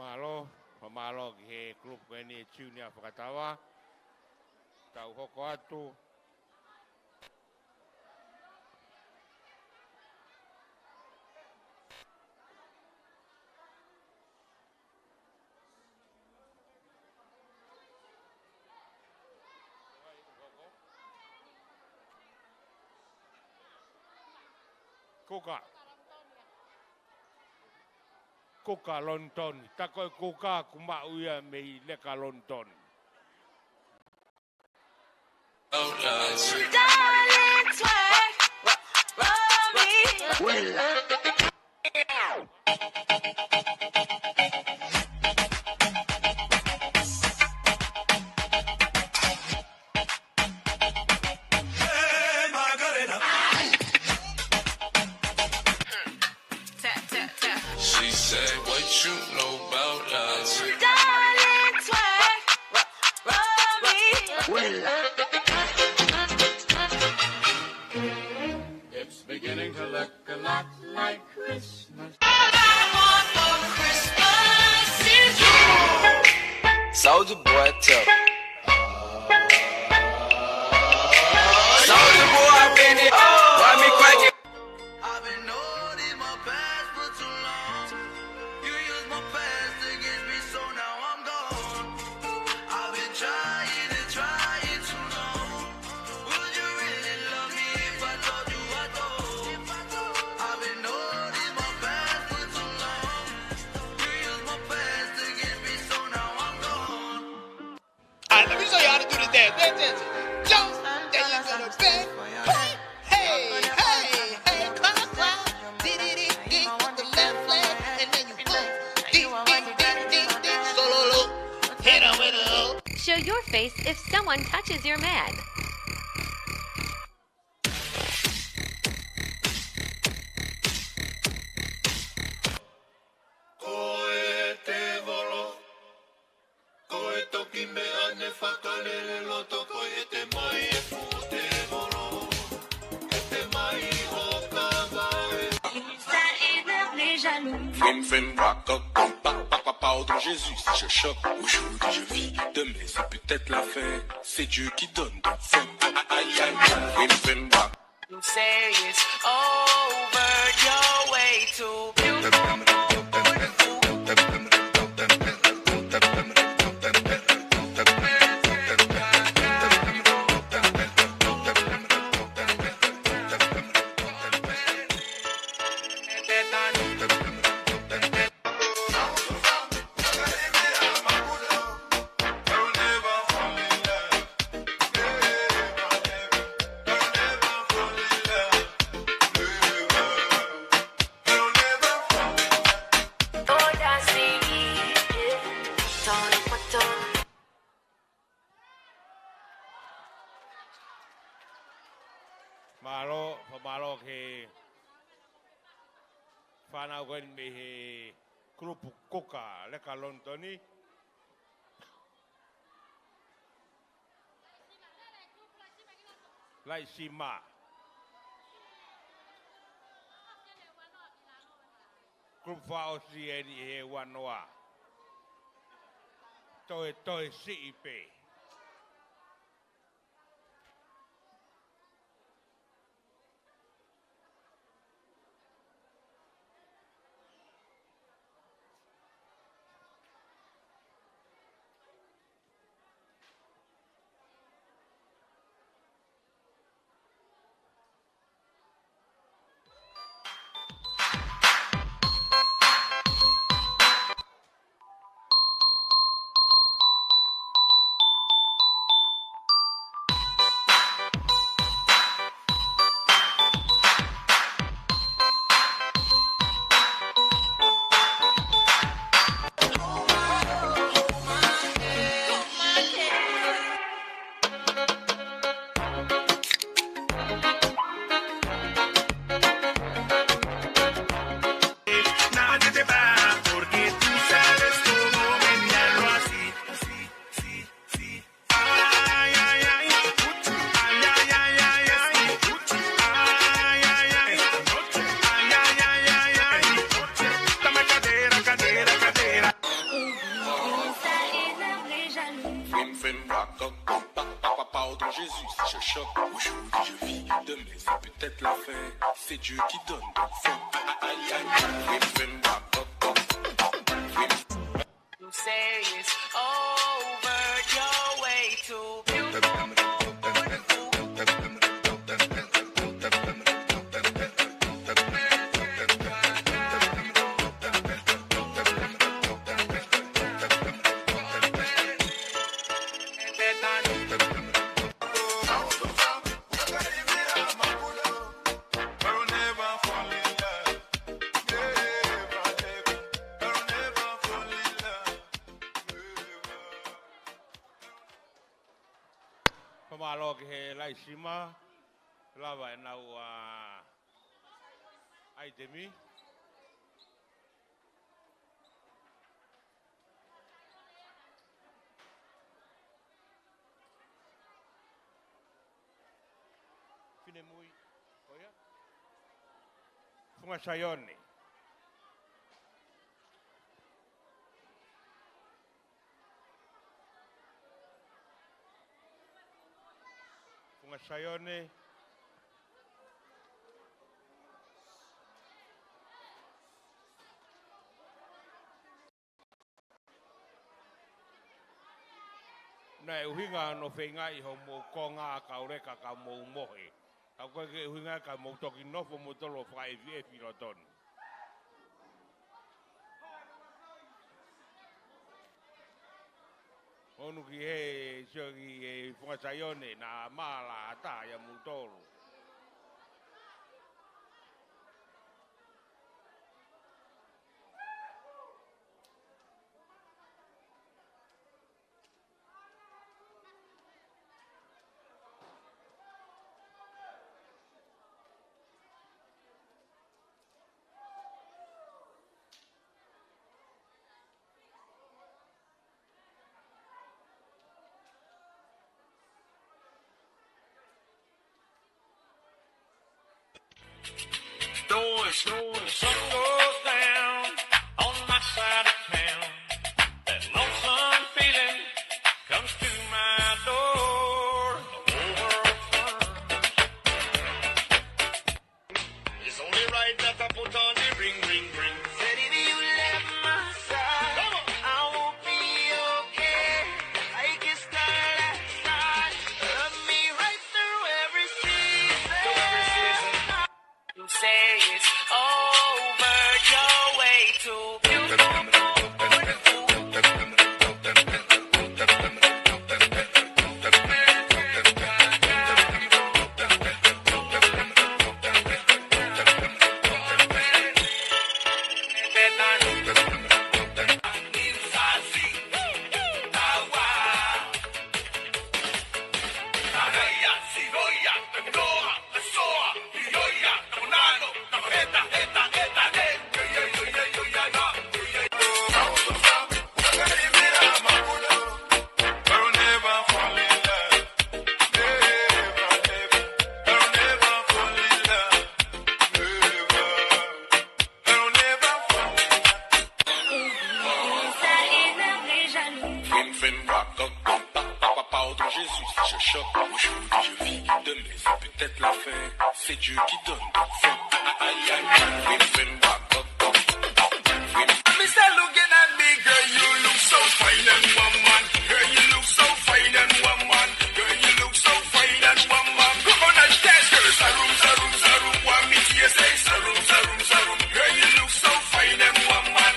Mālō, mālō ki he kulupu ko eni ʻa e Junior Fakatava. Tau hoko atu. Kuka. Kuka Lonitoni. Tā ko e kuka kuo maʻu ia mei Leka Lonitoni. She said, "What you know about us?" Darling, twerk for me. It's beginning to look a lot like Christmas. All I want for Christmas is you. Soulja Boy, tell. Soulja Boy, I've been it. Why me crack it? I've been holding my past for too long. You used my past against me, so now I'm gone. I've been trying and trying too long. Would you really love me if I told you I don't? I've been holding my past for too long. You used my past against me, so now I'm gone. All right, let me show you how to do the dance. Dance, dance. Jump, then you go to back. Hey, hey, hey, hey, clock, clock. Dee, dee, dee, dee, with the left leg, and then you boom. Dee, dee, dee, dee, dee, solo, lo. Hit 'em with a low. Show your face if someone touches your man. Ko e tēvolo. Ko e toki meʻa ne fakalele loto, ko e ʻete mai e fuʻu tēvolo. ʻEte mai ʻo kava e. Vim vim raka, pam, pa, pa, pa, pa, au nom de Jésus, si je choque, aujourd'hui je vis, demain c'est peut-être la fin. C'est Dieu qui donne, donc fuck. Aïe, aïe, aïe. Vim vim raka. You say it's over, you're way too beautiful. Mālō, fakamālō ki he fānau ko eni mei he kulupu Kuka Leka Lonitoni. Laʻisima. Kulupu fakaʻosi eni he ua noa. Toe, toe siʻi pē. Vim, vim, rock, rock, rock, pa, pa, pa, pa, oh, dans Jésus, si je choque, aujourd'hui je vis, demain c'est peut-être la fin, c'est Dieu qui donne, donc fuck, aïe, aïe, aïe, vim, vim, rock, rock, rock, vim. You say it's over, you're way too beautiful. Fakamālō ki he Laʻisima, lava ʻenau, ā, ʻaitemi. Finemui, ko ia? Funga Saione. Funga Saione. Naʻe ʻuhinga hono feingaʻi hoʻomou konga kauleka ka mou mohe. Ka ko e ʻuhinga ka mou toki nofo moutolu ʻo fakaʻefiʻefi lotonu. Unu ki he, sio ki he Funga Saione, naʻa mālō ʻatā ia moutolu. Doors, doors, sun goes down on my side of town. That lonesome feeling comes to my door. The whole world turns. Vim, vim, rock, go, go, pa, pa, pa, pa, oh Jésus, je choque. Aujourd'hui je vis, demain c'est peut-être la fin. C'est Dieu qui donne, donc faut. Aïe, aïe, aïe. Vim, vim, rock, go, go, vim. Mister Looking at me, girl, you look so fine and woman. Girl, you look so fine and woman. Girl, you look so fine and woman. Come on and dance, girl. Sarum, sarum, sarum. Want me to say sarum, sarum, sarum. Girl, you look so fine and woman.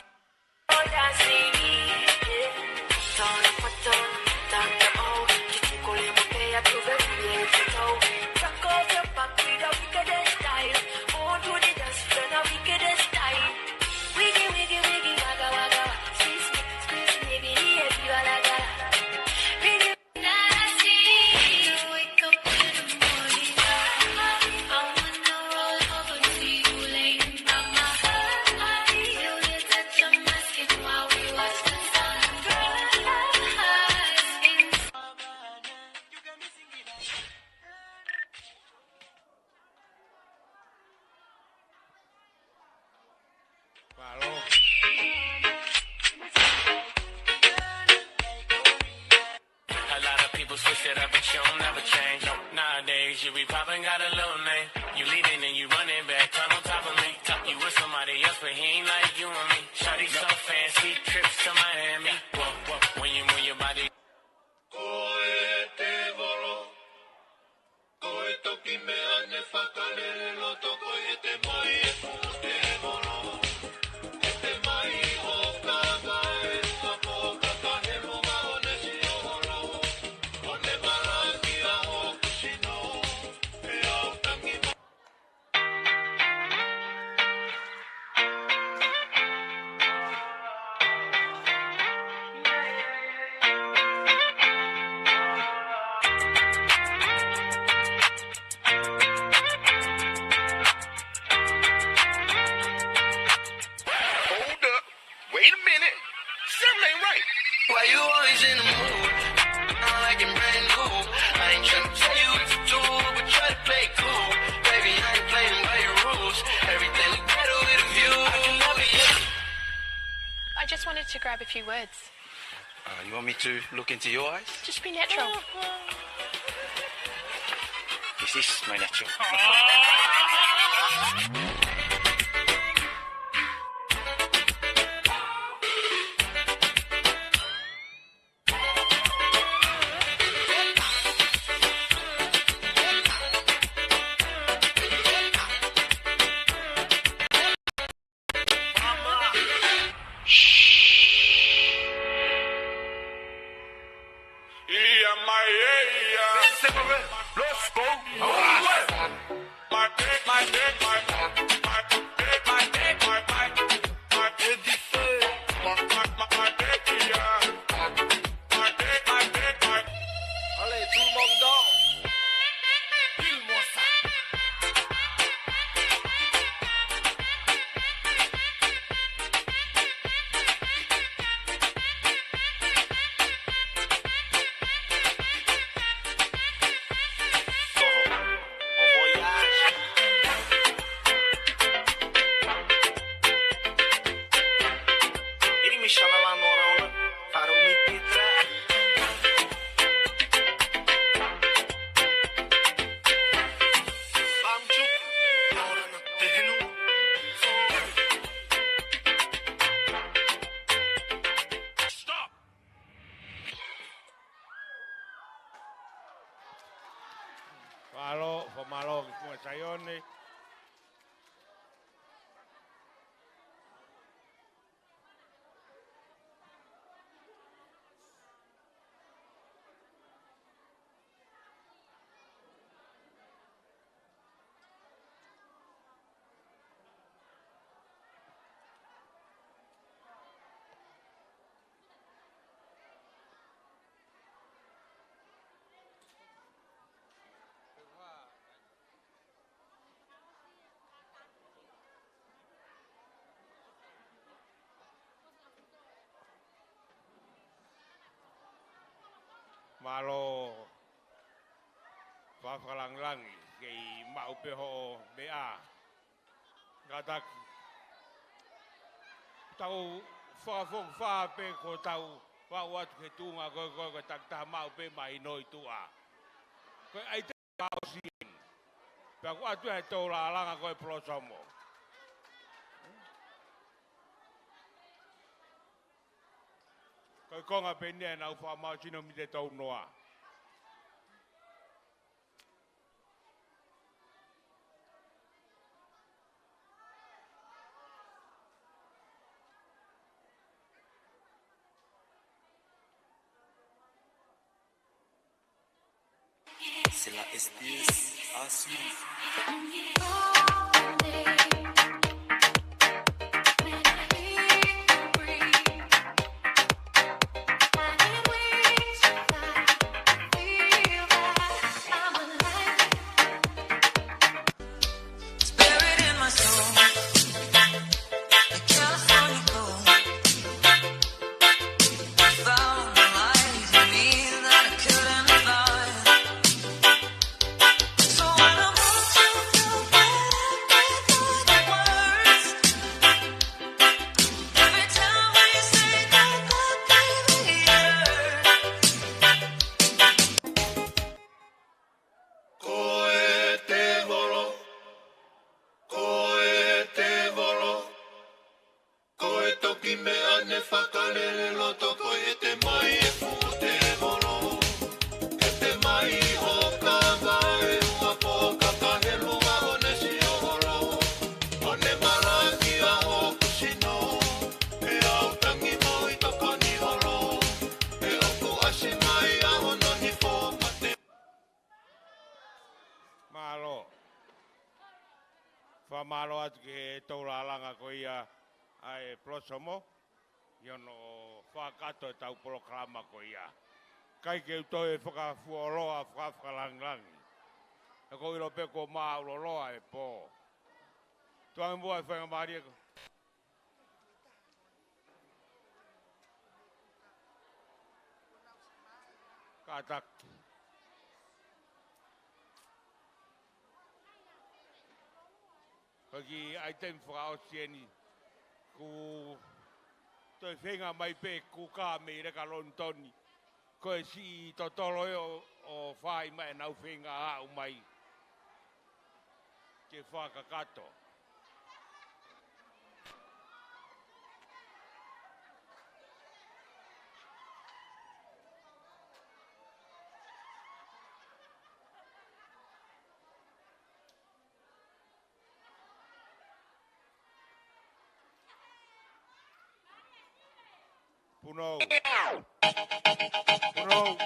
A lot of people switch it up, but you don't never change. Nowadays, you be popping, got a little name. You leaving and you running back, climb on top of me. Talk you with somebody else, but he ain't like you and me. Shawty so fancy, trips to Miami. Whoa, whoa, when you move your body. Ko e tēvolo, ko e toki meʻa ne fakalele loto, ko e te mai e fuʻu tēvolo. E te mai o kaka e ua ko kaka he luma o ne siolo. O ne malaki a hoku sino, e au tangi ma- Hold up. Wait a minute. Something ain't right. Why you always in the mood? I like it brand new. I ain't tryna tell you what to do, but try to play it cool. Baby, I ain't playing by your rules. Everything look better with a view. I can never get I just wanted to grab a few words. Uh, you want me to look into your eyes? Just be natural. This is my natural. Ia mai e ia. Let's go. Allez, tout le monde danse. Pile-moi ça. Stop! Fakamālō, fakamālō ki Kumu Saione. Mālō, fakalangilangi, kei maʻu pē hoʻo meʻa. Kātaki. Tau fakafokifā pē ko ʻetau vaʻu atu ki he tuʻunga ko ē, ko e, ko e takitaha maʻu pē mahino ʻi tuʻa. Ko e ʻai te maʻu sini. Pea ko atu he tau lālanga ko e polosomo. Ko e konga pē eni ʻenau fakamālohisino mei te tau noa. Sila S T S, Asuri. Spirit in my soul, the California cold. Found the light in me that I couldn't find. So when I want to go back before the words, every time we say that, that baby, it hurts. Ko e tēvolo, ko e tēvolo, ko e toki meʻa ne fakalele loto, ko e ʻete mai e fuʻu tēvolo. ʻEte mai ʻo kava e ua poka ka he lua ʻo ne sio holo. ʻO ne malaki ʻa hoku sino, ʻe au tangi mo e tokoni holo. ʻE ʻoku ʻasi mai ʻa hono nifo mate. Mālō. Fakamālō atu ki he tau lālanga ko ia ʻa e polosomo, ʻi hono fakakakato ʻetau polokalama ko ia. ʻIkai ke u toe fakafuoloa, fakafakalangilangi. He ʻoku ou ʻilo pē kuo māʻuloloa e pō. Tuku ange muʻa e faingamālie ko Kātaki. Ko e kiʻi ʻaitemi fakaʻosi eni, kuo toe feinga mai pē kuka mei Leka Lonitoni. Ko e siʻi totolo ē ʻo, ʻo fai mai ʻenau feinga aʻu mai ke fakakakato. Punou. Punou.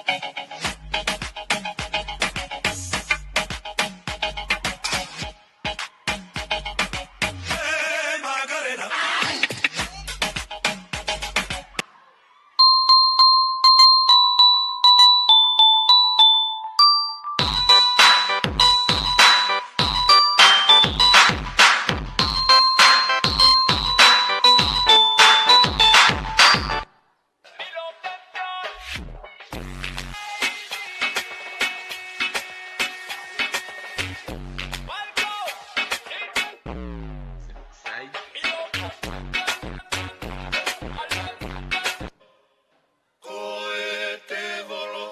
Ko e tēvolo,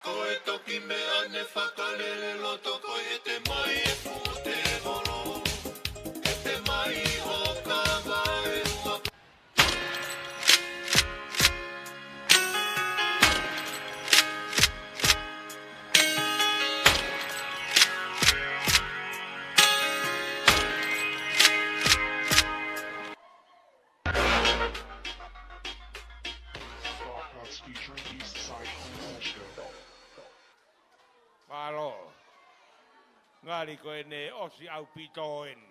ko e toki meʻa ne fakalele loto, ko e ʻete mai e fuʻu tēvolo. ʻEte mai ʻo kava e ua. Star Cuts featuring East Side Queen Nashville. Mālō. Ngali ko ʻene ʻosi ʻaupito eni.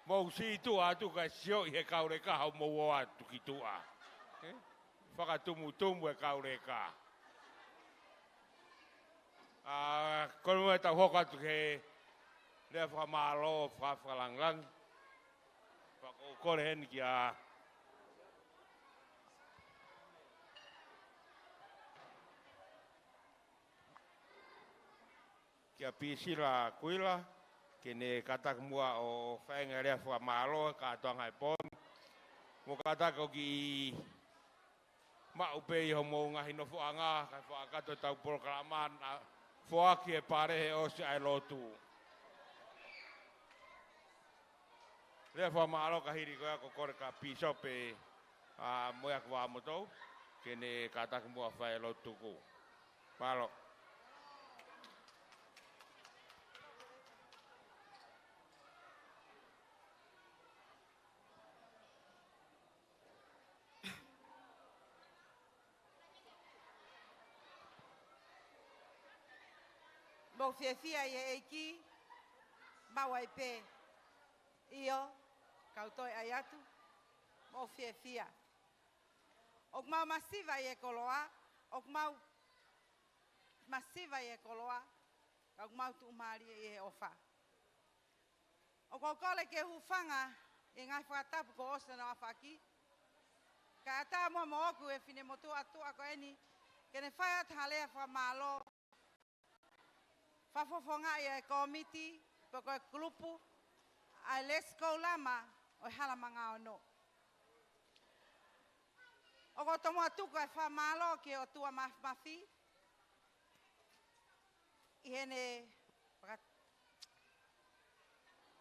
Mou sītuʻa atu kae sio ʻi he kau leka hoʻomou ō atu ki tuʻa. Eh? Fakatumutumu e kau leka. ʻA, ko e meʻa tau hoko atu ki he lea fakamālō, faka-, fakalangilangi. Pea ʻoku ou kole heni kia, kia Pisila Kuila, ke ne kātaki muʻa ʻo fai e lea fakamālō he kātoanga e pō ni. Mo kātaki ʻo kiʻi maʻu pē ʻi hoʻomou ngaahi nofoʻanga, kae fakakakato ʻetau polokalama, naʻa foaki ʻe Pale he ʻosi ʻa e lotu. Lea fakamālō ka hili ko ia ʻoku ou kole kia Pīsope, ʻa, Moeaki Vaomotou, ke ne kātaki muʻa fai e lotu tuku. Mālō. Mou fiefia ʻi he ʻEiki, maʻu ai pē. ʻIo, kau toe ʻai atu, mou fiefia. ʻOku mau masiva ʻi he koloa, ʻoku mau masiva ʻi he koloa, ka ʻoku mau tuʻumālie ʻi he ʻofa. ʻOku ou kole ke hūfanga ʻi he ngaahi fakatapu kuo ʻosi hono aofaki. Kae ʻatā muʻa moʻoku e finemotuʻa tuʻa ko eni, ke ne fai atu ha lea fakamālō. Fakafofongaʻi ʻe he kōmiti, pe ko e kulupu, ʻa e Let's Go Lama ʻo e Hala Mangaono. ʻOku ou tomuʻa tuku e fakamālō ki he ʻOtua Māfimafi, ʻi heʻene faka-,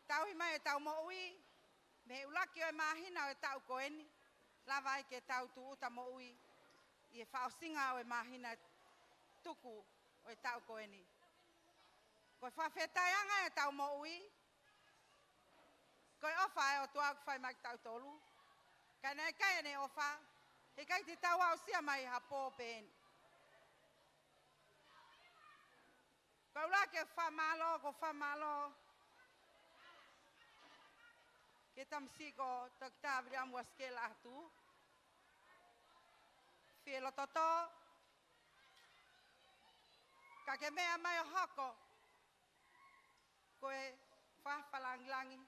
tauhi mai ʻetau moʻui, mei he ʻuluaki ʻo e māhina ʻo e taʻu ko eni, lava ai ke tau tūʻuta moʻui, ʻi he fakaʻosinga ʻo e māhina tuku ʻo e taʻu ko eni. Ko e fakafetaʻiʻanga ʻetau moʻui, ko e ʻofa ʻa e ʻOtua ʻoku fai mai kiate kitautolu. Ka naʻe ʻikai ʻene ʻofa, heʻikai te tau aʻusia mai ha pō pehē ni. Ko e ʻuluaki ke fakamālō, ko e fakamālō ki he tamasiʻi ko Toketā Viliami Uasikela Atu. Fie loto tō, ka ke meʻa mai ʻo hoko ko e fakafakalāngilangi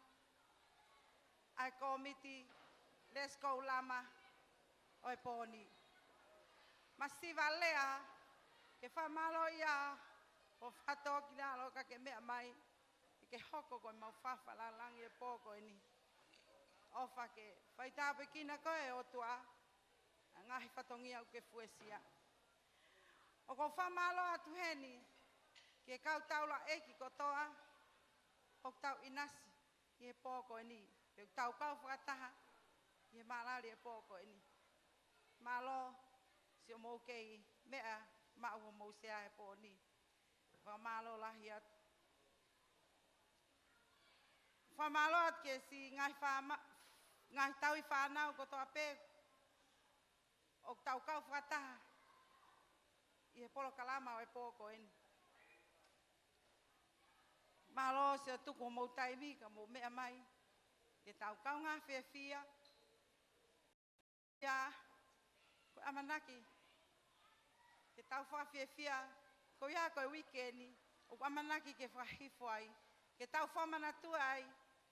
ʻa e kōmiti Let's Go Lama ʻo e pō ni. Masiva lea ke fakamālō ia ʻo fakatokina ʻalu ka ke meʻa mai, ke hoko ko e mau fakafakalāngilangi e pō ko eni. ʻOfa ke faitāpuekina koe ʻe he ʻOtua ʻa e ngaahi fatongia ʻoku ke fuesia. ʻOku ou fakamālō atu heni ki he kau taulaʻeiki kotoa ʻoku tau ʻinasi ʻi he pō ko eni, pea ʻoku tau kau fakataha ʻi he mālali e pō ko eni. Mālō siʻomou kei meʻa maʻu homou sea he pō ni. Fakamālō lahi atu. Fakamālō atu ki he siʻi ngaahi fāma-, ngaahi tauhi fānau kotoa pē ʻoku tau kau fakataha ʻi he polokalama ʻo e pō ko eni. Mālō siʻo tuku homou taimi ka mou meʻa mai ke tau kaungā fiefia. Ia, ko e ʻamanaki ke tau fakafiefia, ko ia ko e uike ni, ʻoku ʻamanaki ke fakahifo ai, ke tau fakamanatua ai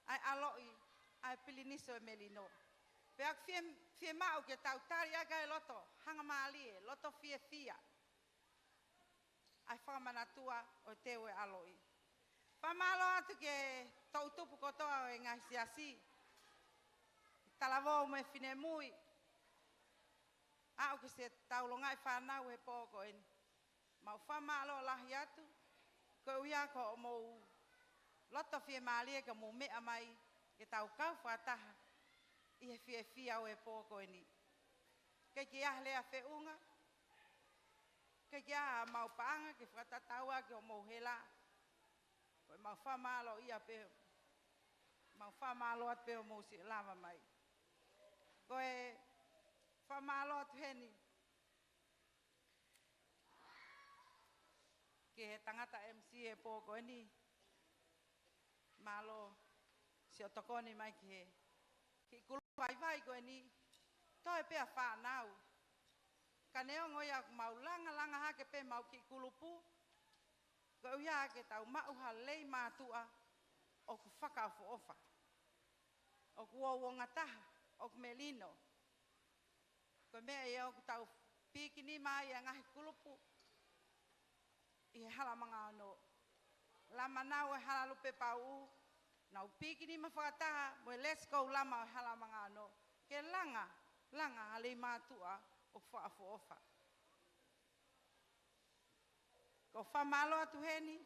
ʻa e ʻaloʻi ʻa e Pilinisi ʻo e Melino. Pea ʻoku fie, fiemaʻu ke tau tali ʻaki ʻa e loto hangamālie, loto fiefia, ʻa e fakamanatua ʻo e teu e ʻaloʻi. Fakamālō atu ki he toʻutupu kotoa ʻo e ngaahi siasi, talavou mo e finemui, ʻa ʻoku ke siʻi taulongaʻi fānau he pō ko eni. Mau fakamālō lahi atu, koeʻuhi ko hoʻomou loto fiemālie ke mou meʻa mai ke tau kau fakataha ʻi he fiefia ʻo e pō ko eni. ʻIkai ke ʻi ai ha lea feʻunga, ʻikai ke ʻi ai haʻamau paʻanga ke fakatatau ki hoʻomou hela. Ko e mau fakamālō ia pē, mau fakamālō atu pē hoʻomou siʻi lava mai. Ko e fakamālō atu heni ki he tangata M C he pō ko eni. Mālō siʻo tokoni mai ki he kiʻi kulupu vaivai ko eni. Toe pē ʻa fānau. Ka neongo ia ʻoku mau langalanga hake pē mau kiʻi kulupu, koeʻuhi ke tau maʻu ha lelei mātuʻa ʻoku fakaʻofoʻofa. ʻoku uouongataha, ʻoku melino. Ko e meʻa ia ʻoku tau pikinima ai e ngaahi kulupu ʻi he Hala Mangaono. Lama nau e Hala Lupe Pauʻu, nau pikinima fakataha mo e Let's Go Lama ʻo e Hala Mangaono. Ke langa, langa ʻa Leimātuʻa ʻoku fakaʻofoʻofa. Ko e fakamālō atu heni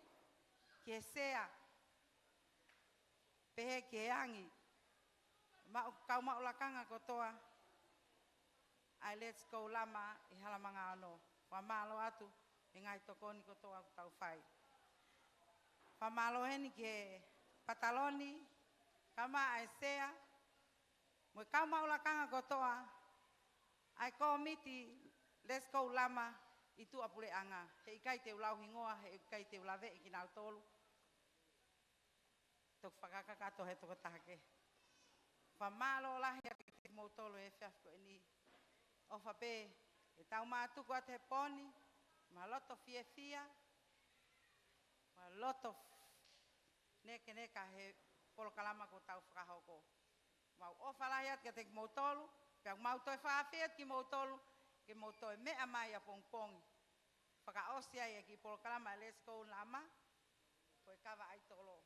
ki he sea, pehē ki he angi, maʻu, kau maʻu lakanga kotoa ʻa e Let's Go Lama ʻi Hala Mangaono. Fakamālō atu he ngaahi tokoni kotoa ʻoku tau fai. Fakamālō heni ki he pataloni, kae ʻumaʻā e sea, mo e kau maʻu lakanga kotoa ʻa e kōmiti Let's Go Lama ʻi tuʻapuleʻanga. Heʻikai te u lau hingoa, heʻikai te u laveʻi kinautolu. Toki fakakakato he tokotaha kehe. Fakamālō lahi atu kiate kimoutolu he efiafi ko eni. ʻOfa pē ke tau mātuku atu he pō ni, mo e loto fiefia, mo e loto nekeneka he polokalama kuo tau fakahoko. Mau ʻofa lahi atu kiate kimoutolu, pea mau toe fakaafeʻi atu kimoutolu, ke mou toe meʻa mai ʻapongipongi. Fakaʻosi ai e kiʻi polokalama Let's Go Lama, ko e kava ʻaitolo.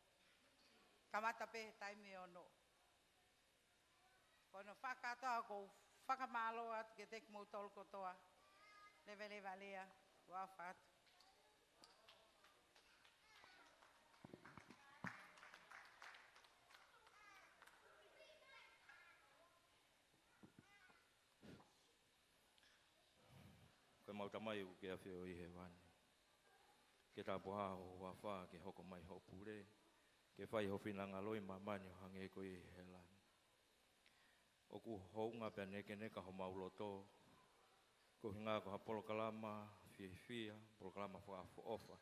Kamata pē he taimi ʻe ono. Ko hono fakakātoa ʻoku ou fakamālō atu kiate kimoutolu kotoa. Leveleva lea, ʻofa atu. Ko ʻemau Tamai ʻoku ke ʻafio ʻi hēvani. Ke tāpuhā ho huafa, ke hoko mai hoʻo pule. Ke fai ho finangalo ʻi māmani ʻo hangē ko ia ʻi he langi. ʻOku hounga pea nekeneka homau loto, ko e ʻuhinga ko ha polokalama fiefia, polokalama fakaʻofoʻofa.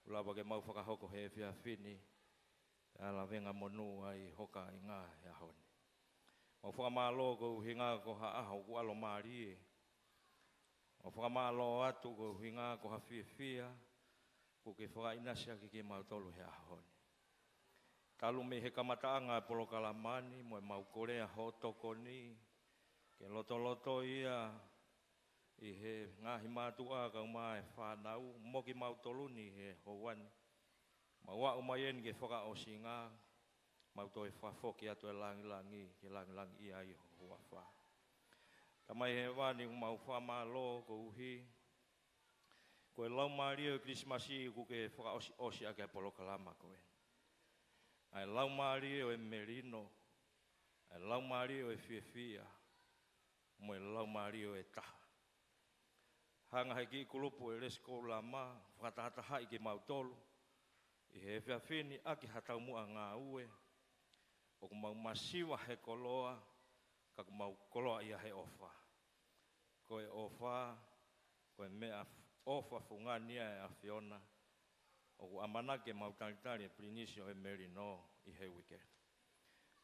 ʻOku lava ke mau fakahoko he efiafi ni, pea lavengamonū ai ho kāinga he ʻaho ni. Mau fakamālō ko e ʻuhinga ko ha ʻaho ʻoku ʻalomālie. Mau fakamālō atu ko e ʻuhinga ko ha fiefia, kuo ke fakaʻinasi ʻaki kimautolu he ʻaho ni. Talu mei he kamataʻanga e polokalama ni, mo ʻemau kolea ho tokoni, ke lotoloto ia ʻi he ngaahi mātuʻa kae ʻumaʻā e fānau, mo kimautolu ni he houa ni. Mau aʻu mai eni ki he fakaʻosinga, mau toe fakafoki atu e langilangi, ke langilangiʻia ai ho huafa. Tamai hēvani, mau fakamālō koeʻuhi ko e laumālie ʻo e Kilisimasi ʻoku ke fakaʻosiʻosi ʻaki e polokalama ko ē. ʻA e laumālie ʻo e melino, ʻa e laumālie ʻo e fiefia, mo e laumālie ʻo e taha. Hanga he kiʻi kulupu e Let's Go Lama, fakatahatahaʻi kimautolu ʻi he efiafi ni ʻaki ha taumuʻa ngāue, ʻoku mau masiva he koloa, ka ʻoku mau koloaʻia he ʻofa. Ko e ʻofa, ko e meʻaʻofa fungani ia ʻa e ʻAfiona, ʻoku ʻamanaki ke mau talitali e pilinisi ʻo e melino ʻi he uike.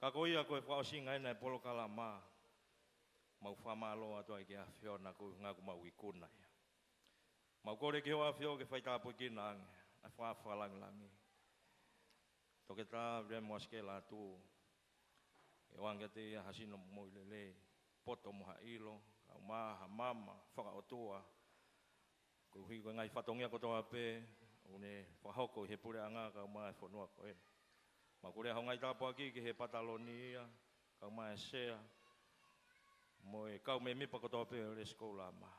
Ka ko ia ko e fakaʻosinga ena e polokalama, mau fakamālō atu ai ki he ʻAfiona ko e ʻuhinga ʻoku mau ikuna ia. Mau kole ki ho ʻAfio ke faitāpuekina ange ʻa e fakaafe fakalangilangi. Toketā Viliami Uasikela Atu, ke ʻoange kiate ia ha sino moʻui lelei, poto mo ha ʻilo, kae ʻumaʻā ha maama fakaʻotua, koeʻuhi ko e ngaahi fatongia kotoa pē ʻoku ne fakahoko ʻi he puleʻanga kae ʻumaʻā e fonua ko ē. Mau kole ha ngaahi tāpuaki ki he pataloni ia, kae ʻumaʻā e sea, mo e kau mēmipa kotoa pē ʻo e Let's Go Lama.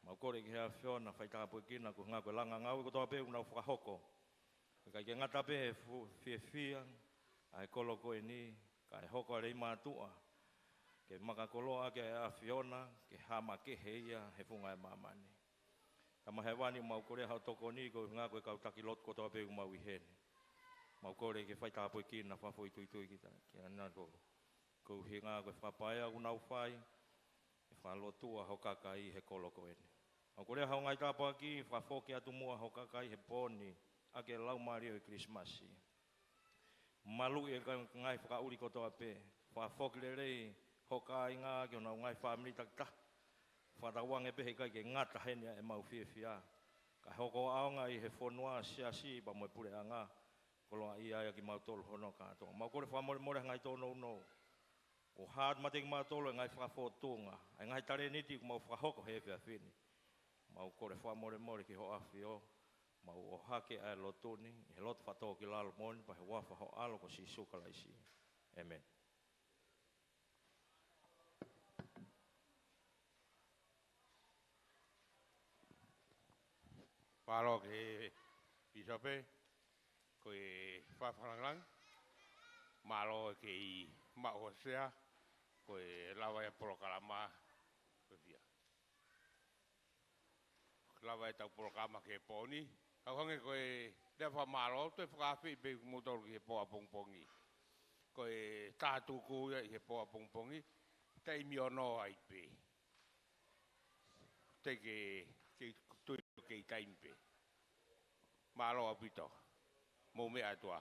Mau kole ki he ʻAfiona faitāpuekina ko e ʻuhinga ko e langa ngāue kotoa pē ʻoku nau fakahoko. ʻIkai ke ngata pē he fu-, fiefia ʻa e kolo ko eni, kae hoko ʻa Leimātuʻa ke makakoloa ʻaki ʻa e ʻAfiona, ke hā makehe ia he funga e māmani. Tamai hēvani, mau kole ha tokoni ko e ʻuhinga ko e kau taki lotu kotoa pē ʻoku mau ʻi heni. Mau kole ke faitāpuekina fakafoʻituitui kita, kinautolu. Ko e ʻuhinga ko e fakapaea ʻoku nau fai, ʻe fakalotua ho kakai he kolo ko eni. Mau kole ha ngaahi tāpuaki, fakafoki atu muʻa ho kakai he pō ni, ʻaki e laumālie ʻo e Kilisimasi. Maluʻi e ka-, ngaahi fakaʻuli kotoa pē, fakafoki lelei ho kāinga ki honau ngaahi fāmili takitaha. Fakatauange pē heʻikai ke ngata heni ʻemau fiefia, kae hoko ʻaonga ʻi he fonua, siasi pea mo e puleʻanga. koloaʻia ai kimautolu hono kātoa. Mau kole fakamolemole he ngaahi tōnounou. Kuo hā atu meiate kimautolu e ngaahi fakafōtunga, e ngaahi talēniti kuo mau fakahoko he efiafi ni. Mau kole fakamolemole ki hoʻo ʻAfio, mau ʻohake ʻa e lotu ni, he lotu fakatōkilalo moʻoni pea he huafa ho ʻAlo ko Sīsū Kalaisi. ʻĒmeni. Mālō ki he Pīsope, ko e fakafanangan. Mālō e kei maʻu ʻa e sea, ko e lava ia polokalama, ko e fia. Lava ʻetau polokalama ki he pō ni. Kau hangē ko e lea fakamālō, toe fakaafeʻi pē kimoutolu ki he pō ʻapongipongi. Ko e tātuku ia ʻi he pō ʻapongipongi, taimi ono ai pē. Te ke, ke tui ke i taimi pē. Mālō ʻaupito. Mou meʻa atu ā.